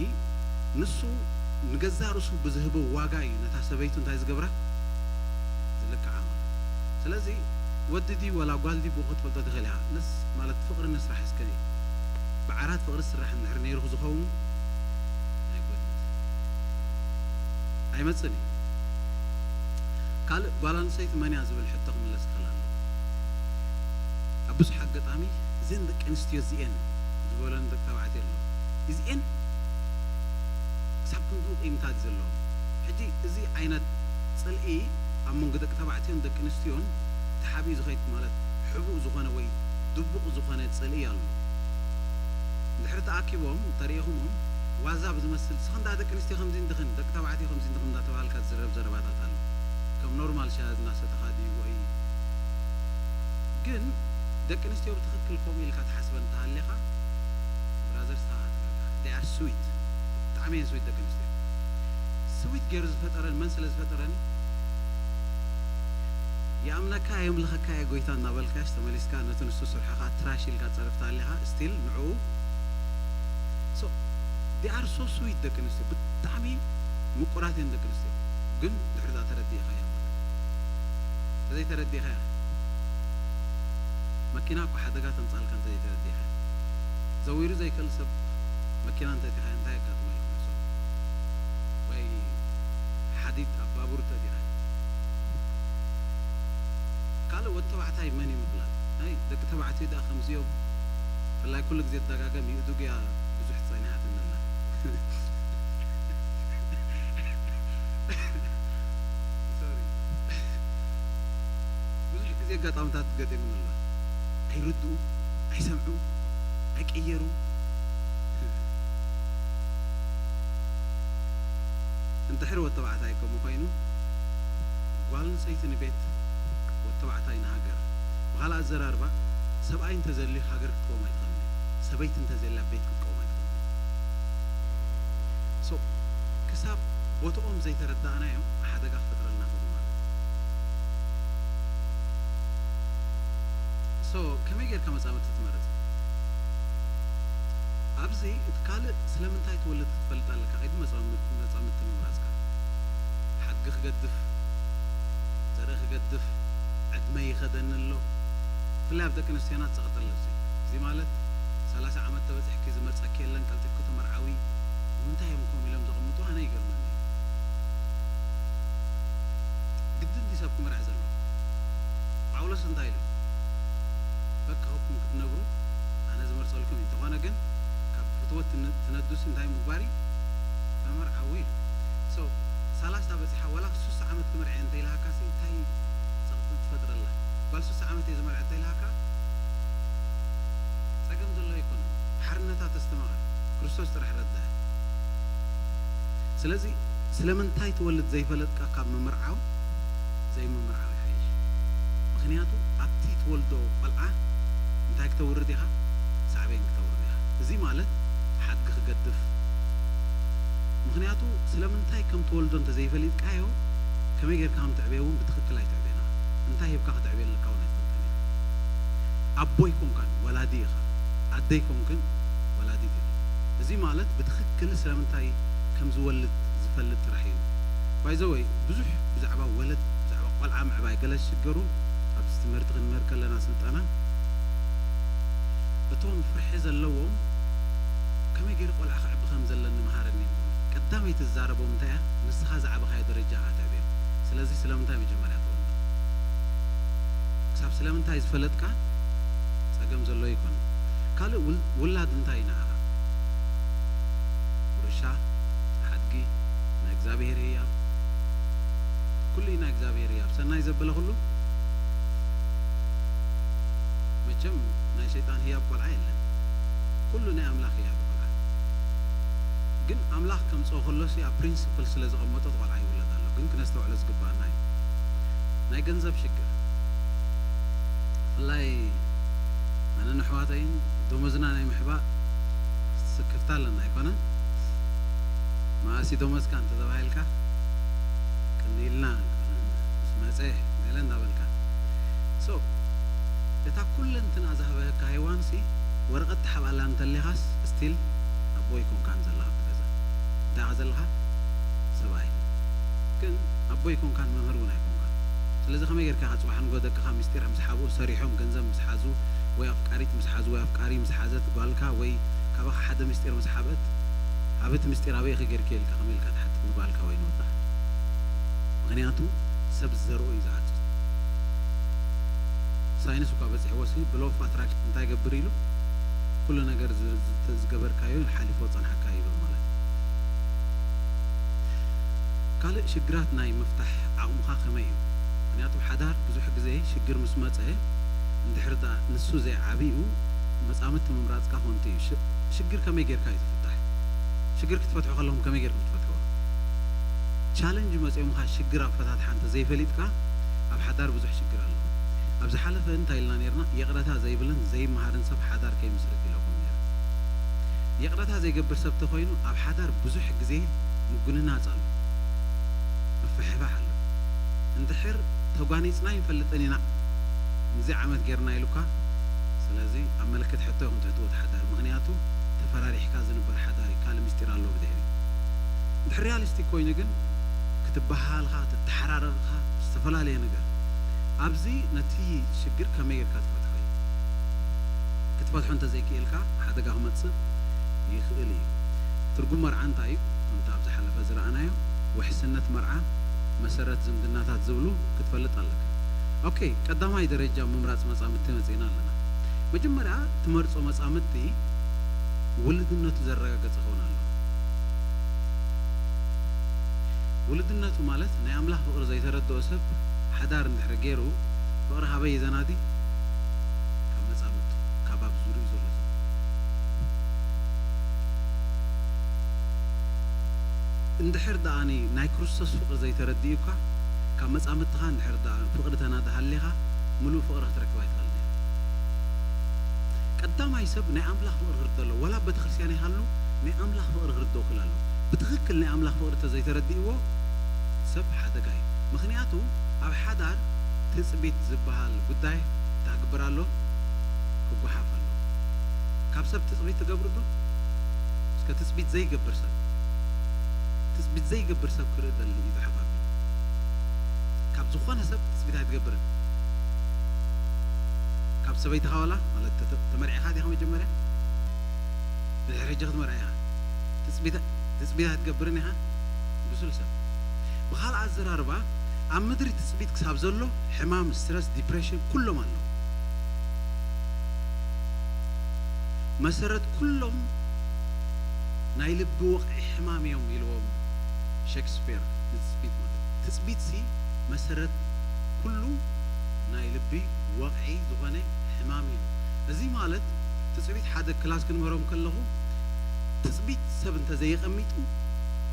ንሱ ንገዛእ ርእሱ ብዝህቦ ዋጋ እዩ ነታ ሰበይቱ እንታይ ዝገብራ ዝልክዓ ማለት። ስለዚ ወዲ ድዩ ወላ ጓል ድዩ ብኡ ክትፈልጦ ትኽእል ኢኻ። ንስ ማለት ፍቕሪ ንስራሕ እስከ ብዓራት ፍቕሪ ዝስራሕ እንድሕር ነይሩ ዝኸውን ኣይጎድልን። ኣይመጽእን እዩ። ካልእ ጓል ኣንስተይቲ መን እያ ዝብል ሕቶ ክምለስ ይኽእል ኣሎ። ኣብ ብዙሕ ኣጋጣሚ እዘን ደቂ ኣንስትዮ እዚኤን ዝበለን ደቂ ተባዕትዮ ኣሎ። እዚኤን ክሳብ ክንድኡ ቂምታት ዘለዎም። ሕጂ እዚ ዓይነት ጽልኢ ኣብ መንጎ ደቂ ተባዕትዮን ደቂ ኣንስትዮን ተሓቢኡ ዝኸይድ ማለት ሕቡእ ዝኾነ ወይ ድቡቕ ዝኾነ ጽልኢ ኣሎ። እንድሕር ተኣኪቦም እንተሪኢኹሞም ዋዛ ብዝመስል ንስኽን ደኣ ደቂ ኣንስትዮ ከምዚ እንድኽን ደቂ ተባዕትዮ ከምዚ እንድኽን እንዳተባሃልካ ዝዝረብ ዘረባታት ኣሎ። ከም ኖርማል ሻሂ እናሰተኻ ድዩ ወይ ግን ደቂ ኣንስትዮ ብትኽክል ከምኡ ኢልካ ትሓስበን እንተሃሊኻ ብራዘርስ ተሃተረላ they are sweet ብጣዕሚ እየን ስዊት ደቂ ኣንስትዮ ስዊት ገይሩ ዝፈጠረን መን ስለ ዝፈጠረን ይኣምነካ የምልኸካ እየ ጎይታ እናበልካሽ ተመሊስካ ነቲ ንሱ ስርሑ ከዓ ትራሽ ኢልካ ትፀርፍ ተሃሊኻ still ንዕኡ so they are so sweet ደቂ ኣንስትዮ ብጣዕሚ ምቁራት እየን ደቂ ኣንስትዮ ግን ድሕሪ እዛ ተረዲእኻያ ማለት እዩ። እንተዘይተረዲእኻያ፣ መኪና እኮ ሓደጋ ተምጻልካ እንተዘይተረዲእኻ። ዘዊሩ ዘይክእል ሰብ መኪና እንተእቲኻ እንታይ የጋጥሞ ኢልኩም ሕሰቡ። ወይ ሓዲድ ኣብ ባቡር እንተእቲኻ። ካልእ ወዲ ተባዕታይ መን እዩ ምፍላጥ? ናይ ደቂ ተባዕትዮ ደኣ ከምዚኦም፣ ብፍላይ ኩሉ ግዜ ትደጋገም፣ ይእዱግ እያ ብዙሕ ጸኒሓትኒ ኣላ። ሶሪ። ብዙሕ ግዜ ኣጋጣምታት ገጢሙኒ ኣሎ። ኣይርድኡ፣ ኣይሰምዑ፣ ኣይቀየሩ። እንድሕር ወዲ ተባዕታይ ከምኡ ኮይኑ፣ ጓል ኣንስተይቲ ንቤት፣ ወዲ ተባዕታይ ንሃገር። ብኻልእ ኣዘራርባ፣ ሰብኣይ እንተዘልዩ ሃገር ክትቀውም ኣይትኽእልን እያ። ሰበይቲ እንተዘይላ ቤት ክትቀውም ኣይትኽእልን እያ። So፣ ክሳብ ቦትኦም ዘይተረዳእናዮም ሓደጋ ክፈጥረልና ይኽእል ማለት እዩ። So፣ ከመይ ጌርካ መጻምድቲ ትመርጽ? ኣብዚ እቲ ካልእ ስለምንታይ ትወልድ ክትፈልጥ ኣለካ፣ ቅድሚ መጻምድ-፣ መጻምድቲ ምምራጽካ። ሓድጊ ክገድፍ፣ ዘርኢ ክገድፍ፣ ዕድመ ይኸደኒ ኣሎ። ብፍላይ ኣብ ደቂ ኣንስትዮና ዝጸቕጥ ኣሎ እዚ። እዚ ማለት ሰላሳ ዓመት ተበጺሕኪ ዝመርጸኪ የለን፣ ቀልጢፍኪ ተመርዓዊ። ንምንታይ እዮም ከምኡ ኢሎም ዘቐምጡ ኣነ ይገርመኒ። ግድን ድዩ ሰብ ክምርዐ ዘለዎ? ጳውሎስ እንታይ ኢሉ? በቃ፣ ከብኩም ክትነብሩ ኣነ ዝመርጸልኩም እዩ። እንተኾነ ግን ካብ ፍትወት ትነ-፣ ትነዱሲ እንታይ ምግባር እዩ? ተመርዓዊ ኢሉ። So፣ ሰላሳ በጺሓ ዋላ ሱሳ ዓመት ክምርዐ እንተ ኢልሃካሲ እንታይ ጸቕጢ ትፈጥረላ? ጓል ሱሳ ዓመት እየ ዝመርዐ እንተ ኢልሃካ ጸገም ዘሎ ኣይኮነን። ሓርነታ ተስተማቐር። ክርስቶስ ጥራሕ ረዳእ። ስለዚ ስለምንታይ ትወልድ ዘይፈለጥካ ካብ ምምርዓው ዘይምምርዓው ይሓይሽ። ምኽንያቱ ኣብቲ ትወልዶ ቆልዓ እንታይ ክተውርድ ኢኻ? ሳዕቤን ክተውርድ ኢኻ። እዚ ማለት ሓድጊ ክገድፍ። ምኽንያቱ ስለምንታይ ከም ትወልዶ እንተዘይፈሊጥካዮ ከመይ ጌርካ ከም ትዕብዮ እውን ብትኽክል ኣይትዕብዮን ኢኻ። እንታይ ሂብካ ክትዕብዮ ኣለካ እውን ኣይትፈልጥን ኢኻ። ኣቦ ኣይኮንካን፣ ወላዲ ኢኻ። ኣደ ኣይኮንክን፣ ወላዲት ኢኺ። እዚ ማለት ብትኽክል ስለምንታይ ከም ዝወልድ ዝፈልጥ ጥራሕ እዩ። By the way፣ ብዙሕ ብዛዕባ ወለድ፣ ብዛዕባ ቆልዓ ምዕባይ ገለ ዝሽገሩ ኣብዚ ትምህርቲ ክንምህር ከለና ስልጠና፣ እቶም ፍርሒ ዘለዎም ከመይ ገይረ ቆልዓ ከዕቢ ከም ዘለኒ መሃረኒ ይብሉ። ቀዳመይቲ ዝዛረቦም እንታይ እያ? ንስኻ ዝዓበኻዮ ደረጃ ኢኻ ትዕብዮ። ስለዚ ስለምንታይ መጀመርያ ተወልዶ? ክሳብ ስለምንታይ ዝፈለጥካ ጸገም ዘሎ ኣይኮነን። ካልእ ውል-፣ ውላድ እንታይ ንዓኻ? ውርሻ፣ ሓድጊ፣ ናይ እግዚኣብሔር ህያብ፣ ኩሉ እዩ ናይ እግዚኣብሔር ህያብ። ሰናይ ዘበለ ኩሉ፣ መቸም ናይ ሰይጣን ህያብ ቆልዓ የለን። ኩሉ ናይ ኣምላኽ ህያብ ቆልዓ። ግን ኣምላኽ ከምጽኦ ከሎሲ ኣብ ፕሪንስፕል ስለ ዘቐመጦ ቆልዓ ይውለድ ኣሎ። ግን ክነስተውዕሎ ዝግባኣና እዩ። ናይ ገንዘብ ሽግር። ብፍላይ ኣነን ኣሕዋተይን ደሞዝና ናይ ምሕባእ ስክፍታ ኣለና ኣይኮነን? መኣሲ ደሞዝካ እንተተባሂልካ ቅኒ ኢልና ምስ መጸ ገለ እንዳበልካ። So፣ እታ ኩለንትና ዝሃበካ ሄዋንሲ ወረቐት ትሓብኣላ እንተሊኻስ ስቲል ኣቦ ኣይኮንካን ዘለኻ ኣብቲ ገዛ። እንታይ ኢኻ ዘለኻ? ሰብኣይ። ግን ኣቦ ኣይኮንካን መምህር እውን ኣይኮንካን። ስለዚ ከመይ ጌርካ ኢኻ ጽባሕ ንግሆ ደቅኻ ምስጢር ምስ ሓብኡ ሰሪሖም ገንዘብ ምስ ሓዙ ወይ ኣፍቃሪት ምስ ሓዙ ወይ ኣፍቃሪ ምስ ሓዘት ጓልካ ወይ ካባኻ ሓደ ምስጢር ምስ ሓብአት ኣብ እቲ ምስጢር ኣበይ ኢኺ ጌርክዮ ኢልካ ከመይ ኢልካ ትሓትት ንጓልካ ወይ ንወድኻ? ምኽንያቱ ሰብ ዝዘርኦ እዩ ዝዓጽድ። ሳይንስ እኳ በጺሕዎ ሲ ብሎ ኦፍ ኣትራክሽን እንታይ ገብር ኢሉ ኩሉ ነገር ዝ-፣ ዝ-፣ ዝገበርካዮ ሓሊፎ ጸንሓካ ይብል ማለት እዩ። ካልእ ሽግራት ናይ ምፍታሕ ዓቕምኻ ከመይ እዩ? ምኽንያቱ ሓዳር ብዙሕ ግዜ ሽግር ምስ መጸ እንድሕር ደኣ ንሱ ዘይዓብዩ መጻምድቲ ምምራጽካ ኮንቱ እዩ። ሽ-፣ ሽግር ከመይ ጌርካ እዩ ዝፍታሕ? ሽግር ክትፈትሑ ከለኹም ከመይ ጌርኩም ትፈትሕዎ? ቻለንጅ መጺኦምኻ ሽግር ኣፈታትሓ እንተ ዘይፈሊጥካ ኣብ ሓዳር ብዙሕ ሽግር ኣሎ። ኣብ ዝሓለፈ እንታይ ኢልና ኔርና? ይቕረታ ዘይብልን ዘይመሃርን ሰብ ሓዳር ከይምስርት ኢለኩም ኔረ። ይቕረታ ዘይገብር ሰብ ተኾይኑ ኣብ ሓዳር ብዙሕ ግዜ ምጉንናጽ ኣሎ፣ ምፍሕፋሕ ኣሎ። እንድሕር ተጓኒጽና ኣይንፈልጥን ኢና፣ እዚ ዓመት ጌርና ኢሉካ። ስለዚ ኣብ ምልክት ሕቶ ኢኹም ትሕትዎ እቲ ሓዳር፣ ምኽንያቱ ተፈራሪሕካ ዝንበር ሓዳር እዩ፣ ካልእ ምስጢር ኣለዎ ብድሕሪኡ። እንድሕር ሪያሊስቲክ ኮይኑ ግን ክተ-፣ ትበሃልኻ፣ ትተሓራረቕኻ፣ ዝተፈላለየ ነገር። ኣብዚ ነቲ ሽግር ከመይ ጌርካ ትፈትሖ እዩ። ክትፈትሖ እንተዘይክኢልካ ሓደጋ ክመጽእ ይኽእል እዩ። ትርጉም መርዓ እንታይ እዩ? ከምቲ ኣብ ዝሓለፈ ዝረኣናዮ፣ ውሕስነት መርዓ፣ መሰረት ዝምድናታት ዝብሉ ክትፈልጥ ኣለካ። ኦኬ፣ ቀዳማይ ደረጃ ምምራጽ መጻምድቲ መጺእና ኣለና። መጀመርያ ትመርጾ መጻምድቲ ውልድነቱ ዘረጋገጸ ክኸውን ኣለዎ። ውልድነቱ ማለት ናይ ኣምላኽ ፍቕሪ ዘይተረድኦ ሰብ ሓዳር እንድሕር ገይሩ ፍቕሪ ካበይ እዩ ዘናዲ? ካብ መጻምድቱ፣ ካብ ኣብ ዙርይኡ ዘሎ ሰብ። እንድሕር ደኣ ናይ ክርስቶስ ፍቕሪ ዘይተረድኡ እኳ ካብ መጻምድትኻ እንድሕር ደኣ ፍቕሪ ተናዲ ሃሊኻ ምሉእ ፍቕሪ ክትረክብ ኣይትኽእልን ኢኻ። ቀዳማይ ሰብ ናይ ኣምላኽ ፍቕሪ ክርድእ ኣለዎ። ዋላ ኣብ ቤተክርስትያን ይሃሉ ናይ ኣምላኽ ፍቕሪ ክርድኦ ክእል ኣለዎ። ብትኽክል ናይ ኣምላኽ ፍቕሪ እንተዘይተረዲእዎ ሰብ ሓደጋ እዩ። ምኽንያቱ ኣብ ሓዳር ትጽቢት ዝበሃል ጉዳይ እንታይ ክግበር ኣሎ? ክጓሓፍ ኣሎ። ካብ ሰብ ትጽቢት ትገብሩ ዶ? እስከ ትጽቢት ዘይገብር ሰብ፣ ትጽቢት ዘይገብር ሰብ ክርኢ ደሊ ኢዱ ሓፍ ኣቢሉ። ካብ ዝኾነ ሰብ ትጽቢት ኣይትገብርን። ካብ ሰበይትኻ ዋላ ማለት ተ-፣ ተመርዒኻ ዲኻ መጀመርያ? ብድሕሪ ሕጂ ክትመርዓ ኢኻ። ትጽቢት፣ ትጽቢት ኣይትገብርን ኢኻ። ብሱል ሰብ። ብኻልእ ኣዘራርባ ኣብ ምድሪ ትጽቢት ክሳብ ዘሎ ሕማም፣ ስትረስ፣ ዲፕሬሽን ኩሎም ኣለዉ። መሰረት ኩሎም ናይ ልቢ ወቕዒ ሕማም እዮም ኢልዎም ሸክስፒር ንትጽቢት ማለት እዩ። ትጽቢትሲ መሰረት ኩሉ ናይ ልቢ ወቕዒ ዝኾነ ሕማም እዩ። እዚ ማለት ትጽቢት ሓደ ክላስ ክንምህሮም ከለኹ ትጽቢት ሰብ እንተዘየቐሚጡ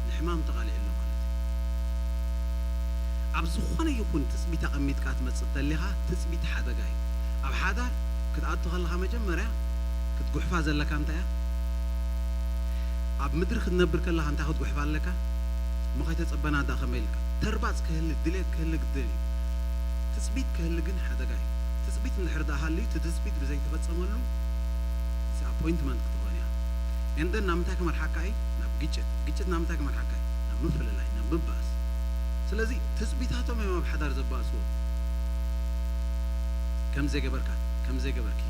ንሕማም ተቓሊዑ ኣሎ ማለት እዩ። ኣብ ዝኾነ ይኹን ትጽቢት ኣቐሚጥካ ትመጽእ እንተሊኻ ትጽቢት ሓደጋ እዩ። ኣብ ሓዳር ክትኣቱ ከለኻ መጀመርያ ክትጉሕፋ ዘለካ እንታይ እያ? ኣብ ምድሪ ክትነብር ከለኻ እንታይ ክትጉሕፋ ኣለካ? እሞ ከይተጸበና ደኣ ከመይ ኢልካ? ተርባጽ ክህሊ፣ ድሌት ክህሊ ግድን እዩ። ትጽቢት ክህሊ ግን ሓደጋ እዩ። ትጽቢት እንድሕር ደኣ ሃልዩ እቲ ትጽቢት ብዘይተፈጸመሉ ዲስኣፖይንትመንት ክትኾን እያ። ኤንደን ናብ ምንታይ ክመርሓካ እዩ? ናብ ግጭት። ግጭት ናብ ምንታይ ክመርሓካ እዩ? ናብ ምፍልላይ፣ ናብ ምባእስ። ስለዚ ትጽቢታቶም እዮም ኣብ ሓዳር ዘባእስዎ። ከም ዘይገበርካ፣ ከም ዘይገበርኪ፣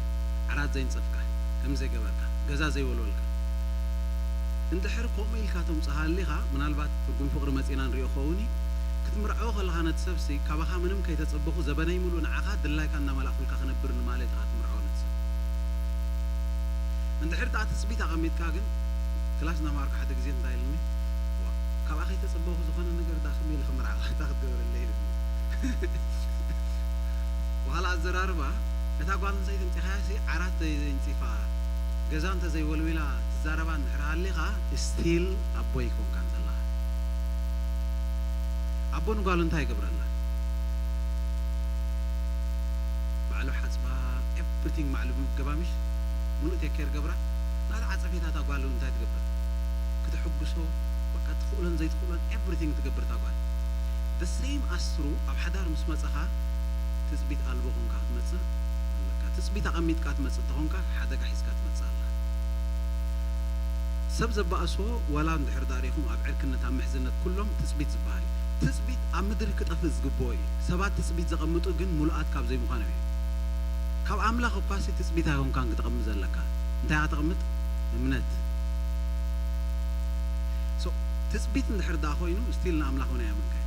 ዓራት ዘይንጸፍካ፣ ከም ዘይገበርካ፣ ገዛ ዘይወልወልካ። እንድሕር ከምኡ ኢልካ ተምጽእ ሃሊኻ፣ ምናልባት ትርጉም ፍቕሪ መጺእና ንሪኦ ኸውን እዩ። ክትምርዓዎ ከለኻ ነቲ ሰብሲ፣ ካባኻ ምንም ከይተጸበኹ ዘበነይ ምሉእ ንዓኻ ድላይካ እናመላእኩልካ ክነብር ንማለት ኢኻ ትምርዓዎ ነቲ ሰብ። እንድሕር ደኣ ትጽቢት ኣቐሚጥካ ግን፣ ክላስ እናመሃርኩ ሓደ ግዜ እንታይ ኢሉኒ፣ "ዋ፣ ካብኣ ከይተጸበኹ ዝኾነ ነገር ደኣ ከመይ ኢለ ክምርዓኻ እንታይ ክትገብረለይ?" ኢሉኒ። ብኻልእ ኣዘራርባ፣ እታ ጓል ኣንስተይቲ እንጢኻያሲ ዓራት ዘይ-፣ ዘይንጺፋ፣ ገዛ እንተዘይወልዊላ ትዛረባ እንድሕር ሃሊኻ፣ ስቲል ኣቦ ኣይኮንካን ዘለኻ። ኣቦ ንጓሉ እንታይ ይገብረላ? ባዕሉ ሓጽባ፣ ኤቭሪቲንግ ባዕሉ ምገባ ምሽ፣ ሙሉእ ቴክ ኬር ገብራ። ናታ ዓጸፌታ እታ ጓል እንታይ ትገብር? ክተሐጉሶ፣ በቃ ትኽእሎን ዘይትኽእሎን ኤቭሪቲንግ ትገብር እታ ጓል። The same as true ኣብ ሓዳር ምስ መጻኻ ትጽቢት ኣልቦ ኮንካ ክትመጽእ ኣለካ። ትጽቢት ኣቐሚጥካ ትመጽእ እንተኾንካ ሓደጋ ሒዝካ ትመጽእ ኣላ። ሰብ ዘባእሶ ዋላ እንድሕር ዳሪኹም ኣብ ዕርክነት፣ ኣብ ምሕዝነት ኩሎም ትጽቢት ዝበሃል እዩ። ትጽቢት ኣብ ምድሪ ክጠፍእ ዝግብኦ እዩ። ሰባት ትጽቢት ዘቐምጡ ግን ሙሉኣት ካብ ዘይምዃኖም እዩ። ካብ ኣምላኽ እኳሲ ትጽቢት ኣይኮንካን ክተቐምጥ ዘለካ። እንታይ ኢኻ ተቐምጥ? እምነት። So፣ ትጽቢት እንድሕር ደኣ ኮይኑ፣ ስቲል ንኣምላኽ እውን ኣይኣመንካን።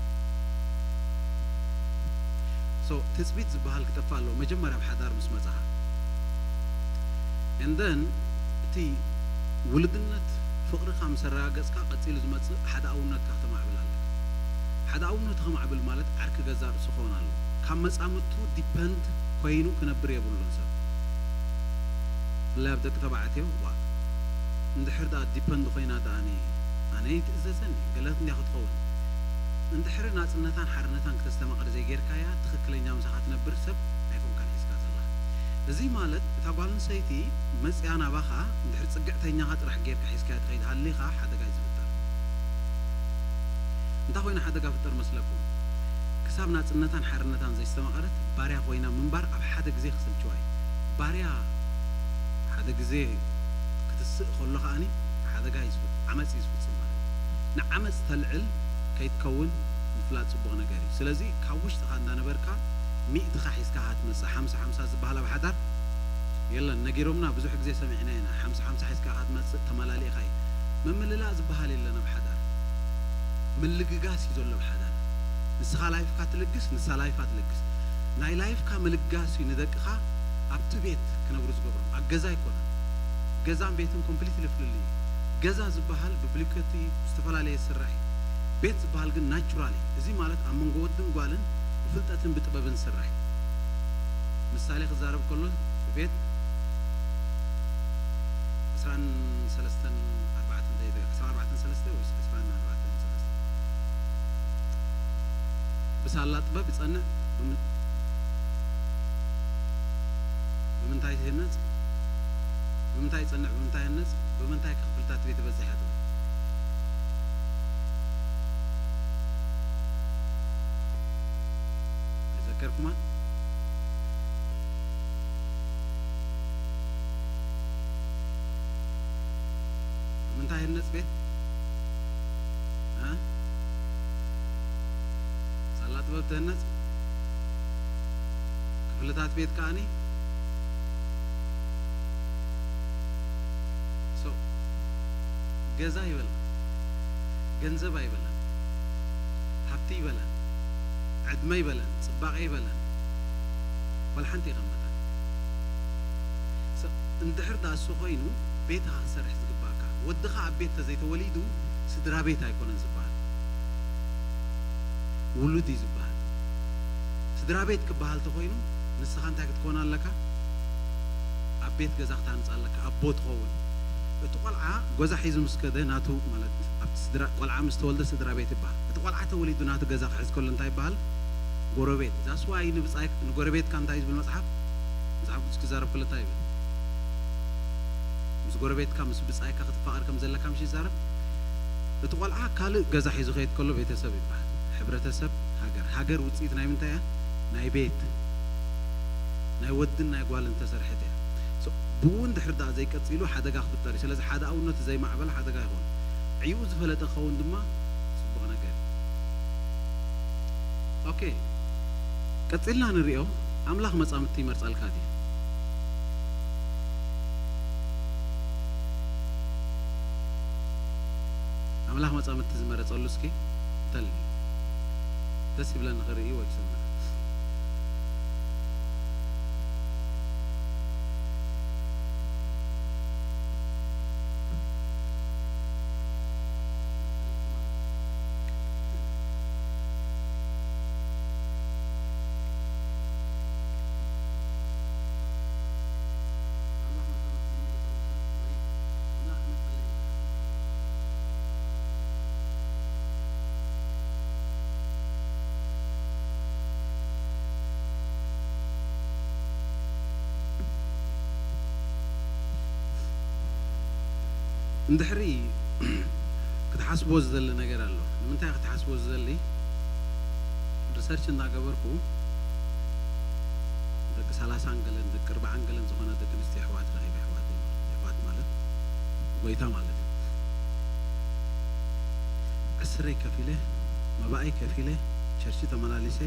So፣ ትጽቢት ዝበሃል ክጠፍእ ኣለዎ፣ መጀመርያ ኣብ ሓዳር ምስ መጻኻ። And then፣ እቲ ውልድነት ፍቕርኻ ምስ ኣረጋገጽካ፣ ቀጺሉ ዝመጽእ ሓደ ኣውነትካ ክተማዕብል ኣለካ። ሓደ ኣውነቱ ከማዕብል ማለት ዓርኪ ገዛእ ርእሱ ክኸውን ኣለዎ። ካብ መጻምድቱ ዲፐንድ ኮይኑ ክነብር የብሉን ሰብ። ብፍላይ ኣብ ደቂ ተባዕትዮ፣ ዋ፣ እንድሕር ደኣ ዲፐንድ ኮይና ደኣኒ ኣነ ይትእዘዘኒ፣ ገለት እንድያ ክትኸውን። እንድሕር ናጽነታን ሓርነታን ክተስተማቕር ዘይጌርካያ፣ ትኽክለኛ ምሳኻ ትነብር ሰብ ኣይኮንካን ሒዝካ ዘለኻ። እዚ ማለት፣ እታ ጓል ኣንስተይቲ መጽያ ናባኻ፣ እንድሕር ጽግዕተኛኻ ጥራሕ ጌርካ ሒዝካያ ትኸይድ ሃሊኻ፣ ሓደጋ እዩ ዝፍጠር። እንታይ ኮይና ሓደጋ ፍጠር መስለኩም? ክሳብ ናጽነታን ሓርነታን ዘይስተማቐረት፣ ባርያ ኮይና ምንባር ኣብ ሓደ ግዜ ክስልችዋ እዩ። ባርያ ሓደ ግዜ ክትስእ ከሎ ከኣኒ ሓደጋ እዩ ዝፍጥ-፣ ዓመጽ እዩ ዝፍጽም ማለት እዩ። ንዓመጽ ተልዕል ከይትከውን ምፍላጥ ጽቡቕ ነገር እዩ። ስለዚ ካብ ውሽጥኻ እንዳነበርካ ሚእትኻ ሒዝካ ኢኻ ትመጽእ። ሓምሳ ሓምሳ ዝበሃል ኣብ ሓዳር የለን። ነጊሮምና፣ ብዙሕ ግዜ ሰሚዕና ኢና። ሓምሳ ሓምሳ ሒዝካ ኢኻ ትመጽእ፣ ተመላሊእኻ እዩ። ምምልላእ ዝበሃል የለን ኣብ ሓዳር። ምልግጋስ እዩ ዘሎ ኣብ ሓዳር። ንስኻ ላይፍካ ትልግስ፣ ንሳ ላይፋ ትልግስ። ናይ ላይፍካ ምልጋስ እዩ ንደቅኻ ኣብቲ ቤት ክነብሩ ዝገብሮም። ኣብ ገዛ ኣይኮነን። ገዛን ቤትን ኮምፕሊትሊ ፍልልይ እዩ። ገዛ ዝበሃል ብብሊኮቲ ዝተፈላለየ ዝስራሕ እዩ። ቤት ዝበሃል ግን ናቹራል እዩ። እዚ ማለት ኣብ መንጎ ወድን ጓልን ብፍልጠትን ብጥበብን ዝስራሕ እዩ። ምሳሌ ክዛረብ ከሎ፣ ቤት ዕስራን ሰለስተን ኣርባዕተን፣ ዕስራን ኣርባዕተን ሰለስተ ወይስ ዕስራን ኣርባዕተን ሰለስተ? ብሳላ ጥበብ ይጸንዕ። ብም-፣ ብምንታይ ይህነጽ? ብምንታይ ይጸንዕ? ብምንታይ ይህነጽ? ብምንታይ ከ ክፍልታት ቤት ይበዝሕ እያ ትብል? ኣይዘከርኩማን? ብምንታይ ይህነጽ ቤት? እ? ሳላ ጥበብ ትህነጽ? ክፍልታት ቤት ከኣኒ? So፣ ገዛ ይበለን፣ ገንዘብ ኣይበለን፣ ሃብቲ ይበለን፣ ዕድመ ይበለን፣ ጽባቐ ይበለን፣ ዋላ ሓንቲ ይቐመጠን። So፣ እንድሕር ደኣ እሱ ኮይኑ፣ ቤት ኢኻ ክትሰርሕ ዝግባእካ። ወድኻ ኣብ ቤት ተዘይተወሊዱ፣ ስድራ ቤት ኣይኮነን ዝበሃል። ውሉድ እዩ ዝበሃል። ስድራ ቤት ክበሃል ተኾይኑ፣ ንስኻ እንታይ ክትከውን ኣለካ? ኣብ ቤት ገዛ ክታንጽ ኣለካ፣ ኣቦ ትኸውን። እቲ ቆልዓ ገዛ ሒዙ ምስ ከደ፣ ናቱ ማለት፣ ኣብቲ ስድራ፣ ቆልዓ ምስ ተወልደ ስድራ ቤት ይበሃል። እቲ ቆልዓ ተወሊዱ ናቱ ገዛ ክሕዝ ከሎ እንታይ ይበሃል? ጎረቤት። That's why ንብጻይ፣ ንጎረቤትካ እንታይ እዩ ዝብል መጽሓፍ? መጽሓፍ ቅዱስ ክዛረብ ከሎ እንታይ ይብል? ምስ ጎረቤትካ፣ ምስ ብጻይካ ክትፋቐር ከም ዘለካ ምሽ ይዛረብ? እቲ ቆልዓ ካልእ ገዛ ሒዙ ከየድ ከሎ ቤተሰብ ይበሃል። ሕብረተሰብ፣ ሃገር። ሃገር ውጽኢት ናይ ምንታይ እያ? ናይ ቤት። ናይ ወድን ናይ ጓልን ተሰርሐት እያ። So፣ ብኡ እንድሕር ደኣ ዘይቀጺሉ ሓደጋ ክፍጠር እዩ። ስለዚ ሓደ ኣብነቱ ዘይማዕበለ ሓደጋ ይኸውን። ዕይኡ ዝፈለጠ ክኸውን ድማ ጽቡቕ ነገር እዩ። ኦኬ፣ ቀጺልና ንሪኦ። ኣምላኽ መጻምድቲ ይመርጸልካ ድዩ? ኣምላኽ መጻምድቲ ዝመረጸሉ እስኪ እንተልኒ ደስ ይብለኒ ክርኢ ወይ ክሰምዕ። እንድሕሪ ክትሓስቦ ዝደሊ ነገር ኣሎ። ንምንታይ ክትሓስቦ ዝደሊ? ሪሰርች እናገበርኩ ደቂ ሰላሳን ገለን፣ ደቂ ኣርባዓን ገለን ዝኾነ ደቂ ኣንስትዮ ኣሕዋት ረኺበ። ኣሕዋት፣ ኣሕዋት ማለት ጎይታ ማለት እዩ። ዕስረይ ከፊለ፣ መባኣይ ከፊለ፣ ቸርች ተመላሊሰ፣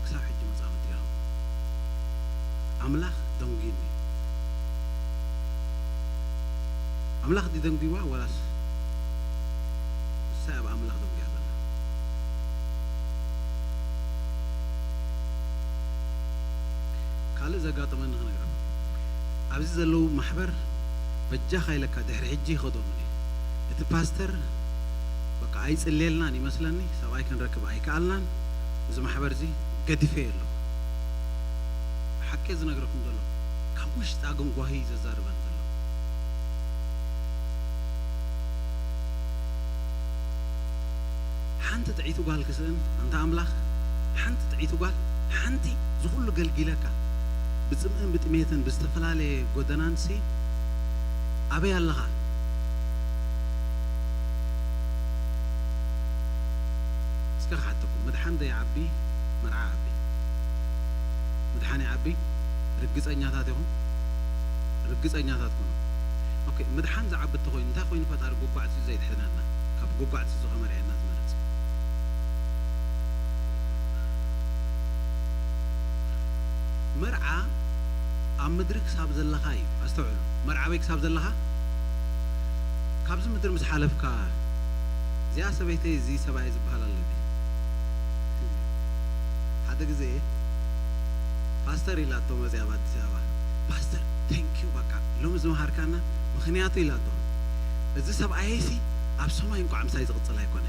ክሳብ ሕጂ መጻምድቲ ይረኽቡ። ኣምላኽ ደንጉዩኒ። ኣምላኽ ድዩ ደንጉይዋ ወላስ ንሳ ኣብ ኣምላኽ ደንጉያ ዘላ? ካልእ ዘጋጠመኒ ክነግረኩም። ኣብዚ ዘለዉ ማሕበር በጃኻ ኢለካ ድሕሪ ሕጂ ይኸዶምን እዩ። እቲ ፓስተር በቃ ኣይጽልየልናን ይመስለኒ፣ ሰብኣይ ክንረክብ ኣይከኣልናን። እዚ ማሕበር እዚ ገዲፈዮ ኣለኹ። ሓቂ ዝነግረኩም ዘሎ፣ ካብ ውሽጣ ግን ጓሂ እዩ ዘዛርበን ዘሎ። ሓንቲ ጥዕይቲ ጓል ክስእን፣ ኣንታ ኣምላኽ፣ ሓንቲ ጥዕይቲ ጓል፣ ሓንቲ ዝኹሉ ገልጊለካ፣ ብጽምእን ብጥሜትን ብዝተፈላለየ ጎደናንሲ ኣበይ ኣለኻ? እስከ ክሓተኩም፣ ምድሓን ዘይዓቢ መርዓ ዓቢ። ምድሓን ይዓቢ፣ ርግጸኛታት ኢኹም፣ ርግጸኛታት ኩኑ። ኦኬ፣ ምድሓን ዝዓቢ እንተኾይኑ፣ እንታይ ኮይኑ ፈጣሪ ጎጓዕቲ ዘይድሕነና? ካብ ጎጓዕቲ እዚ ከመርየና ዝመረጽ? መርዓ ኣብ ምድሪ ክሳብ ዘለኻ እዩ። ኣስተውዕሉ፣ መርዓ ኣበይ ክሳብ ዘለኻ? ካብዚ ምድሪ ምስ ሓለፍካ፣ እዚኣ ሰበይተይ፣ እዚ ሰብኣይ ዝበሃል ኣሎ ድዩ? ሓደ ግዜ ፓስተር ኢላቶ መፅያ ኣብ ኣዲስ ኣበባ፣ ፓስተር፣ thank you፣ በቃ ሎሚ ዝመሃርካና ምኽንያቱ ኢላቶ፣ እዚ ሰብኣየይሲ ኣብ ሰማይ እንኳዕ ምሳይ ዝቕፅል ኣይኮነ።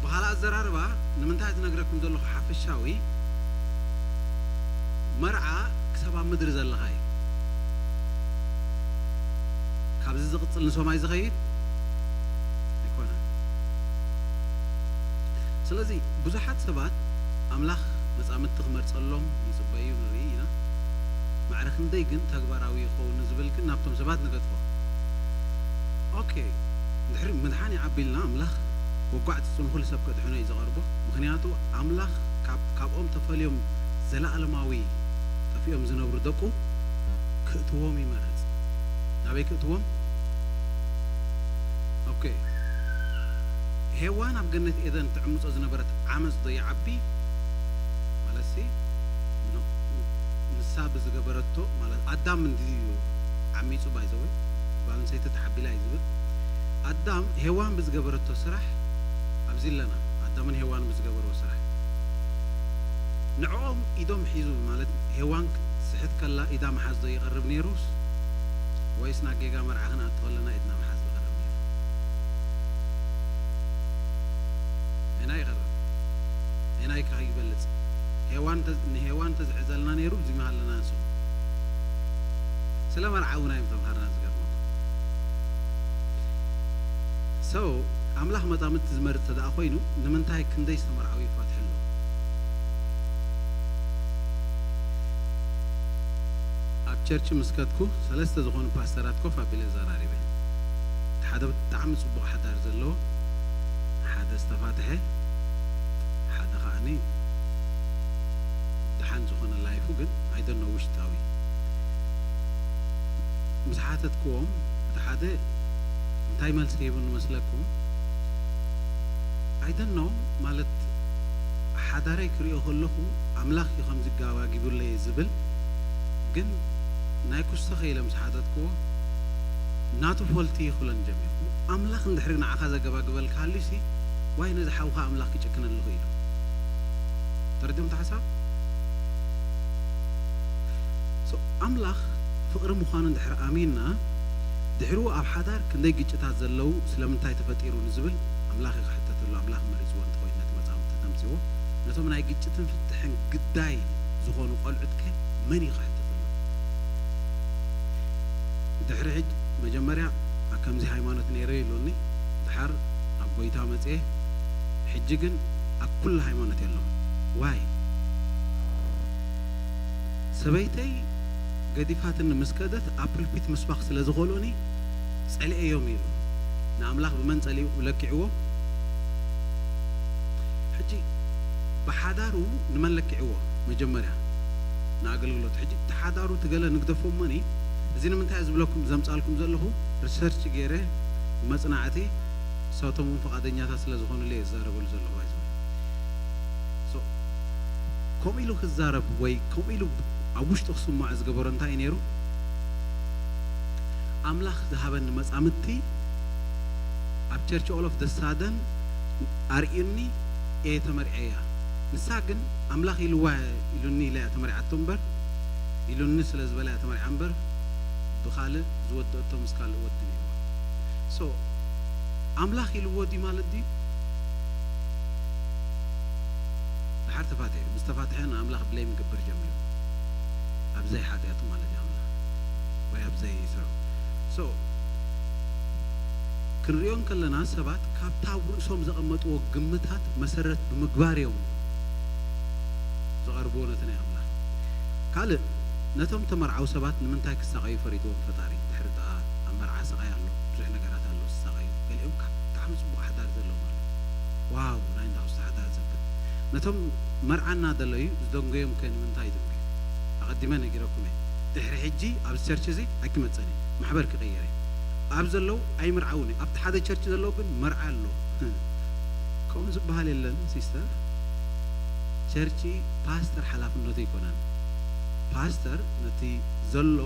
ብኻልእ ኣዘራርባ፣ ንምንታይ ዝነግረኩም ዘለኹ ሓፈሻዊ፣ መርዓ ክሳብ ኣብ ምድሪ ዘለኻ እዩ። ካብዚ ዝቕጽል ንሰማይ ዝኸይድ ኣይኮነን። ስለዚ ብዙሓት ሰባት ኣምላኽ መጻምድቲ ክመርጸሎም ይጽበዩ ንርኢ ኢና። ማዕረ ክንደይ ግን ተግባራዊ ይኸውን ንዝብል ግን ናብቶም ሰባት ንገድፎ። ኦኬ፣ እንድሕሪ ምድሓን ይዓቢ ኢልና ኣምላኽ ወጓዕቲ ጽንኹል ሰብ ከድሕኖ እዩ ዝቐርቦ። ምኽንያቱ ኣምላኽ ካብ፣ ካብኦም ተፈልዮም ዘለኣለማዊ ጠፊኦም ዝነብሩ ደቁ ክእትዎም ይመርጽ። ናበይ ክእትዎም? ኦኬ። ሄዋን ኣብ ገነት ኤደን ትዕምጾ ዝነበረት ዓመጽ ዶ ይዓቢ? ማለትሲ፣ ኖ፣ ንሳ ብዝገበረቶ፣ ማለት ኣዳም እንድዩ ዓሚጹ፣ ባይዘወይ፣ ጓል ኣንስተይቲ ተሓቢላ እዩ ዝብል። ኣዳም ሄዋን ብዝገበረቶ ስራሕ፣ ኣብዚ ኣለና፣ ኣዳምን ሄዋን ብዝገበርዎ ስራሕ። ንዕኦም ኢዶም ሒዙ፣ ማለት ሄዋን ክትስሕት ከላ ኢዳ ምሓዝ ዶ ይቐርብ ነይሩስ? ወይስ ናብ ጌጋ መርዓ ክንኣቱ ከለና ኢድና ምሓዝ ዝቐርብ ነይሩ? ኣየናይ ይቐርብ? ኣየናይ ከ ይበልጽ? ሄዋን ተ-፣ ንሄዋን ተዝሕዘልና ነይሩ፣ እዚ ምሃለና ንሱ። ስለ መርዓ እውን እዮም ተምሃርና፣ ዝገርመኩም። So፣ ኣምላኽ መጻምድቲ ዝመርጽ ተደኣ ኮይኑ፣ ንምንታይ ክንደይ ዝተመርዓዉ ይፋትሑ ኣለዉ? ኣብ ቸርች ምስ ከድኩ፣ ሰለስተ ዝኾኑ ፓስተራት ኮፍ ኣቢለ ዘራሪበ። እቲ ሓደ ብጣዕሚ ጽቡቕ ሓዳር ዘለዎ፣ ሓደ ዝተፋትሐ፣ ሓደ ከኣኒ ደሓን ዝኾነ ላይፉ ግን፣ I don't know፣ ውሽጣዊ። ምስ ሓተትክዎም፣ እቲ ሓደ እንታይ መልሲ ሂቡኒ መስለኩም? I don't know፣ ማለት ሓዳረይ ክሪኦ ከለኹ ኣምላኽ እዩ ከምዚ ጋባጊቡለይ ዝብል፣ ግን ናይ ኩስተኸ ኢለ ምስ ሓተትክዎ ናቱ ፎልቲ ክብለኒ ጀሚሩ። ኣምላኽ እንድሕሪ ንዓኻ ዘገባግበልካ ሃልዩሲ ዋይ ነዚ ሓውኻ ኣምላኽ ክጭክነሉ ኢሉ። ተረዲኦም እቲ ሓሳብ? So፣ ኣምላኽ ፍቕሪ ምዃኑ እንድሕር ኣሚንና፣ ድሕሪኡ ኣብ ሓዳር ክንደይ ግጭታት ዘለዉ ስለምንታይ ተፈጢሩ ንዝብል ኣምላኽ እዩ ክሕተተሉ። ኣምላኽ መሪጽዎ እንተኾይኑ ነቲ መጻምድቲ ተምጺዎ፣ ነቶም ናይ ግጭትን ፍትሕን ግዳይ ዝኾኑ ቆልዑትከ መን እዩ ክሕተተሉ? ድሕሪ ሕጂ መጀመርያ ኣብ ከምዚ ሃይማኖት ነይረ ኢሉኒ፣ ድሓር ኣብ ጎይታ መጽኤ፣ ሕጂ ግን ኣብ ኩሉ ሃይማኖት የለኹን። ዋይ? ሰበይተይ ገዲፋትኒ ምስ ከደት ኣብ ፕልፒት ምስባኽ ስለ ዝኾልኡኒ ጸሊኤዮም ኢሉ። ንኣምላኽ ብመን ጸሊኡ ለኪዕዎ? ሕጂ ብሓዳሩ ንመን ለኪዕዎ? መጀመርያ ንኣገልግሎት። ሕጂ እቲ ሓዳሩ እቲ ገለ ንግደፎ እሞኒ፣ እዚ ንምንታይ ዝብለኩም ዘምጻልኩም ዘለኹ ሪሰርች ገይረ ብመጽናዕቲ፣ ንሳቶም እውን ፍቓደኛታት ስለ ዝኾኑለይ እዛረበሉ ዘለኹ ኣይዝብል። So፣ ከምኡ ኢሉ ክዛረብ ወይ ከምኡ ኢሉ ኣብ ውሽጡ ክስምዖ ዝገበሮ እንታይ እዩ ነይሩ? ኣምላኽ ዝሃበኒ መጻምድቲ ኣብ ቸርች all of the sudden ኣርእዩኒ እየ ተመርዐያ። ንሳ ግን ኣምላኽ ኢልዋ ኢሉኒ ኢላ እያ ተመርዓቶ እምበር፣ ኢሉኒ ስለ ዝበላ እያ ተመርዓ እምበር፣ ብኻልእ ዝወደእቶ ምስ ካልእ ወዲ ነይርዋ። So፣ ኣምላኽ ኢልዎ ድዩ ማለት ድዩ? ድሓር ተፋትሐ። ምስ ተፋትሐ ንኣምላኽ ብሌም ይገብር ጀሚሩ። ኣብ ዘይሓጢኣቱ ማለት እዩ ኣምላኽ። ወይ ኣብ ዘይስርሑ። So፣ ክንሪኦ እንከለና ሰባት ካብታ ኣብ ርእሶም ዘቐመጥዎ ግምታት መሰረት ብምግባር እዮም ዝቐርብዎ ነቲ ናይ ኣምላኽ። ካልእ፣ ነቶም ተመርዓው ሰባት ንምንታይ ክሳቐዩ ፈሪድዎም ፈጣሪ? ድሕሪ ደኣ ኣብ መርዓ ስቓይ ኣሎ፣ ብዙሕ ነገራት ኣሎ ዝሳቐዩ። ገሊኦም ካብ ብጣዕሚ ጽቡቕ ሓዳር ዘለዎም ኣሎ። ዋው፣ ናይ እንዳ ክስቶ ሓዳር ዘብል። ነቶም መርዓ እናደለዩ ዝደንጎዮም ከ ንምንታይ ይደንጎዩ? ኣቐዲመ ነጊረኩም እየ። ድሕሪ ሕጂ ኣብዚ ቸርች እዚ ኣይክመጸን እየ። ማሕበር ክቕይር እየ። ኣብ ዘለዉ ኣይምርዓውን እዩ። ኣብቲ ሓደ ቸርች ዘለዉ ግን መርዓ ኣሎ። ከምኡ ዝበሃል የለን ሲስተር። ቸርች ፓስተር ሓላፍነቱ ኣይኮነን። ፓስተር ነቲ ዘሎ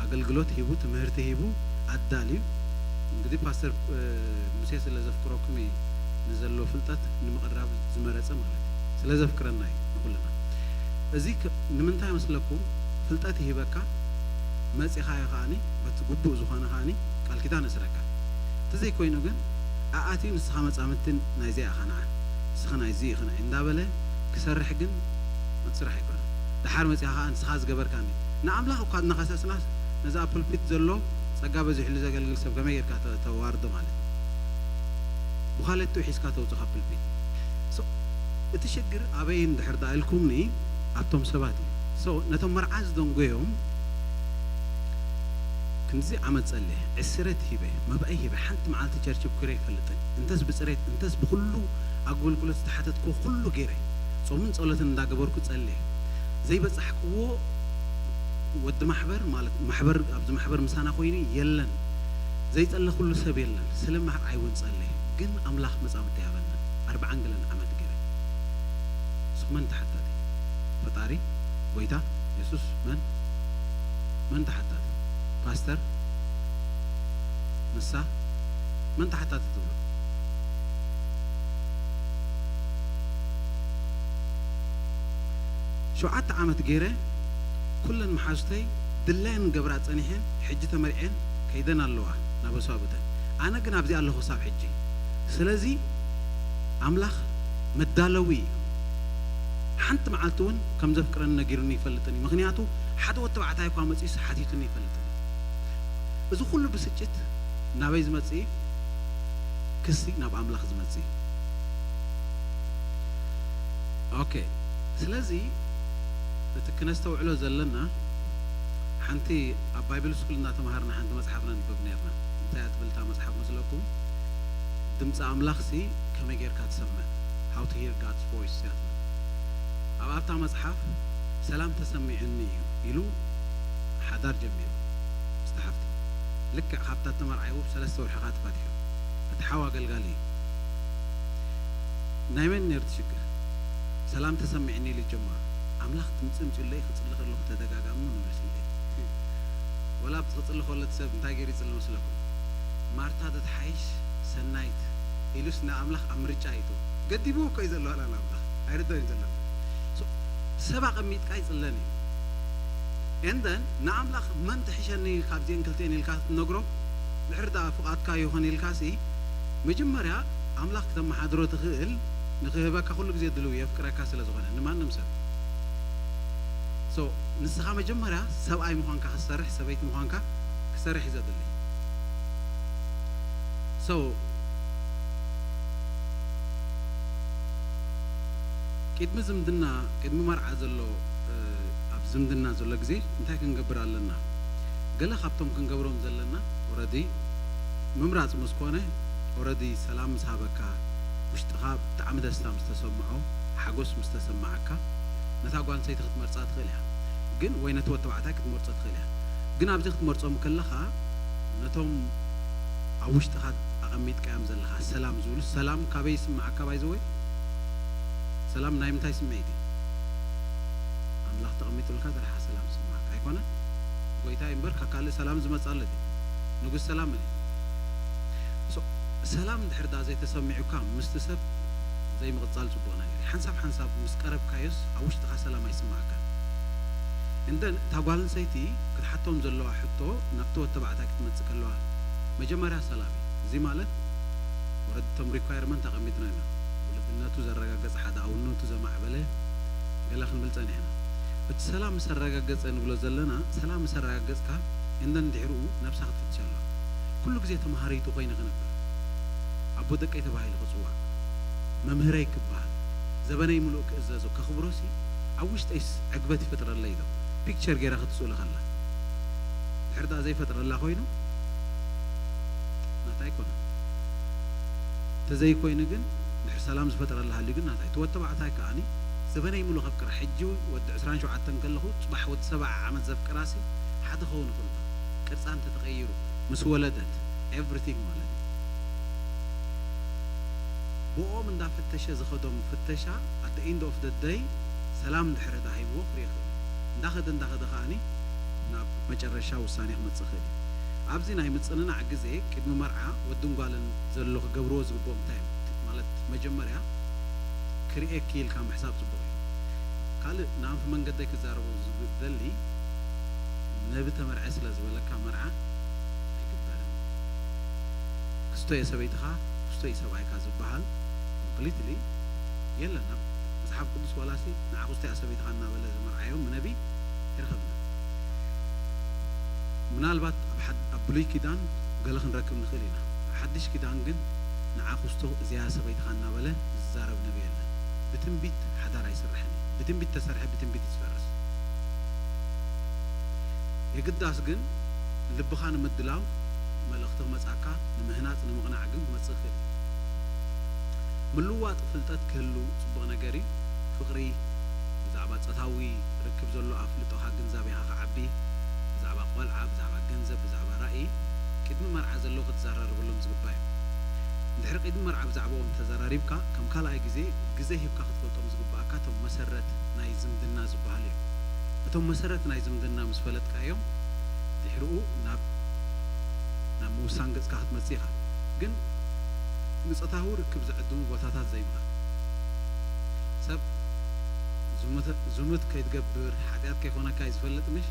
ኣገልግሎት ሂቡ፣ ትምህርቲ ሂቡ፣ ኣዳልዩ። እንግዲህ ፓስተር፣ እ፣ ሙሴ ስለ ዘፍቅረኩም እዩ ንዘሎ ፍልጠት ንምቕራብ ዝመረጸ ማለት እዩ። ስለ ዘፍቅረና እዩ ንኹልና። እዚ ከ-፣ ንምንታይ መስለኩም? ፍልጠት ይህበካ፣ መጺኻዮ ከኣኒ በቲ ግቡእ ዝኾነ ከኣኒ ቃል ኪዳን የስረካ። እቲ ዘይኮይኑ ግን ኣኣትዩ ንስኻ መጻምድቲ ናይዚ ኢኻ ንዓ፣ ንስኻ ናይዚ ኢኺ ንዓ እንዳበለ ክሰርሕ ግን እቲ ስራሕ ኣይኮነን። ደሓር መጺኻ ከኣ ንስኻ ዝገበርካኒ ንኣምላኽ እኳ እናኸሰስናስ ነዚ ኣብ ፑልፒት ዘሎ ጸጋ በዚሕሉ ዘገልግል ሰብ ከመይ ጌርካ ተ-፣ ተዋርዶ ማለት እዩ? ብዃለቱ ሒዝካ ተውጽእ ካብ ፑልፒት። ሶ፣ እቲ ሽግር ኣበይ እንድሕር ደኣ ኢልኩምኒ ኣብቶም ሰባት እዩ። ሶ፣ ነቶም መርዓ ዝደንጎዮም ክንድዚ ዓመት ጸልየ፣ ዕስረት ሂበ፣ መባኢ ሂበ፣ ሓንቲ መዓልቲ ቸርች ብኩረ ኣይፈልጥን። እንተስ ብጽሬት፣ እንተስ ብኹሉ ኣገልግሎት ዝተሓተትክዎ ኩሉ ገይረ፣ ጾምን ጸሎትን እንዳገበርኩ ጸልየ። ዘይበጻሕክዎ ወዲ ማሕበር ማለት ማሕበር፣ ኣብዚ ማሕበር ምሳና ኮይኑ የለን። ዘይጸለኹሉ ሰብ የለን። ስለ መርዓይ እውን ጸልየ። ግን ኣምላኽ መጻምድቲ ኣይሃበንን። ኣርብዓን ገለን ዓመት ገይረ። ንስኹም መን ተሓታቲ? ፈጣሪ? ጎይታ? የሱስ? መን? መን ተሓታቲ? ፓስተር? ንሳ? መን ተሓታቲ ትብሉ? ሸውዓተ ዓመት ገይረ ኩለን መሓዙተይ ድላየን ገብራ ጸኒሐን፣ ሕጂ ተመርዕየን ከይደን ኣለዋ ናብ ኣስዋብተን። ኣነ ግን ኣብዚ ኣለኹ ክሳብ ሕጂ። ስለዚ ኣምላኽ መዳለዊ እዩ። ሓንቲ መዓልቲ እውን ከም ዘፍቅረኒ ነጊሩኒ ይፈልጥን እዩ። ምኽንያቱ ሓደ ወዲ ተባዕታይ እኳ መጺኡስ ሓቲቱኒ ይፈልጥን እዩ። እዚ ኩሉ ብስጭት ናበይ ዝመጽእ እዩ? ክሲ ናብ ኣምላኽ ዝመጽእ እዩ። ኦኬ፣ ስለዚ እቲ ክነስተውዕሎ ዘለና፣ ሓንቲ ኣብ ባይብል ስኩል እናተምሃርና ሓንቲ መጽሓፍ ነንብብ ነርና። እንታይ እያ ትብል እታ መጽሓፍ መስለኩም? ድምፂ ኣምላኽሲ ከመይ ጌርካ ትሰምዕ? How to hear God's voice እያ ትብል። ኣብ ኣብታ መጽሓፍ ሰላም ተሰሚዑኒ እዩ ኢሉ ሓዳር ጀሚሩ ምስታ ሓፍቲ። ልክዕ ካብታ ተመርዓዩ ሰለስተ ወርሒ ከኣ ተፋቲሑ። እቲ ሓው ኣገልጋሊ እዩ። ናይ መን ነይሩ እቲ ሽግር? ሰላም ተሰሚዕኒ ኢሉ ጀመሩ። ኣምላኽ ድምፂ ኣምፂኡለይ ክፅሊ ከለኹ ተደጋጋሚ ንብልስ እንዴ። ወላ ብቲ ክፅሊ ከሎ እቲ ሰብ እንታይ ገይሩ ይፅሊ መስለኩም? ማርታ ዶ ትሓይሽ ሰናይት ኢሉስ ንኣምላኽ ኣብ ምርጫ ይእትዎ። ገዲብዎ እኮ እዩ ዘሎ ኣላ ንኣምላኽ። ኣይርድኦን እዩ ዘሎ። So፣ ሰብ ኣቐሚጥካ ይፅለን እዩ። And then ንኣምላኽ መን ትሕሸኒ ካብዚአን ክልቲአን ኢልካ ትነግሮ፣ ድሕር ደኣ ፍቓድካ ይኹን ኢልካሲ መጀመርያ ኣምላኽ ክተመሓድሮ ትኽእል ንኽህበካ ኩሉ ግዜ ድልው የፍቅረካ ስለ ዝኾነ ንማንም ሰብ። So ንስኻ መጀመርያ ሰብኣይ ምዃንካ ክትሰርሕ ሰበይቲ ምዃንካ ክሰርሕ እዩ ዘድሊ። So ቅድሚ ዝምድና ቅድሚ መርዓ ዘሎ እ፣ ኣብ ዝምድና ዘሎ ግዜ እንታይ ክንገብር ኣለና? ገለ ካብቶም ክንገብሮም ዘለና ኦረዲ ምምራፅ ምስ ኮነ ኦረዲ ሰላም ምስ ሃበካ ውሽጥኻ ብጣዕሚ ደስታ ምስ ተሰምዖ ሓጎስ ምስ ተሰማዓካ ነታ ጓል ኣንስተይቲ ክትመርፃ ትኽእል እያ። ግን ወይ ነቲ ወዲ ተባዕታይ ክትመርፆ ትኽእል እያ። ግን ኣብዚ ክትመርፆም ከለኻ ነቶም ኣብ ውሽጥኻ ኣቐሚጥካዮም ዘለኻ ሰላም ዝብሉ ሰላም ካበይ ይስምዓካ ባይዘወይ? ሰላም ናይ ምንታይ ስምዒት እዩ? ኣምላኽ ተቐሚጡልካ ጥራሕ ሰላም ዝስምዓካ ኣይኮነን? ጎይታ እዩ እምበር ካብ ካልእ ሰላም ዝመጽእ ኣሎ ድዩ? ንጉስ ሰላም መን እዩ? So፣ ሰላም እንድሕር ደኣ ዘይተሰሚዑካ ምስቲ ሰብ ዘይምቕጻል ጽቡቕ ነገር እዩ። ሓንሳብ ሓንሳብ ምስ ቀረብካዮስ ኣብ ውሽጥኻ ሰላም ኣይስምዓካን። And then እታ ጓል ኣንስተይቲ ክትሓቶም ዘለዋ ሕቶ ናብቲ ወዲ ተባዕታይ ክትመጽእ ከለዋ መጀመርያ ሰላም እዩ። እዚ ማለት ኦረዲ እቶም ሪኳየርመንት ኣቐሚጥና ኢና። ውሉድነቱ ዘረጋገጸ ሓደ ኣውነቱ ዘማዕበለ ገለ ክንብል ጸኒሕና። እቲ ሰላም ምስ ኣረጋገጸ ንብሎ ዘለና ሰላም ምስ ኣረጋገጽካ and then ድሕሪኡ ነብሳ ክትፍትሽ ኣለዋ። ኩሉ ግዜ ተምሃሪቱ ኮይነ ክነብር ኣቦ ደቀይ ተባሂሉ ክጽዋዕ መምህረይ ክበሃል ዘበነይ ምሉእ ክእዘዞ ከኽብሮሲ ኣብ ውሽጠይስ ዕግበት ይፈጥረለይ ዶ? ፒክቸር ገይራ ክትስእሎ ከላ ድሕር ደኣ ዘይፈጥረላ ኮይኑ ናታ ኣይኮነን። ተዘይኮይኑ ግን ድሕር ሰላም ዝፈጠረላ ሃልዩ ግን ናታ እዩ። እቲ ወዲ ተባዕታይ ከኣኒ ዘበነይ ሙሉ ከፍቅራ ሕጂ ወዲ ዕስራን ሸውዓተን ከለኹ ጽባሕ ወዲ ሰብዓ ዓመት ዘፍቅራሲ ሓደ ኸውን ይኽእል ቅርጻ እንተተቐይሩ ምስ ወለደት everything ማለት እዩ። ብኦም እንዳፈተሸ ዝኸዶም ፍተሻ at the end of the day ሰላም እንድሕረ ዳሂብዎ ክርኢ ይኽእል። እንዳኸደ እንዳኸደ ከኣኒ ናብ መጨረሻ ውሳኔ ክመጽእ ይኽእል እዩ። ኣብዚ ናይ ምጽንናዕ ግዜ ቅድሚ መርዓ ወድን ጓልን ዘሎ ክገብርዎ ዝግብኦም እንታይ እዮም? ማለት መጀመርያ ክርእየኪ ኢልካ ምሕሳብ ጽቡቕ እዩ። ካልእ ንኣንፊ መንገደይ ክዛረቦ ዝደሊ ነቢ ተመርዐ ስለ ዝበለካ መርዓ ኣይግበርን። ክስቶ እየ ሰበይትኻ፣ ክስቶ እዩ ሰብኣይካ ዝበሃል ኮምፕሊትሊ የለን። ኣብ መጽሓፍ ቅዱስ ዋላሲ ንዓ ክስቶ እያ ሰበይትኻ እናበለ ዝመርዓዮም ነቢ ኣይረኸብና። ምናልባት ኣብ ሓድ-፣ ኣብ ብሉይ ኪዳን ገለ ክንረክብ ንኽእል ኢና። ኣብ ሓድሽ ኪዳን ግን ንዓ ክስቶ እዚኣ ሰበይትኻ እናበለ ዝዛረብ ነቢ የለን። ብትንቢት ሓዳር ኣይስራሕን እዩ። ብትንቢት ተሰርሐ ብትንቢት እዩ ዝፈርስ። የግዳስ ግን ልብኻ ንምድላው መልእኽቲ ክመጽኣካ፣ ንምህናጽ ንምቕናዕ ግን ክመጽእ ይኽእል እዩ። ምልዋጥ ፍልጠት ክህሉ ጽቡቕ ነገር እዩ። ፍቕሪ፣ ብዛዕባ ጾታዊ ርክብ ዘሎ ኣፍልጦኻ ግንዛቤኻ ክዓቢ፣ ብዛዕባ ቆልዓ፣ ብዛዕባ ገንዘብ፣ ብዛዕባ ራእይ ቅድሚ መርዓ ዘለዉ ክትዘራረበሎም ዝግባእ እዩ። እንድሕር ቅድሚ መርዓ ብዛዕባኦም ተዘራሪብካ፣ ከም ካልኣይ ግዜ ግዜ ሂብካ ክትፈልጦም ዝግባኣካ እቶም መሰረት ናይ ዝምድና ዝበሃሉ እዮም። እቶም መሰረት ናይ ዝምድና ምስ ፈለጥካዮም፣ ድሕርኡ ናብ፣ ናብ ምውሳን ገጽካ ክትመጽእ ኢኻ። ግን ንጾታዊ ርክብ ዝዕድሙ ቦታታት ዘይምኻድ። ሰብ ዝሙት፣ ዝሙት ከይትገብር፣ ሓጢኣት ከይኮነካ እዩ ዝፈልጥ ምሽ?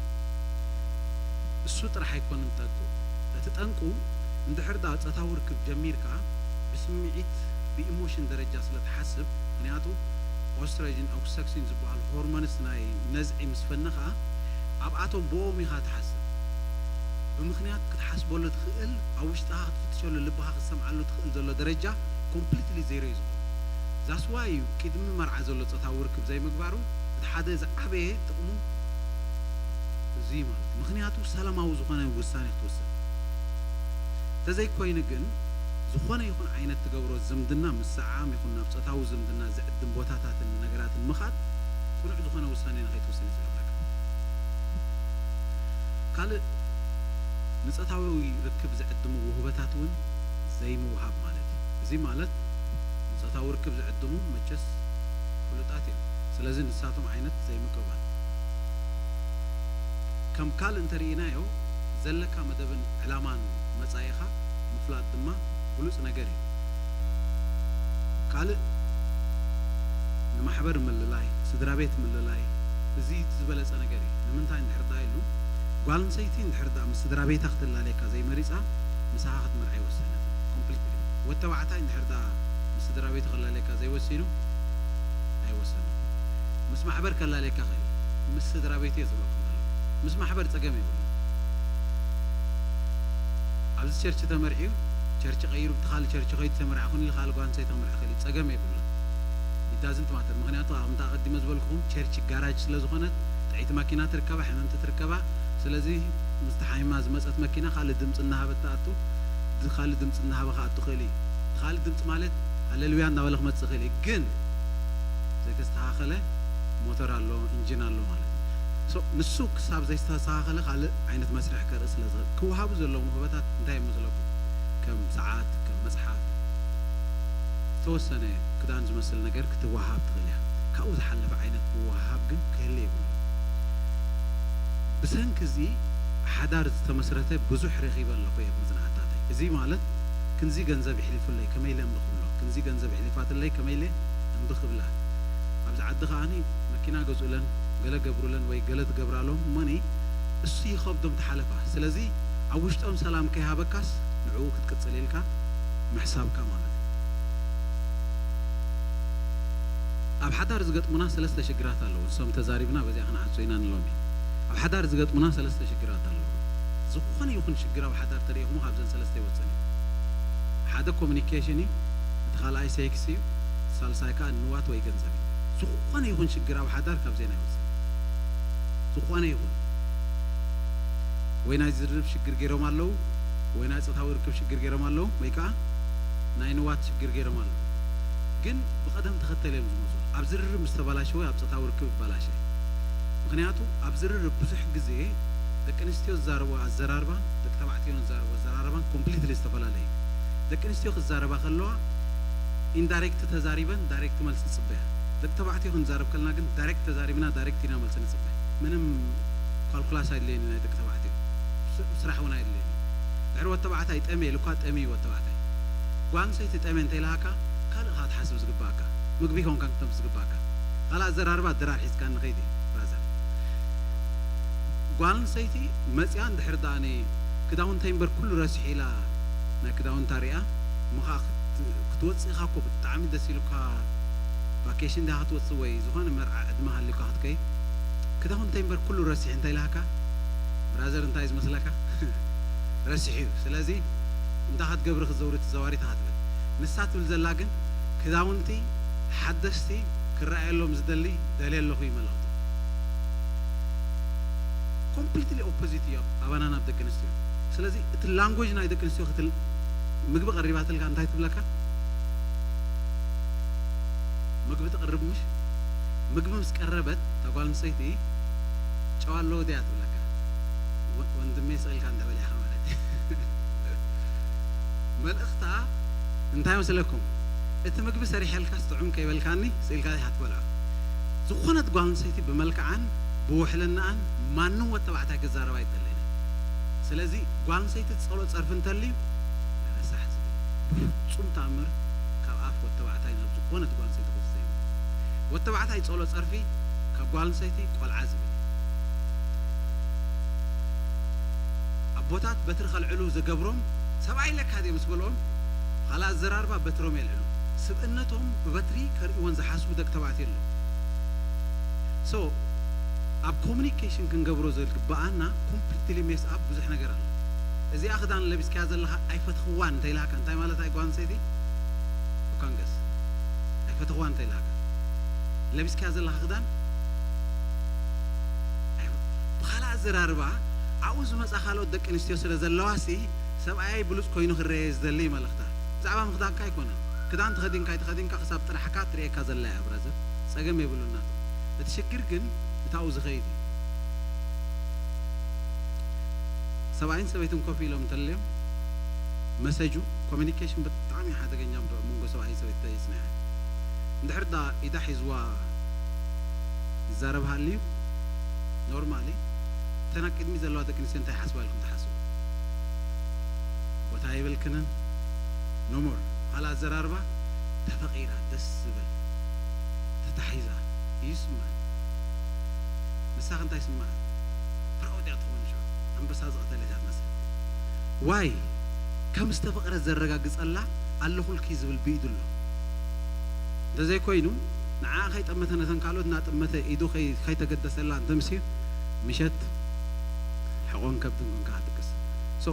እሱ ጥራሕ ኣይኮንን ጠንቁ። እቲ ጠንቁ፣ እንድሕር ደኣ ጾታዊ ርክብ ጀሚርካ፣ ብስምዒት፣ ብኢሞሽን ደረጃ ስለ ትሓስብ፣ ምኽንያቱ ኦስትሮጅን፣ ኦክሲቶክሲን ዝበሃሉ ሆርሞንስ ናይ ነዝዒ ምስ ፈነኻ፣ ኣብኣቶም ብኦም ኢኻ ትሓስብ። ብምኽንያት ክትሓስበሉ ትኽእል፣ ኣብ ውሽጥኻ ክትፍትሸሉ፣ ልብኻ ክትሰምዓሉ ትኽእል ዘሎ ደረጃ ኮምፕሊትሊ ዜሮ እዩ ዝኾን። ዛስ ዋይ እዩ ቅድሚ መርዓ ዘሎ ጾታዊ ርክብ ዘይምግባሩ እቲ ሓደ ዝዓበየ ጥቕሙ እዚ ማለት እዩ። ምኽንያቱ ሰላማዊ ዝኾነ ውሳኔ ክትወስን። እንተዘይኮይኑ ግን፣ ዝኾነ ይኹን ዓይነት ትገብሮ ዝምድና ምስዓም ይኹን ናብ ጾታዊ ዝምድና ዝዕድም ቦታታትን ነገራትን ምኻድ፣ ቅኑዕ ዝኾነ ውሳኔ ንኸይትውስን እዩ ዝገብረካ። ካልእ፣ ንጾታዊ ርክብ ዝዕድሙ ውህበታት እውን ዘይምውሃብ ማለት እዩ። እዚ ማለት፣ ንጾታዊ ርክብ ዝዕድሙ መቸስ ፍሉጣት እዮም። ስለዚ ንሳቶም ዓይነት ዘይምቅባል። ከም ካልእ እንተርኢናዮ፣ ዘለካ መደብን ዕላማን መጻኢኻ ምፍላጥ ድማ ብሉጽ ነገር እዩ። ካልእ፣ ንማሕበር ምልላይ፣ ስድራ ቤት ምልላይ፣ እዚ ዝበለጸ ነገር እዩ። ንምንታይ እንድሕር ደኣ ኢሉ፣ ጓል ኣንስተይቲ እንድሕር ደኣ ምስ ስድራ ቤታ ክትላለየካ ዘይመሪጻ፣ ምሳኻ ክትምርዓ ኣይወሰነትን። ኮምፕሊትሊ። ወዲ ተባዕታይ እንድሕር ደኣ ምስ ስድራ ቤቱ ክላለየካ ዘይወሲኑ፣ ኣይወሰንን። ምስ ማሕበር ከላለየካ ይኽእል። ምስ ስድራ ቤት እየ ዝብለኩም ዘለኹ። ምስ ማሕበር ጸገም የብሉን። ኣብዚ ቸርች ተመርዕዩ፣ ቸርች ቀይሩ፣ ብቲ ካልእ ቸርች ከይዱ ተመርዓኹኒ ኢሉ ካልእ ጓል ኣንስተይቲ ክምርዕ ይኽእል እዩ። ጸገም የብሉን። It doesn't matter። ምኽንያቱ፣ ከምቲ ኣቐዲመ ዝበልኩኹም፣ ቸርች ጋራጅ ስለ ዝኾነት፣ ጥዕይቲ ማኪና ትርከባ፣ ሕምምቲ ትርከባ። ስለዚ፣ ምስቲ ሓሚማ ዝመጸት መኪና ካልእ ድምጺ እናሃበት ትኣቱ፣ ድ-፣ ካልእ ድምጺ እናሃበ ክኣቱ ይኽእል እዩ። ካልእ ድምጺ ማለት፣ ሃሌሉያ እናበለ ክመጽእ ይኽእል እዩ። ግን፣ ዘይተስተኻኸለ ሞተር ኣሎ፣ ኢንጂን ኣሎ ማለት እዩ። ሶ፣ ንሱ ክሳብ ዘይተስተኻኸለ ካልእ ዓይነት መስርሕ ከርኢ ስለ ዝኽእል፣ ክወሃቡ ዘለዎም ውህበታት እንታይ እዮም መስለኩም? ከም ሰዓት፣ ከም መጽሓፍ፣ ዝተወሰነ ክዳን ዝመስል ነገር ክትወሃብ ትኽእል እያ። ካብኡ ዝሓለፈ ዓይነት ምውህሃብ ግን ክህሉ የብሉን። ብሰንኪ እዚ ሓዳር ዝተመስረተ ብዙሕ ረኺበ ኣለኹ እየ መጽናዕታተይ። እዚ ማለት ክንዚ ገንዘብ ይሕሊፉለይ ከመይ ኢለ እምቢ ክብሎ፣ ክንዚ ገንዘብ ይሕሊፋትለይ ከመይ ኢለ እምቢ ክብላ። ኣብዚ ዓዲ ከኣኒ መኪና ገዝኡለን፣ ገለ ገብሩለን ወይ ገለ ትገብራሎም እሞኒ እሱ ይኸብዶም ትሓለፋ። ስለዚ ኣብ ውሽጦም ሰላም ከይሃበካስ ንዕኡ ክትቅጽል ኢልካ ምሕሳብካ ማለት እዩ። ኣብ ሓዳር ዝገጥሙና ሰለስተ ሽግራት ኣለዉ። ንሶም ተዛሪብና በዚኣ ክንዓጹ ኢና ንሎሚ። ኣብ ሓዳር ዝገጥሙና ሰለስተ ሽግራት ኣለዉ። ዝኾነ ይኹን ሽግር ኣብ ሓዳር ተሪኢኹሞ ካብዘን ሰለስተ ይወጽእ እዩ። ሓደ ኮሚኒኬሽን እዩ፣ እቲ ካልኣይ ሴክስ እዩ፣ ሳልሳይ ከኣ ንዋት ወይ ገንዘብ እዩ። ዝኾነ ይኹን ሽግር ኣብ ሓዳር ካብዘን ኣይወጽእን። ዝኾነ ይኹን። ወይ ናይ ዝርርብ ሽግር ገይሮም ኣለዉ፣ ወይ ናይ ጾታዊ ርክብ ሽግር ገይሮም ኣለዉ፣ ወይ ከኣ ናይ ንዋት ሽግር ገይሮም ኣለዉ። ግን ብቐደም ተኸተል እዮም ዝመጹ። ኣብ ዝርርብ ምስ ተበላሸወ ኣብ ጾታዊ ርክብ ይበላሸ። ምኽንያቱ ኣብ ዝርርብ ብዙሕ ግዜ ደቂ ኣንስትዮ ዝዛረብኦ ኣዘራርባን ደቂ ተባዕትዮ ንዛረቦ ኣዘራርባን ኮምፕሊትሊ ዝተፈላለዩ። ደቂ ኣንስትዮ ክዛረባ ከለዋ ኢንዳይሬክት ተዛሪበን ዳይሬክት መልሲ ይጽበያ። ደቂ ተባዕትዮ ክንዛረብ ከለና ግን ዳይሬክት ተዛሪብና ዳይሬክት ኢና መልሲ ንጽበ። ምንም ካልኩላስ ኣይድለየኒ ናይ ደቂ ተባዕትዮ። ስ- ስራሕ እውን ኣይድለየኒ። ድሕሪ ወዲ ተባዕታይ ጠምየ ኢሉ እኳ ጠምዩ ወዲ ተባዕታይ። ጓል ኣንስተይቲ ጠምየ እንተኢልሃካ ካልእ ኢኻ ክትሓስብ ዝግባኣካ። ምግቢ ይኮንካ ክተምስ ዝግባኣካ። ካልእ ኣዘራርባ ድራር ሒዝካ ንኸይድ እዩ ብራዘር። ጓል ኣንስተይቲ መፅያ እንድሕር ደኣ ክዳውንተይ እምበር ኩሉ ረሲሕ ኢላ ናይ ክዳውንታ ሪኣ እሞ ከዓ ክት- ክትወፅእ ኢኻ እኮ ብጣዕሚ ደስ ኢሉካ ቫኬሽን ዲኻ ክትወፅእ ወይ ዝኾነ መርዓ ዕድመ ሃልዩካ ክትከይድ ክዳውንተይ እምበር ኩሉ ረሲሕ እንታይ ኢላካ ብራዘር እንታይ ዝመስለካ ረሲሕ እዩ። ስለዚ እንታይ ክትገብሪ ክትዘውሪ ትዘዋሪ ኢኻ ትብል። ንሳ ትብል ዘላ ግን ክዳውንቲ ሓደስቲ ክረኣየሎም ዝደሊ ደልየ ኣለኹ እዩ መልእኽቱ። ኮምፕሊትሊ ኦፖዚት እዩ ኣባና ናብ ደቂ ኣንስትዮ። ስለዚ እቲ ላንጉጅ ናይ ደቂ ኣንስትዮ ክትል ምግቢ ቀሪባትልካ እንታይ ትብለካ? ምግቢ ትቕርብ ምሽ ምግቢ ምስ ቀረበት እታ ጓል ኣንስተይቲ ጨዋ ኣለዎ ድያ ትብለካ። ወ- ወንድሜ ስቕ ኢልካ እንተበሊዕኻ ማለት እዩ። መልእኽታ እንታይ መስለኩም? እቲ ምግቢ ሰሪሐልካ ስጥዑም ከይበልካኒ ስኢልካ ኢኻ ትበልዖ። ዝኾነት ጓል ኣንስተይቲ ብመልክዓን ብውሕልናኣን ማንም ወድ ተባዕታይ ክዛረባ ኣይደለይን። ስለዚ ጓል ኣንስተይቲ ጸሎ ጸርፊ እንተልዩ ረሳሕ ዝብል ብፍጹም ተኣምር ካብ ኣፍ ወድ ተባዕታይ ናብ ዝኾነት ጓል ኣንስተይቲ ክወጽእ ዘይብሉ። ወድ ተባዕታይ ጸሎ ጸርፊ ካብ ጓል ኣንስተይቲ ቆልዓ ዝብል ኣቦታት በትሪ ከልዕሉ ዘገብሮም ሰብኣይ ለካ ድየ ምስ በልኦም ካልእ ኣዘራርባ በትሮም የልዕሉ። ስብእነቶም ብበትሪ ከርእይወን ዝሓስቡ ደቂ ተባዕትዮ ኣለዉ። So ኣብ ኮሚኒኬሽን ክንገብሮ ዝግበኣና ኮምፕሊትሊ ሜስ ኣፕ ብዙሕ ነገር ኣሎ። እዚኣ ክዳን ለቢስካያ ዘለኻ ኣይፈትኽዋን እንተኢላካ እንታይ ማለት ኣይ ጓል ኣንስተይቲ ኡካንገስ ኣይፈትኽዋን እንተኢላካ ለቢስካያ ዘለኻ ክዳን ኣይፈ- ብኻልእ ኣዘራርባ ኣብኡ ዝመፃ ካልኦት ደቂ ኣንስትዮ ስለ ዘለዋ ሲ ሰብኣያይ ብሉፅ ኮይኑ ክረየ ዝደሊ እዩ መልእኽታ። ብዛዕባ ምኽዳንካ ኣይኮነን። ክዳን ተኸዲንካ ኣይተኸዲንካ ክሳብ ጥራሕካ ትርእየካ ዘላ እያ ብራዘር። ጸገም የብሉና። እቲ ሽግር ግን እታኡ ዝኸይድ እዩ። ሰብኣይን ሰበይትን ኮፍ ኢሎም እንተልዮም መሰጁ ኮሚኒኬሽን ብጣዕሚ ሓደገኛ መንጎ ሰብኣይን ሰበይቲ ተይጽንሐ እንድሕር ዳ ኢዳ ሒዝዋ ይዛረብ ሃልዩ ኖርማሊ እተን ኣብ ቅድሚ ዘለዋ ደቂ ኣንስትዮ እንታይ ሓስባ ኢልኩም ትሓስቡ? ቦታ የብልክንን ኖሞር ካልእ ኣዘራርባ ተፈቒራ ደስ ዝብል ተታሒዛ እዩ ዝስምዐን። ንሳኺ እንታይ ይስምዐ? ፕራውድ እያ ትኸውን ሽዑ ኣንበሳ ዝቐተለት እያ ትመስል። ዋይ ከም ዝተፈቕረት ዘረጋግጸላ ኣለኹልኪ ዝብል ብኢዱ ኣሎ። እንተዘይኮይኑ ንዓኣ ከይጠመተ ነተን ካልኦት እናጠመተ ኢዱ ከይ- ከይተገደሰላ እንተምስዩ ምሸት ሕቖን ከብድን ኮንካ ክትድቅስ። So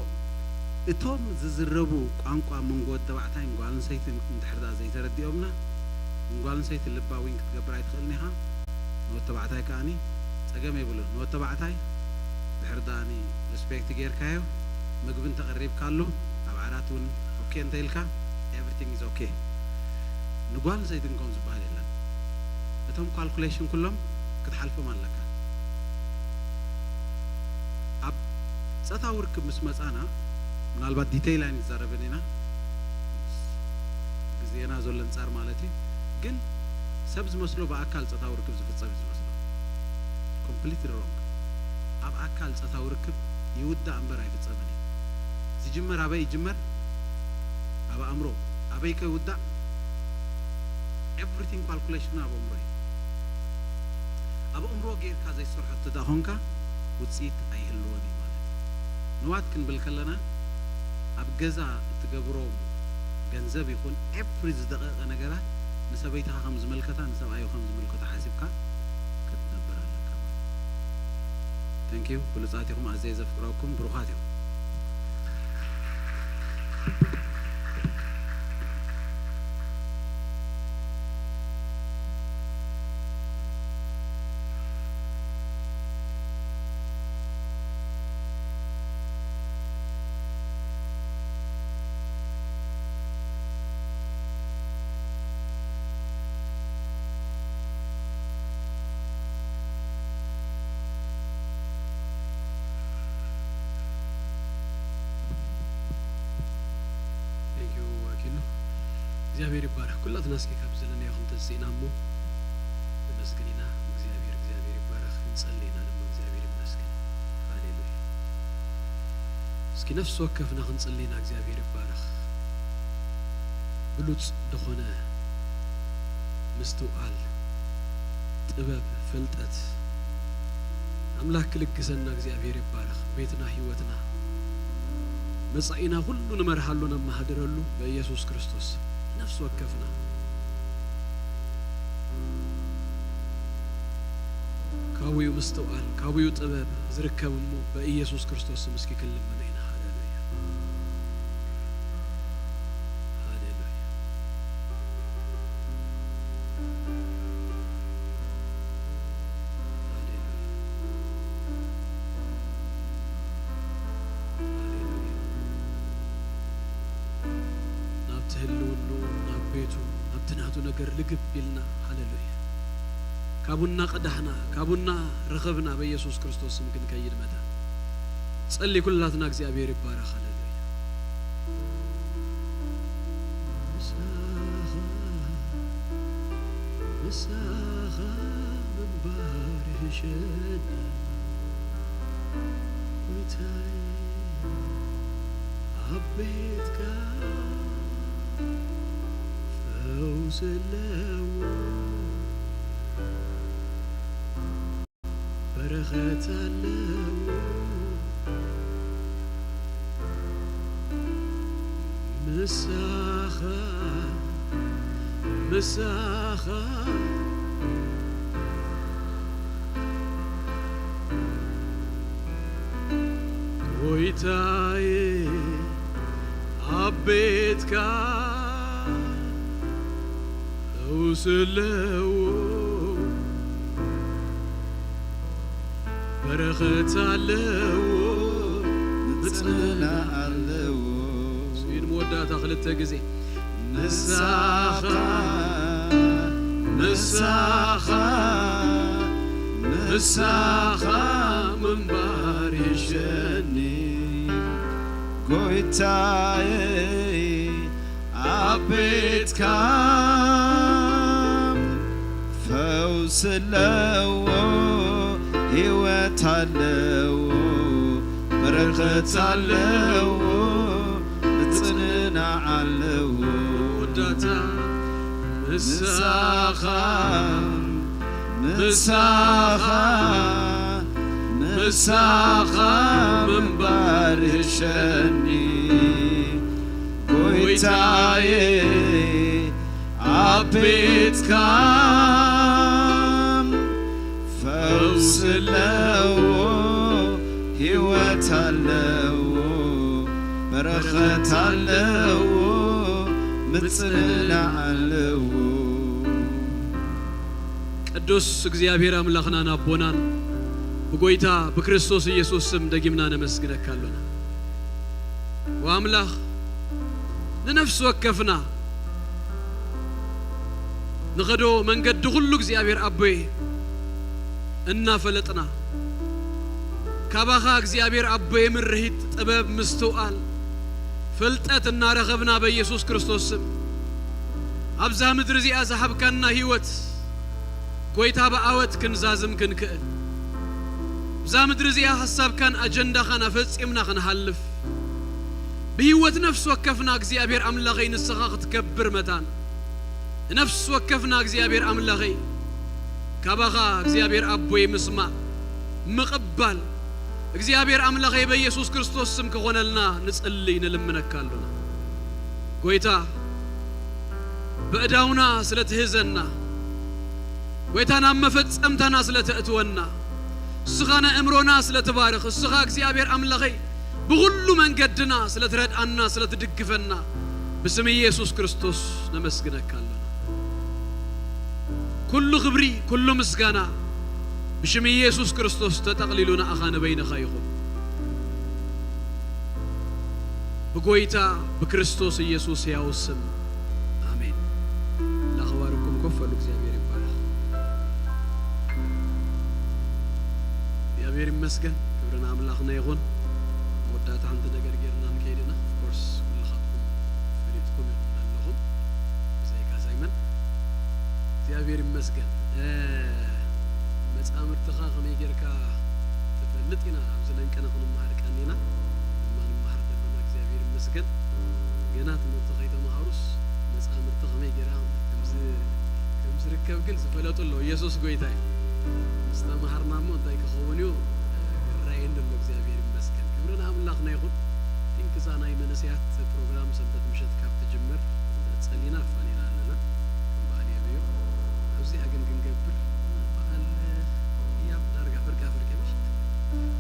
እቶም ዝዝረቡ ቋንቋ መንጎ ወዲ ተባዕታይን ጓል ኣንስተይትን እንድሕር ደኣ ዘይተረዲኦምና ንጓል ኣንስተይቲ ልባ ዊን ክትገብር ኣይትኽእልን ኢኻ። ንወዲ ተባዕታይ ከኣኒ ጸገም የብሉን። ንወዲ ተባዕታይ ድሕር ደኣኒ ሪስፔክት ጌርካዮ ምግቢ እንተቐሪብካሉ ኣብ ዓራት እውን ኦኬ እንተኢልካ everything is okay። ንጓል ኣንስተይቲ ግን ከምኡ ዝበሃል የለን። እቶም ካልኩሌሽን ኩሎም ክትሓልፎም ኣለካ። ኣብ ጾታዊ ርክብ ምስ መጻና ምናልባት ዲቴይል ኣይንዛረብን ኢና ግዜና ዘሎ ኣንጻር ማለት እዩ። ግን ሰብ ዝመስሎ ብኣካል ጾታዊ ርክብ ዝፍጸም እዩ ዝመስሎ። ኮምፕሊትሊ ሮንግ። ኣብ ኣካል ጾታዊ ርክብ ይውዳእ እምበር ኣይፍጸምን እዩ። ዝጅመር ኣበይ ይጅመር? ኣብ ኣእምሮ። ኣበይ ከ ይውዳእ? ኤቭሪቲንግ ካልኩሌሽን ኣብ ኣእምሮ እዩ። ኣብ ኣእምሮ ጌርካ ዘይሰርሖ እንተ ደኣ ኾንካ ውፅኢት ኣይህልዎን እዩ ማለት እዩ። ንዋት ክንብል ከለና ኣብ ገዛ እትገብሮም ገንዘብ ይኹን ኤቭሪ ዝደቐቐ ነገራት ንሰበይትኻ ከም ዝምልከታ ንሰብኣዩ ከም ዝምልከቶ ሓሲብካ ክትነብር ኣለካ። Thank you ብሉፃት ኢኹም ኣዝየ ዘፍቅረኩም ብሩኻት ኢኹም። እግዚኣብሔር ይባረኽ። ኩላትና እስኪ ካብ ዘለናዮ ክንተንስእ ኢና እሞ ነመስግን ኢና። እግዚኣብሔር፣ እግዚኣብሔር ይባረኽ። ክንጸሊ ኢና ድማ። እግዚኣብሔር ይመስገን። ሃሌሉያ። እስኪ ነፍሲ ወከፍና ክንጸሊ ኢና። እግዚኣብሔር ይባረኽ። ብሉጽ ዝኾነ ምስትውዓል፣ ጥበብ፣ ፍልጠት ኣምላኽ ክልግሰና እግዚኣብሔር ይባረኽ። ቤትና፣ ህይወትና፣ መጻኢና ኩሉ ንመርሃሉ፣ ነመሃድረሉ በኢየሱስ ክርስቶስ። ነፍሲ ወከፍና ካቡዩ ምስትውዓል፣ ካቡዩ ጥበብ ዝርከብ እሞ በኢየሱስ ክርስቶስ ስም እስኪ ክንልምኖ ኢና። ሃሌሉያ። ሃሌሉያ። ሃሌሉያ። ሃሌሉያ። ናብቲ ህልውንኡ፣ ናብ ቤቱ፣ ናብቲ ናቱ ነገር ልግብ ኢልና፣ ሃሌሉያ። ካቡና ቀዳሕና፣ ካቡና ረኸብና፣ በኢየሱስ ክርስቶስ ስም ክንከይድ መታን ጸሊ ኩላትና። እግዚኣብሔር ይባረኽ። ሃሌሉያ። ምሳኻ፣ ምሳኻ ምንባር ይሕሸኒ ጎይታይ፣ ኣብ ቤትካ ፈውስ ኣለዎ፣ በረኸት ኣለዎ። ምሳኻ፣ ምሳኻ ጎይታዬ፣ ኣብ ቤትካ ፈውስ ኣለዎ፣ በረኸት ኣለዎ፣ ምጽንና ኣለዎ። ኢድ መወዳእታ ክልተ ግዜ። ምሳኻ፣ ምሳኻ፣ ምሳኻ ምንባር ይሸኒ ጎይታዬ፣ ኣብ ቤትካ ፈውስ ኣለዎ፣ ህይወት ኣለዎ፣ በረኸት ኣለዎ፣ ምጽንናዕ ኣለዎ። መወዳእታ ምሳኻ፣ ምሳኻ፣ ምሳኻ ምንባር ይሕሸኒ ጎይታዬ፣ ኣብ ቤትካ ፈውስ ኣለዎ፣ ህይወት ኣለዎ፣ በረኸት ኣለዎ፣ ምጽንናዕ ኣለዎ። ቅዱስ እግዚኣብሔር ኣምላኽናን ኣቦናን፣ ብጎይታ ብክርስቶስ ኢየሱስ ስም ደጊምና ነመስግነካ ኣሎና። ወኣምላኽ፣ ንነፍሲ ወከፍና ንኸዶ መንገዲ ኩሉ እግዚኣብሔር ኣቦይ እናፈለጥና፣ ካባኻ እግዚኣብሔር ኣቦይ ምርሂት፣ ጥበብ፣ ምስትውዓል፣ ፍልጠት እናረኸብና በኢየሱስ ክርስቶስ ስም ኣብዛ ምድሪ እዚኣ ዝሃብካና ህይወት ጎይታ ብዓወት ክንዛዝም ክንክእል፣ ብዛ ምድሪ እዚኣ ሓሳብካን ኣጀንዳኻን ኣፈጺምና ክንሃልፍ፣ ብህይወት ነፍሲ ወከፍና እግዚኣብሔር ኣምላኸይ ንስኻ ክትከብር መታን፣ ንነፍሲ ወከፍና እግዚኣብሔር ኣምላኸይ ካባኻ እግዚኣብሔር ኣቦይ ምስማዕ፣ ምቕባል፣ እግዚኣብሔር ኣምላኸይ በኢየሱስ ክርስቶስ ስም ክኾነልና ንጽሊ፣ ንልምነካ ኣሎና። ጎይታ፣ በእዳውና ስለ ትህዘና፣ ጎይታ፣ ናብ መፈጸምታና ስለ ተእትወና፣ እስኻ ንእምሮና ስለ ትባርኽ፣ እስኻ እግዚኣብሔር ኣምላኸይ ብኹሉ መንገድና ስለ ትረድኣና፣ ስለ ትድግፈና፣ ብስም ኢየሱስ ክርስቶስ ነመስግነካ ኣሎና። ኩሉ ክብሪ፣ ኩሉ ምስጋና ብሽም ኢየሱስ ክርስቶስ ተጠቕሊሉ ንኣኻ ንበይንኻ ይኹን። ብጎይታ ብክርስቶስ ኢየሱስ ሕያው ስም፣ ኣሜን። ኣምላኽ ይባርኩም። ኮፍ በሉ። እግዚኣብሔር ይባረኽ። እግዚኣብሔር ይመስገን። ክብሪ ንኣምላኽና ይኹን። መወዳእታ ሓንቲ ነገር ጌርና ንከይድ ኢና። ኦፍኮርስ ኩልኻትኩም ፈሊጥኩም ኢኹም ኣለኹም። እግዚኣብሔር ይመስገን። እ፣ መጻምድትኻ ከመይ ጌርካ ትፈልጥ ኢና፣ ኣብዚ ለንቅነ ክንመሃር ቀኒና፣ ድማ ንመሃር ዘለና እግዚኣብሔር ይመስገን። ገና ትምህርቲ ከይተመሃሩስ መጻምድቲ ከመይ ጌራ ከም ዝ-፣ ከም ዝርከብ ግን ዝፈለጡ ኣለዉ። ኢየሱስ ጎይታ እዩ። ምስ ተመሃርና እሞ እንታይ ክኸውን እዩ፣ እ፣ ይረኣየኒ ኣሎ። እግዚኣብሔር ይመስገን። ክብሪ ንኣምላኽና ይኹን። ቲንክ እዛ ናይ መንእሰያት ፕሮግራም ሰንበት ምሸት ካብ ትጅመር ጸሊና ኣፋኒና ኣለና። ከም በዓል የብዮ ኣብዚኣ ግን ክንገብር በዓል ህያብ ዳርጋ ፍርቃ ፍርቂ ምሽ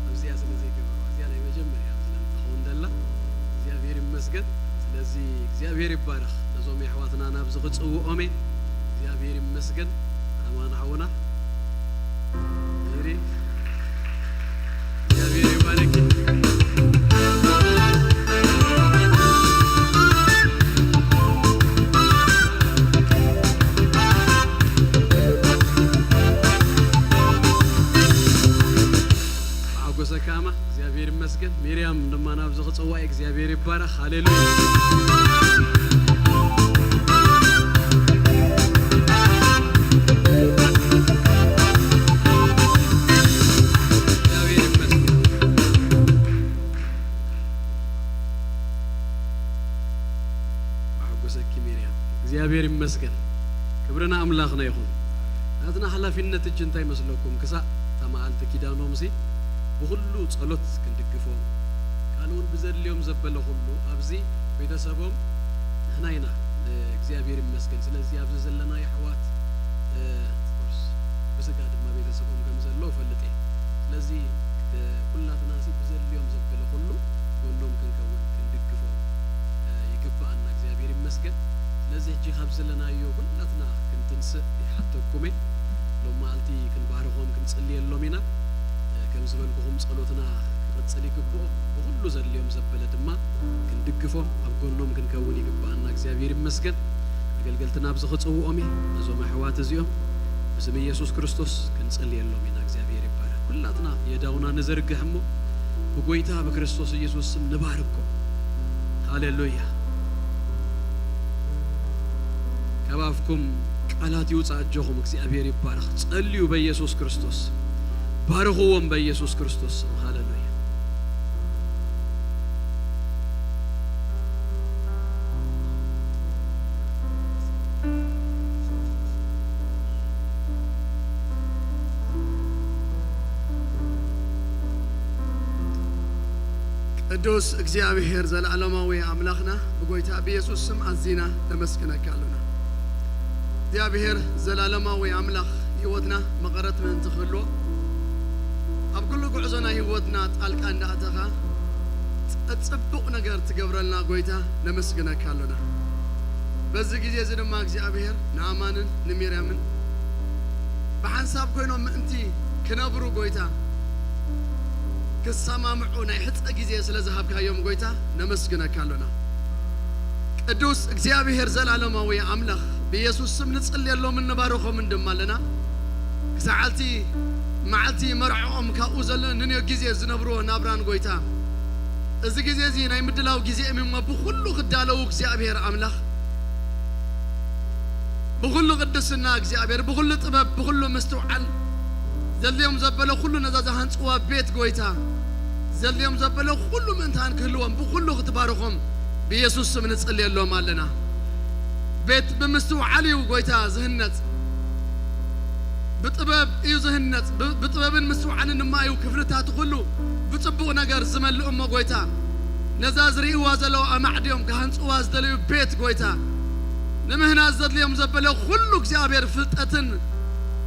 ኣብዚኣ ስለ ዘይገበሩ እዚኣ ናይ መጀመርያ ኣብዚ ለምትኸውን ደላ እግዚኣብሔር ይመስገን። ስለዚ እግዚኣብሔር ይባረኽ። ነዞም የሕዋትና ናብዚ ክጽውዖም እየ። እግዚኣብሔር ይመስገን። ኣማን ሓውና ሜሪ እግዚኣብሔር ይባረኪ። ሓጎሰ ካማ እግዚኣብሔር ይመስገን። ሚርያም ድማ ናብዚ ክጽዋዕ እግዚኣብሔር ይባረኽ። ሃሌሉያ። እግዚኣብሔር ይመስገን። መሐጎሰኪ ሚርያም። እግዚኣብሔር ይመስገን። ክብሪ ንኣምላኽና ይኹን። ናትና ሓላፊነት እጂ እንታይ መስለኩም? ክሳዕ እታ መዓልቲ ኪዳኖምሲ ብኹሉ ጸሎት ክንድግፎም፣ ካልእ እውን ብዘድልዮም ዘበለ ኩሉ ኣብዚ ቤተሰቦም ንሕና ኢና፣ እ፣ እግዚኣብሔር ይመስገን። ስለዚ ኣብዚ ዘለና የሕዋት፣ እ፣ ኦፍኮርስ ብስጋ ድማ ቤተሰቦም ከም ዘለዉ እፈልጥ እየ። ስለዚ፣ እ፣ ኩላትናሲ ብዘድልዮም ዘበለ ኩሉ ጎኖም ክንከውን ክንድግፎም፣ እ፣ ይግብኣና። እግዚኣብሔር ይመስገን። ስለዚ ሕጂ ካብ ዘለናዮ ኩላትና ክንትንስእ ይሓተኩም እየ። ሎም መዓልቲ ክንባርኾም ክንጽልየሎም ኢና። እ፣ ከም ዝበልኩኹም ጸሎትና ክቕጽል ይግብኦ። ብኹሉ ዘድልዮም ዘበለ ድማ ክንድግፎም ኣብ ጎኖም ክንከውን ይግብኣና። እግዚኣብሔር ይመስገን። ኣገልገልትና ኣብዚ ክጽውኦም እየ። ነዞም ኣሕዋት እዚኦም ብስም ኢየሱስ ክርስቶስ ክንጽልየሎም ኢና። እግዚኣብሔር ይባረክ። ኩላትና የዳውና ንዘርግሕ እሞ ብጎይታ ብክርስቶስ ኢየሱስ ስም ንባርኮ። ሃሌሉያ። ካብ ኣፍኩም ቃላት ይውጻእ። ኣጆኹም፣ እግዚኣብሔር ይባረኽ። ጸልዩ በኢየሱስ ክርስቶስ። ባርኽዎም በኢየሱስ ክርስቶስ ስም። ሃሌሉያ። ቅዱስ እግዚኣብሔር ዘላለማዊ ኣምላኽና፣ ብጎይታ ብየሱስ ስም ኣዚና ነመስግነካ ኣሎና። እግዚኣብሔር ዘላለማዊ ኣምላኽ፣ ህይወትና መቐረት ምእንቲ ክህልዎ፣ ኣብ ኩሉ ጉዕዞ ናይ ህይወትና ጣልቃ እንዳኣተኻ፣ ጽ-፣ ጽቡቕ ነገር ትገብረልና ጎይታ፣ ነመስግነካ ኣሎና። በዚ ግዜ እዚ ድማ እግዚኣብሔር ንኣማንን ንሚርያምን ብሓንሳብ ኮይኖም ምእንቲ ክነብሩ፣ ጎይታ፣ ክሰማምዑ ናይ ሕጸ ግዜ ስለ ዝሃብካዮም፣ ጎይታ፣ ነመስግነካ ኣሎና። ቅዱስ እግዚኣብሔር ዘላለማዊ ኣምላኽ፣ ብየሱስ ስም ንጽልየሎምን ንባርኾምን ድማ ኣለና። ክሳዓልቲ መዓልቲ መርዕኦም ካብኡ ዘሎ ንንዮ ግዜ ዝነብርዎ ናብራን፣ ጎይታ፣ እዚ ግዜ እዚ ናይ ምድላው ግዜ እዮም እሞ ብኹሉ ክዳለዉ፣ እግዚኣብሔር ኣምላኽ፣ ብኹሉ ቅድስና እግዚኣብሔር፣ ብኹሉ ጥበብ፣ ብኹሉ ምስትውዓል፣ ዘድልዮም ዘበለ ኩሉ ነዛ ዝሃንጽዋ ቤት፣ ጎይታ፣ ዘድልዮም ዘበለ ኩሉ ምእንታን ክህልዎም፣ ብኹሉ ክትባርኾም ብየሱስ ስም ንጽልየሎም ኣለና። ቤት ብምስትውዓል እዩ፣ ጎይታ፣ ዝህነጽ። ብጥበብ እዩ ዝህነጽ። ብ-፣ ብጥበብን ምስትውዓልን ድማ እዩ ክፍልታት ኩሉ ብጽቡቕ ነገር ዝመልእ እሞ፣ ጎይታ፣ ነዛ ዝርእይዋ ዘለዉ ኣማዕድዮም ክሃንጽዋ ዝደለዩ ቤት፣ ጎይታ፣ ንምህናጽ ዘድልዮም ዘበለ ኩሉ እግዚኣብሔር ፍልጠትን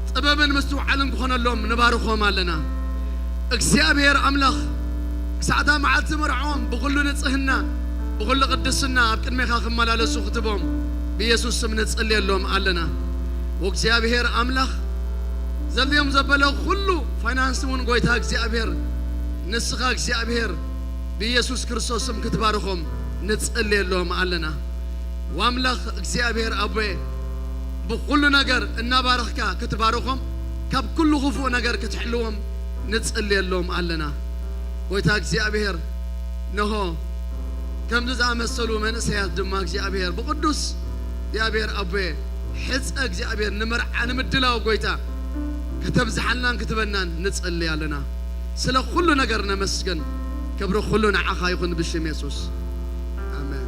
ጥበብን ምስትውዓልን ክኾነሎም ንባርኾም ኣለና። እግዚኣብሔር ኣምላኽ፣ ክሳዕታ መዓልቲ መርዖም ብኹሉ ንጽህና፣ ብኹሉ ቅድስና ኣብ ቅድሜኻ ክመላለሱ ክትቦም ብየሱስ ስም ንጽልየሎም ኣለና። ወእግዚኣብሔር ኣምላኽ፣ ዘድልዮም ዘበለ ኩሉ ፋይናንስ እውን፣ ጎይታ እግዚኣብሔር፣ ንስኻ እግዚኣብሔር ብኢየሱስ ክርስቶስ ስም ክትባርኾም ንጽልየሎም ኣለና። ወኣምላኽ እግዚኣብሔር ኣቦየ፣ ብኹሉ ነገር እናባረኽካ ክትባርኾም፣ ካብ ኩሉ ክፉእ ነገር ክትሕልዎም ንጽልየሎም ኣለና። ጎይታ እግዚኣብሔር፣ ነሆ ከምዚ ዝኣመሰሉ መንእሰያት ድማ እግዚኣብሔር ብቅዱስ እግዚኣብሔር ኣቦየ ሕጸ እግዚኣብሔር ንመርዓ ንምድላው ጎይታ ከተብዝሓልናን ክትበናን ንጸልይ ኣለና። ስለ ኩሉ ነገር ነመስገን። ክብሪ ኩሉ ንዓኻ ይኹን ብሽም የሱስ። ኣሜን።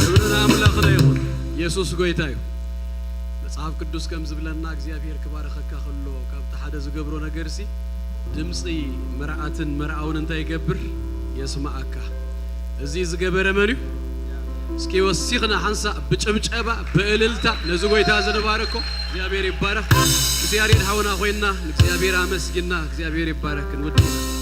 ክብሪ ንኣምላኽና ይኹን። የሱስ ጎይታ እዩ። መጽሓፍ ቅዱስ ከም ዝብለና እግዚኣብሔር ክባርኸካ ከሎ ካብቲ ሓደ ዝገብሮ ነገርሲ ድምፂ መርዓትን መርዓውን እንታይ ይገብር? የስምዓካ። እዚ ዝገበረ መን እዩ? እስኪ ወሲኽና ሓንሳእ ብጭብጨባ ብእልልታ ነዚ ጎይታ ዝንባረኮ እግዚኣብሔር ይባረኽ። ምስ ያሬድ ሓውና ኮይንና ንእግዚኣብሔር ኣመስጊና እግዚኣብሔር ይባረክ። ክንውድእ ኢና።